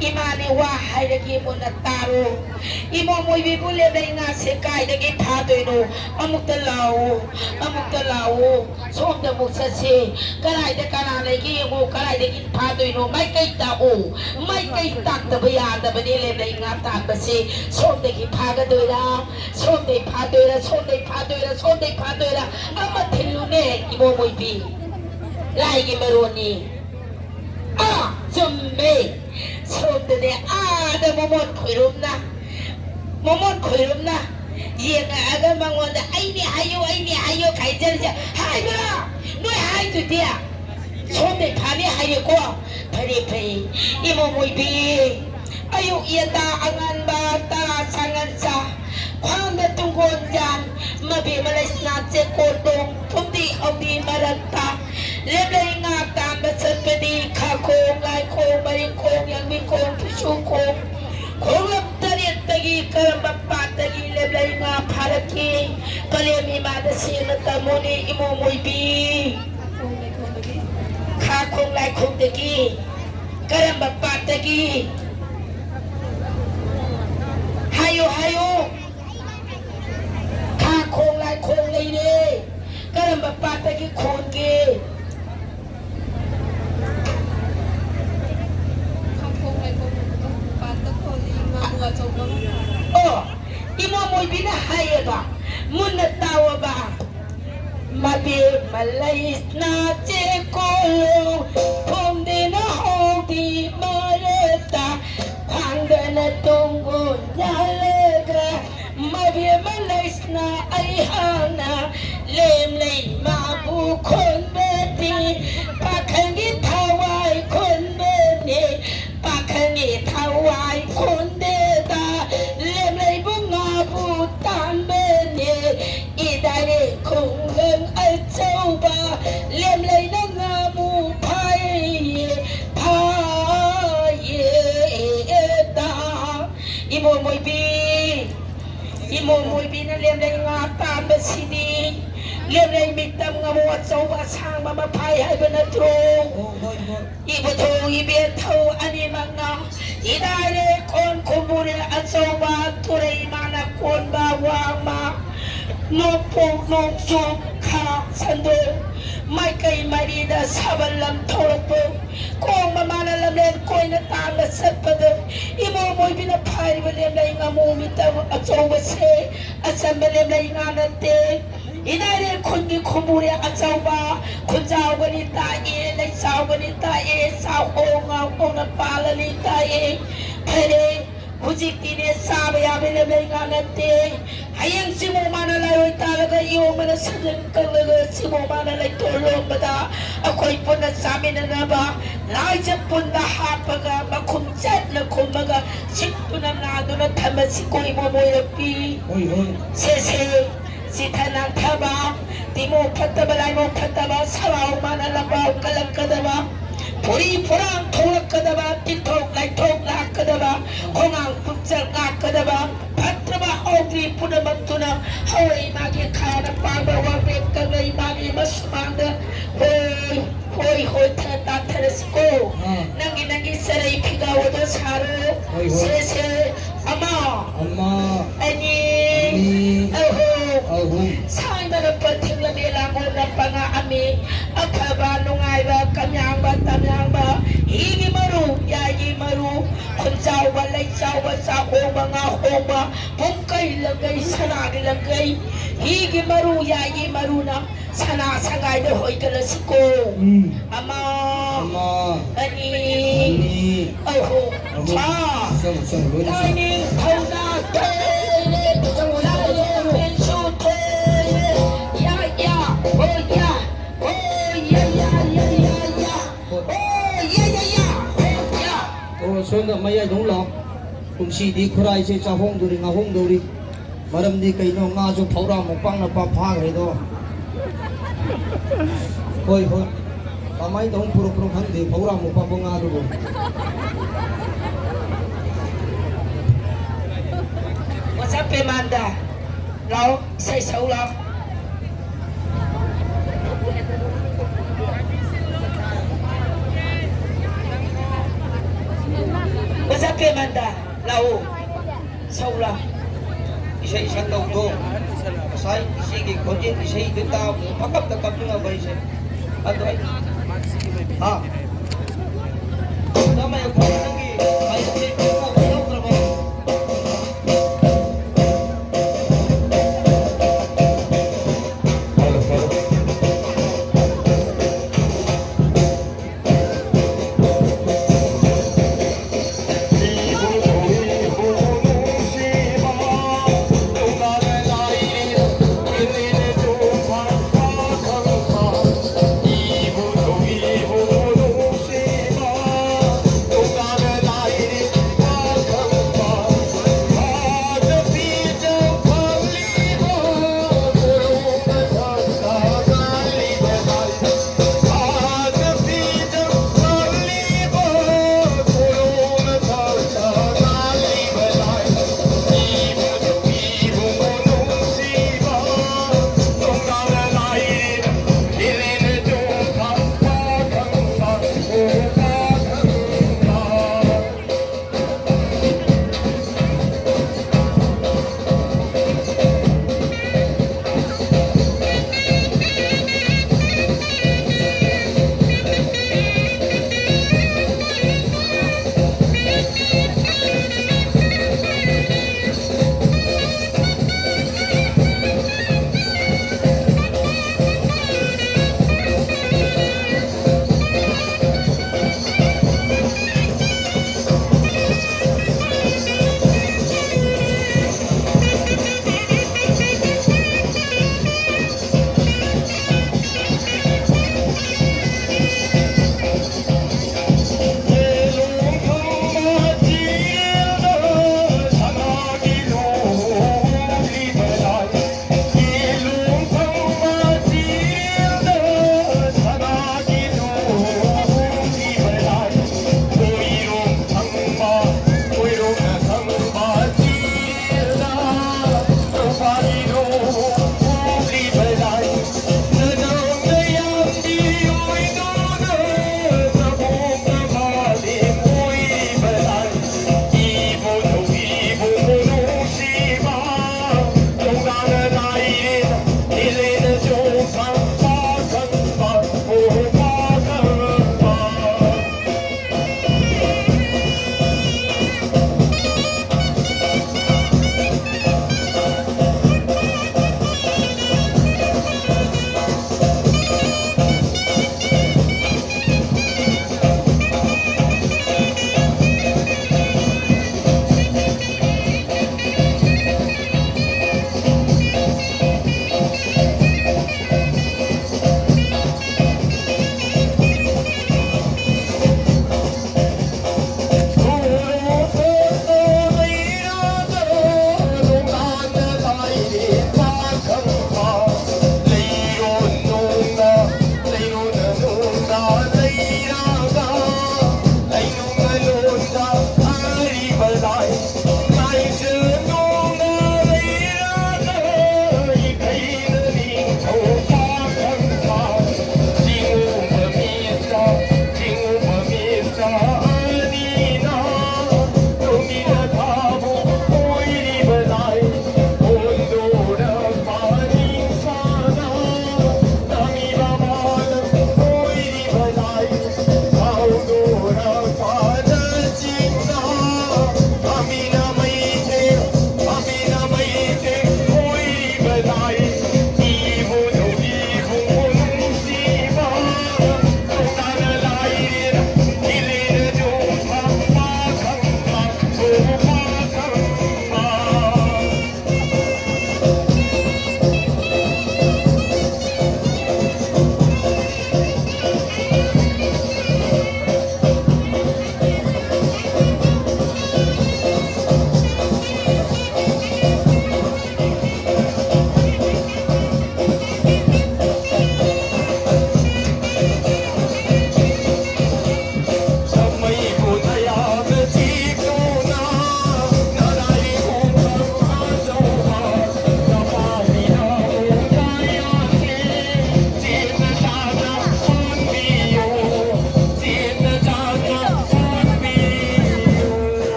ꯏꯃꯥꯅꯦ ꯋꯥ ꯍꯥꯏꯔꯒꯦ ꯃꯨꯟꯅ ꯇꯥꯔꯣ꯫ ꯏꯃꯣ ꯃꯣꯏꯕꯤꯕꯨ ꯂꯦꯝꯂꯩ ꯉꯥꯁꯦ ꯀꯥꯏꯗꯒꯤ ꯐꯥꯗꯣꯏꯅꯣ? ꯑꯃꯨꯛꯇ ꯂꯥꯛꯑꯣ, ꯑꯃꯨꯛꯇ ꯂꯥꯛꯑꯣ꯫ ꯁꯣꯝꯗ ꯑꯃꯨꯛ ꯆꯠꯁꯤ꯫ ꯀꯗꯥꯏꯗ ꯀꯅꯥ ꯂꯩꯒꯦ ꯌꯦꯡꯉꯣ, ꯀꯗꯥꯏꯗꯒꯤ ꯐꯥꯗꯣꯏꯅꯣ? ꯃꯥꯏꯀꯩ ꯇꯥꯛꯑꯣ꯫ ꯃꯥꯏꯀꯩ ꯇꯥꯛꯇꯕ ꯌꯥꯗꯕꯅꯤ ꯂꯦꯝꯂꯩ ꯉꯥ ꯇꯥꯟꯕꯁꯤ꯫ ꯁꯣꯝꯗꯒꯤ ꯐꯥꯒꯗꯣꯏꯔꯥ? ꯁꯣꯝꯗꯩ ꯐꯥꯗꯣꯏꯔꯥ? ꯁꯣꯝꯗꯩ ꯐꯥꯗꯣꯏꯔꯥ? ꯁꯣꯝꯗꯩ ꯐꯥꯗꯣꯏꯔꯥ? ꯑꯃ ꯊꯤꯜꯂꯨꯅꯦ ꯏꯃꯣ ꯃꯣꯏꯕꯤ꯫ ꯂꯥꯏꯒꯤ ꯃꯔꯣꯟꯅꯤ꯫ ꯑꯥ, ꯆꯨꯝꯃꯦ꯫ ꯁꯣꯝꯗꯅꯦ, ꯑꯥꯗ ꯃꯃꯣꯟ ꯈꯣꯏꯔꯨꯝꯅ, ꯃꯃꯣꯟ ꯈꯣꯏꯔꯨꯝꯅ ꯌꯦꯡꯉꯛꯑꯒ ꯃꯉꯣꯟꯗ "ꯑꯩꯅꯦ ꯍꯥꯏꯌꯨ, ꯑꯩꯅꯦ ꯍꯥꯏꯌꯨ" ꯈꯥꯏꯖꯔꯤꯁꯦ꯫ ꯍꯥꯏꯕ꯭ꯔꯥ? ꯅꯣꯏ ꯍꯥꯏꯗꯨꯗꯤ꯫ ꯁꯣꯝꯗꯩ ꯐꯥꯅꯤ ꯍꯥꯏꯌꯦꯀꯣ꯫ ꯐꯔꯦ, ꯐꯔꯦ꯫ ꯏꯃꯣ ꯃꯣꯏꯕꯤ, ꯑꯌꯨꯛ ꯌꯦꯟꯗꯥ ꯑꯉꯟꯕ ꯇꯔꯥ ꯁꯥꯉꯟ ꯆꯥ, ꯈ꯭ꯋꯥꯡꯗ ꯇꯨꯡꯒꯣꯟ ꯌꯥꯟ, ꯃꯕꯦꯝꯃ ꯂꯩꯁꯅꯥ ꯆꯦꯀꯣꯟꯗꯣꯡ, ꯐꯨꯝꯗꯤ ꯍꯧꯗꯤ ꯃꯔꯛꯇ ꯂꯦꯝꯂꯩ ꯉꯥ ꯇꯥꯟꯕ ꯆꯠꯄꯗꯤ ꯈꯥꯈꯣꯡ, ꯂꯥꯏꯈꯣꯡ, ꯃꯔꯤꯡꯈꯣꯡ, ꯌꯥꯡꯕꯤꯈꯣꯡ, ꯐꯤꯁꯨꯈꯣꯡ, ꯈꯣꯡꯂꯝ ꯇꯔꯦꯠꯇꯒꯤ ꯀꯔꯝꯕ ꯄꯥꯠꯇꯒꯤ ꯂꯦꯝꯂꯩ ꯉꯥ ꯐꯥꯔꯛꯈꯤ? ꯀꯂꯦꯝ ꯏꯃꯥꯗ ꯁꯦꯡꯅ ꯇꯝꯃꯨꯅꯦ ꯏꯃꯣ ꯃꯣꯏꯕꯤ꯫ ꯈꯥꯈꯣꯡ ꯂꯥꯏꯈꯣꯡꯗꯒꯤ꯫ ꯀꯔꯝꯕ ꯄꯥꯠꯇꯒꯤ? ꯍꯥꯏꯌꯨ, ꯍꯥꯏꯌꯨ꯫ ꯈꯥꯈꯣꯡ ꯂꯥꯏꯈꯣꯡ ꯂꯩꯔꯦ꯫ ꯀꯔꯝꯕ ꯄꯥꯠꯇꯒꯤ ꯈꯣꯟꯒꯦ? ꯈꯥꯈꯣꯡ ꯂꯥꯏꯈꯣꯡ ꯄꯥꯠꯇ ꯈꯣꯜꯂꯤ, ꯉꯥꯃꯨ ꯑꯆꯧꯕ ꯑꯃ ꯐꯥꯔꯦ꯫ ꯑꯣ, ꯏꯃꯣ ꯃꯣꯏꯕꯤꯅ ꯍꯥꯏꯌꯦꯕ, ꯃꯨꯟꯅ ꯇꯥꯎꯑꯣꯕ꯫ ꯃꯕꯦꯝꯃ ꯂꯩꯁꯅꯥ ꯆꯦꯀꯣꯟꯗꯣꯡ, ꯐꯨꯝꯗꯤꯅ ꯍꯧꯗꯤ ꯃꯔꯛꯇ, ꯈ꯭ꯋꯥꯡꯗꯅ ꯇꯨꯡꯒꯣꯟ ꯌꯥꯜꯂꯒ, ꯃꯕꯦꯝꯃ ꯂꯩꯁꯅꯥ ꯑꯩꯍꯥꯛꯅ ꯂꯦꯝꯂꯩ ꯃꯥꯕꯨ ꯈꯣꯟꯕꯗꯤ, ꯄꯥꯈꯪꯒꯤ ꯊꯋꯥꯏ ꯈꯣꯟꯕꯅꯤ꯫ ꯄꯥꯈꯪꯒꯤ ꯊꯋꯥꯏ ꯈꯣꯟꯗꯦꯗ, ꯂꯦꯝꯂꯩꯕꯨ ꯉꯥꯕꯨ ꯇꯥꯟꯕꯅꯦ꯫ ꯏꯗꯥꯏꯔꯦ ꯈꯨꯡꯒꯪ ꯑꯆꯧꯕ, ꯂꯦꯝꯂꯩꯅ ꯉꯥꯃꯨ ꯐꯥꯏꯌꯦ, ꯐꯥꯏꯌꯦꯗ꯫ ꯏꯃꯣ ꯃꯣꯏꯕꯤ, ꯏꯃꯣ ꯃꯣꯏꯕꯤꯅ ꯂꯦꯝꯂꯩ ꯉꯥ ꯇꯥꯟꯕꯁꯤꯗꯤ ꯂꯦꯝꯂꯩ ꯃꯤꯇꯝ ꯉꯥꯃꯨ ꯑꯆꯧꯕ ꯑꯁꯥꯡꯕ ꯃꯐꯥꯏ ꯍꯥꯏꯕ ꯅꯠꯇ꯭ꯔꯣ? ꯑꯣ, ꯍꯣꯏ, ꯍꯣꯏ꯫ ꯏꯕꯨꯙꯧ ꯏꯕꯦꯟꯊꯧ ꯑꯅꯤꯃꯛꯅ ꯏꯅꯥꯏꯔꯦ ꯀꯣꯟ ꯈꯨꯝꯕꯨꯔꯦ ꯑꯆꯧꯕ ꯇꯨꯔꯩ ꯃꯥꯅ ꯀꯣꯟꯕ ꯋꯥꯡꯃ ꯅꯣꯡꯄꯣꯛ ꯅꯣꯡꯆꯨꯞ ꯈꯥ ꯁꯟꯗꯣꯛ ꯃꯥꯏꯀꯩ ꯃꯔꯤꯗ ꯁꯥꯕꯜ ꯂꯝ ꯊꯣꯛꯂꯛꯄ ꯀꯣꯡꯕ ꯃꯥꯅ ꯂꯝꯂꯦꯟ ꯀꯣꯏꯅ ꯇꯥꯡꯅ ꯆꯠꯄꯗ ꯏꯃꯣꯝ ꯑꯣꯏꯕꯤꯅ ꯐꯥꯏꯔꯤꯕ ꯂꯦꯝꯂꯩ ꯉꯥꯃꯨ ꯃꯤꯇꯝ ꯑꯆꯧꯕꯁꯦ ꯑꯆꯝꯕ ꯂꯦꯝꯂꯩ ꯉꯥ ꯅꯠꯇꯦ꯫ ꯏꯅꯥꯏꯔꯦ ꯈꯨꯟꯒꯤ ꯈꯨꯝꯕꯨꯔꯦ ꯑꯆꯧꯕ, ꯈꯨꯟꯖꯥꯎꯒꯅꯤ ꯇꯥꯛꯑꯦ, ꯂꯩꯆꯥꯎꯒꯅꯤ ꯇꯥꯛꯑꯦ, ꯆꯥꯎꯍꯣꯡ ꯉꯥꯎꯍꯣꯡꯅ ꯄꯥꯜꯂꯅꯤ ꯇꯥꯛꯑꯦ꯫ ꯐꯔꯦ, ꯍꯧꯖꯤꯛꯇꯤꯅꯦ ꯆꯥꯕ ꯌꯥꯕ ꯂꯦꯝꯂꯩ ꯉꯥ ꯅꯠꯇꯦ꯫ ꯍꯌꯦꯡ ꯆꯤꯃꯣ ꯃꯥꯅ ꯂꯥꯏꯔꯣꯏ ꯇꯥꯔꯒ ꯏꯌꯣꯡ ꯃꯅ ꯁꯖꯟ ꯀꯛꯂꯒ ꯆꯤꯃꯣ ꯃꯥꯅ ꯂꯩꯇꯣꯟ ꯂꯣꯝꯕꯗ ꯑꯩꯈꯣꯏ ꯄꯨꯟꯅ ꯆꯥꯃꯤꯟꯅꯅꯕ ꯂꯥꯏꯖ ꯄꯨꯟꯗ ꯍꯥꯞꯄꯒ ꯃꯈꯨꯝ ꯆꯠꯅ ꯈꯨꯝꯃꯒ ꯁꯤꯠꯇꯨꯅ ꯅꯥꯗꯨꯅ ꯊꯝꯕꯁꯤ ꯀꯣꯏꯕ ꯃꯣꯏꯔꯛꯄꯤ꯫ ꯍꯣꯏ, ꯍꯣꯏ꯫ ꯁꯦꯁꯦ꯫ ꯆꯤꯊ ꯅꯥꯟꯊꯕ, ꯇꯤꯃꯣ ꯐꯠꯇꯕ, ꯂꯥꯏꯃꯣ ꯐꯠꯇꯕ, ꯁꯔꯥꯎ ꯃꯥꯅ ꯂꯝꯕꯥꯎ ꯀꯜꯂꯛꯀꯗꯕ, ꯐꯨꯔꯤ ꯐꯨꯔꯥꯡ ꯊꯣꯛꯂꯛꯀꯗꯕ, ꯇꯤꯟꯊꯣꯛ ꯂꯥꯏꯊꯣꯛ ꯂꯥꯛꯀꯗꯕ, ꯈꯣꯡꯉꯥꯡ ꯄꯨꯛꯆꯦꯜ ꯉꯥꯛꯀꯗꯕ, ꯐꯠꯇ꯭ꯔꯕ ꯍꯧꯈ꯭ꯔꯤ ꯄꯨꯝꯅꯃꯛꯇꯨꯅ ꯍꯧꯔꯛꯏ ꯃꯥꯒꯤ ꯈꯥꯅ ꯄꯥꯡꯕ ꯋꯥꯕꯦꯠ ꯀꯪꯂꯩ ꯃꯥꯒꯤ ꯃꯁꯨꯃꯥꯡꯗ ꯍꯣꯏ ꯍꯣꯏ ꯍꯣꯏ ꯊꯔ ꯇꯥꯊꯔꯁꯤꯀꯣ꯫ ꯑꯥ꯫ ꯅꯪꯒꯤ ꯅꯪꯒꯤ ꯆꯔꯩ ꯐꯤꯒꯥꯎ ꯑꯗꯣ ꯁꯥꯔꯣ꯫ ꯍꯣꯏ, ꯍꯣꯏ꯫ ꯁꯦ ꯁꯦ꯫ ꯑꯃ꯫ ꯑꯃ꯫ ꯑꯅꯤ꯫ ꯑꯅꯤ꯫ ꯑꯍꯨꯝ꯫ ꯑꯍꯨꯝ꯫ ꯁꯥꯡꯗꯅ ꯄꯟꯊꯨꯡꯂꯕꯤ ꯂꯥꯡꯒꯣꯜꯗ ꯄꯉꯥꯛꯑꯝꯃꯤ꯫ ꯑꯐꯕ ꯅꯨꯡꯉꯥꯏꯕ ꯀꯝꯌꯥꯡꯕ ꯇꯝꯌꯥꯡꯕ ꯍꯤꯒꯤ ꯃꯔꯨ ꯌꯥꯏꯒꯤ ꯃꯔꯨ ꯈꯨꯟꯆꯥꯎꯕ ꯂꯩꯆꯥꯎꯕ ꯆꯥꯛꯍꯣꯡꯕ ꯉꯥꯍꯣꯡꯕ ꯄꯨꯡꯀꯩ ꯂꯪꯒꯩ ꯁꯅꯥꯒꯤ ꯂꯪꯒꯩ ꯍꯤꯒꯤ ꯃꯔꯨ ꯌꯥꯏꯒꯤ ꯃꯔꯨꯅ ꯁꯅꯥ ꯁꯪꯒꯥꯏꯗ ꯍꯣꯏꯒꯠꯂꯁꯤꯀꯣ꯫ ꯎꯝ꯫ ꯑꯃ, ꯑꯃ, ꯑꯅꯤ, ꯑꯅꯤ, ꯑꯍꯨꯝ꯫ ꯑꯍꯨꯝ꯫ ꯁꯥ꯫ ꯆꯪꯉꯣ, ꯆꯪꯉꯣ, ꯂꯣꯏꯅ ꯆꯪꯉꯣ꯫ ꯂꯥꯏꯅꯤꯡꯊꯧꯅ ꯊꯣꯏꯔꯦ, ꯂꯥꯏꯔꯦꯝꯕꯤꯁꯨ ꯊꯣꯏꯔꯦ꯫ ꯌꯥ, ꯌꯥ, ꯍꯣ, ꯌꯥ, ꯍꯣ, ꯌꯥ, ꯌꯥ, ꯌꯥ, ꯌꯥ, ꯌꯥ꯫ ꯍꯣ, ꯌꯥ, ꯌꯥ, ꯌꯥ, ꯍꯣ, ꯌꯥ꯫ ꯑꯣ, ꯁꯣꯝꯗ ꯃꯌꯥꯏꯗ ꯑꯃꯨꯛ ꯂꯥꯛꯑꯣ꯫ ꯀꯨꯝꯁꯤꯗꯤ ꯈꯨꯔꯥꯏꯁꯦ ꯆꯥꯍꯣꯡꯗꯧꯔꯤ, ꯉꯥꯍꯣꯡꯗꯧꯔꯤ꯫ ꯃꯔꯝꯗꯤ ꯀꯩꯅꯣ, ꯉꯥꯁꯨ ꯐꯧꯔꯥ ꯃꯨꯛꯄꯥꯛꯅ ꯄꯥ ꯐꯥꯈ꯭ꯔꯦꯗꯣ꯫ ꯍꯣꯏ, ꯍꯣꯏ꯫ ꯀꯃꯥꯏꯅ ꯇꯧꯅ ꯄꯨꯔꯛꯄꯅꯣ ꯈꯪꯗꯦ, ꯐꯧꯔꯥ ꯃꯨꯛꯄꯥꯛꯄ ꯉꯥꯗꯨꯕꯨ꯫ ꯑꯣꯖꯥ ꯄ꯭ꯔꯦꯃꯥꯟꯗ, ꯂꯥꯛꯑꯣ, ꯏꯁꯩ ꯁꯛꯎ ꯂꯥꯛꯑꯣ꯫ ꯃꯁꯛ ꯀꯦꯃꯟꯗ ꯂꯥꯛꯑꯣ꯫ ꯁꯧꯂꯥ꯫ ꯏꯁꯩ ꯁꯛꯇꯧꯗꯣ ꯉꯁꯥꯏ ꯏꯆꯦꯒꯤ ꯈꯣꯟꯖꯦꯜ ꯏꯁꯩꯗꯨ ꯇꯥꯕꯗ ꯄꯪꯀꯞꯇ ꯀꯞꯅꯤꯡꯉꯕ ꯑꯩꯁꯦ꯫ ꯑꯗꯣ ꯑꯩ, ꯍꯥ?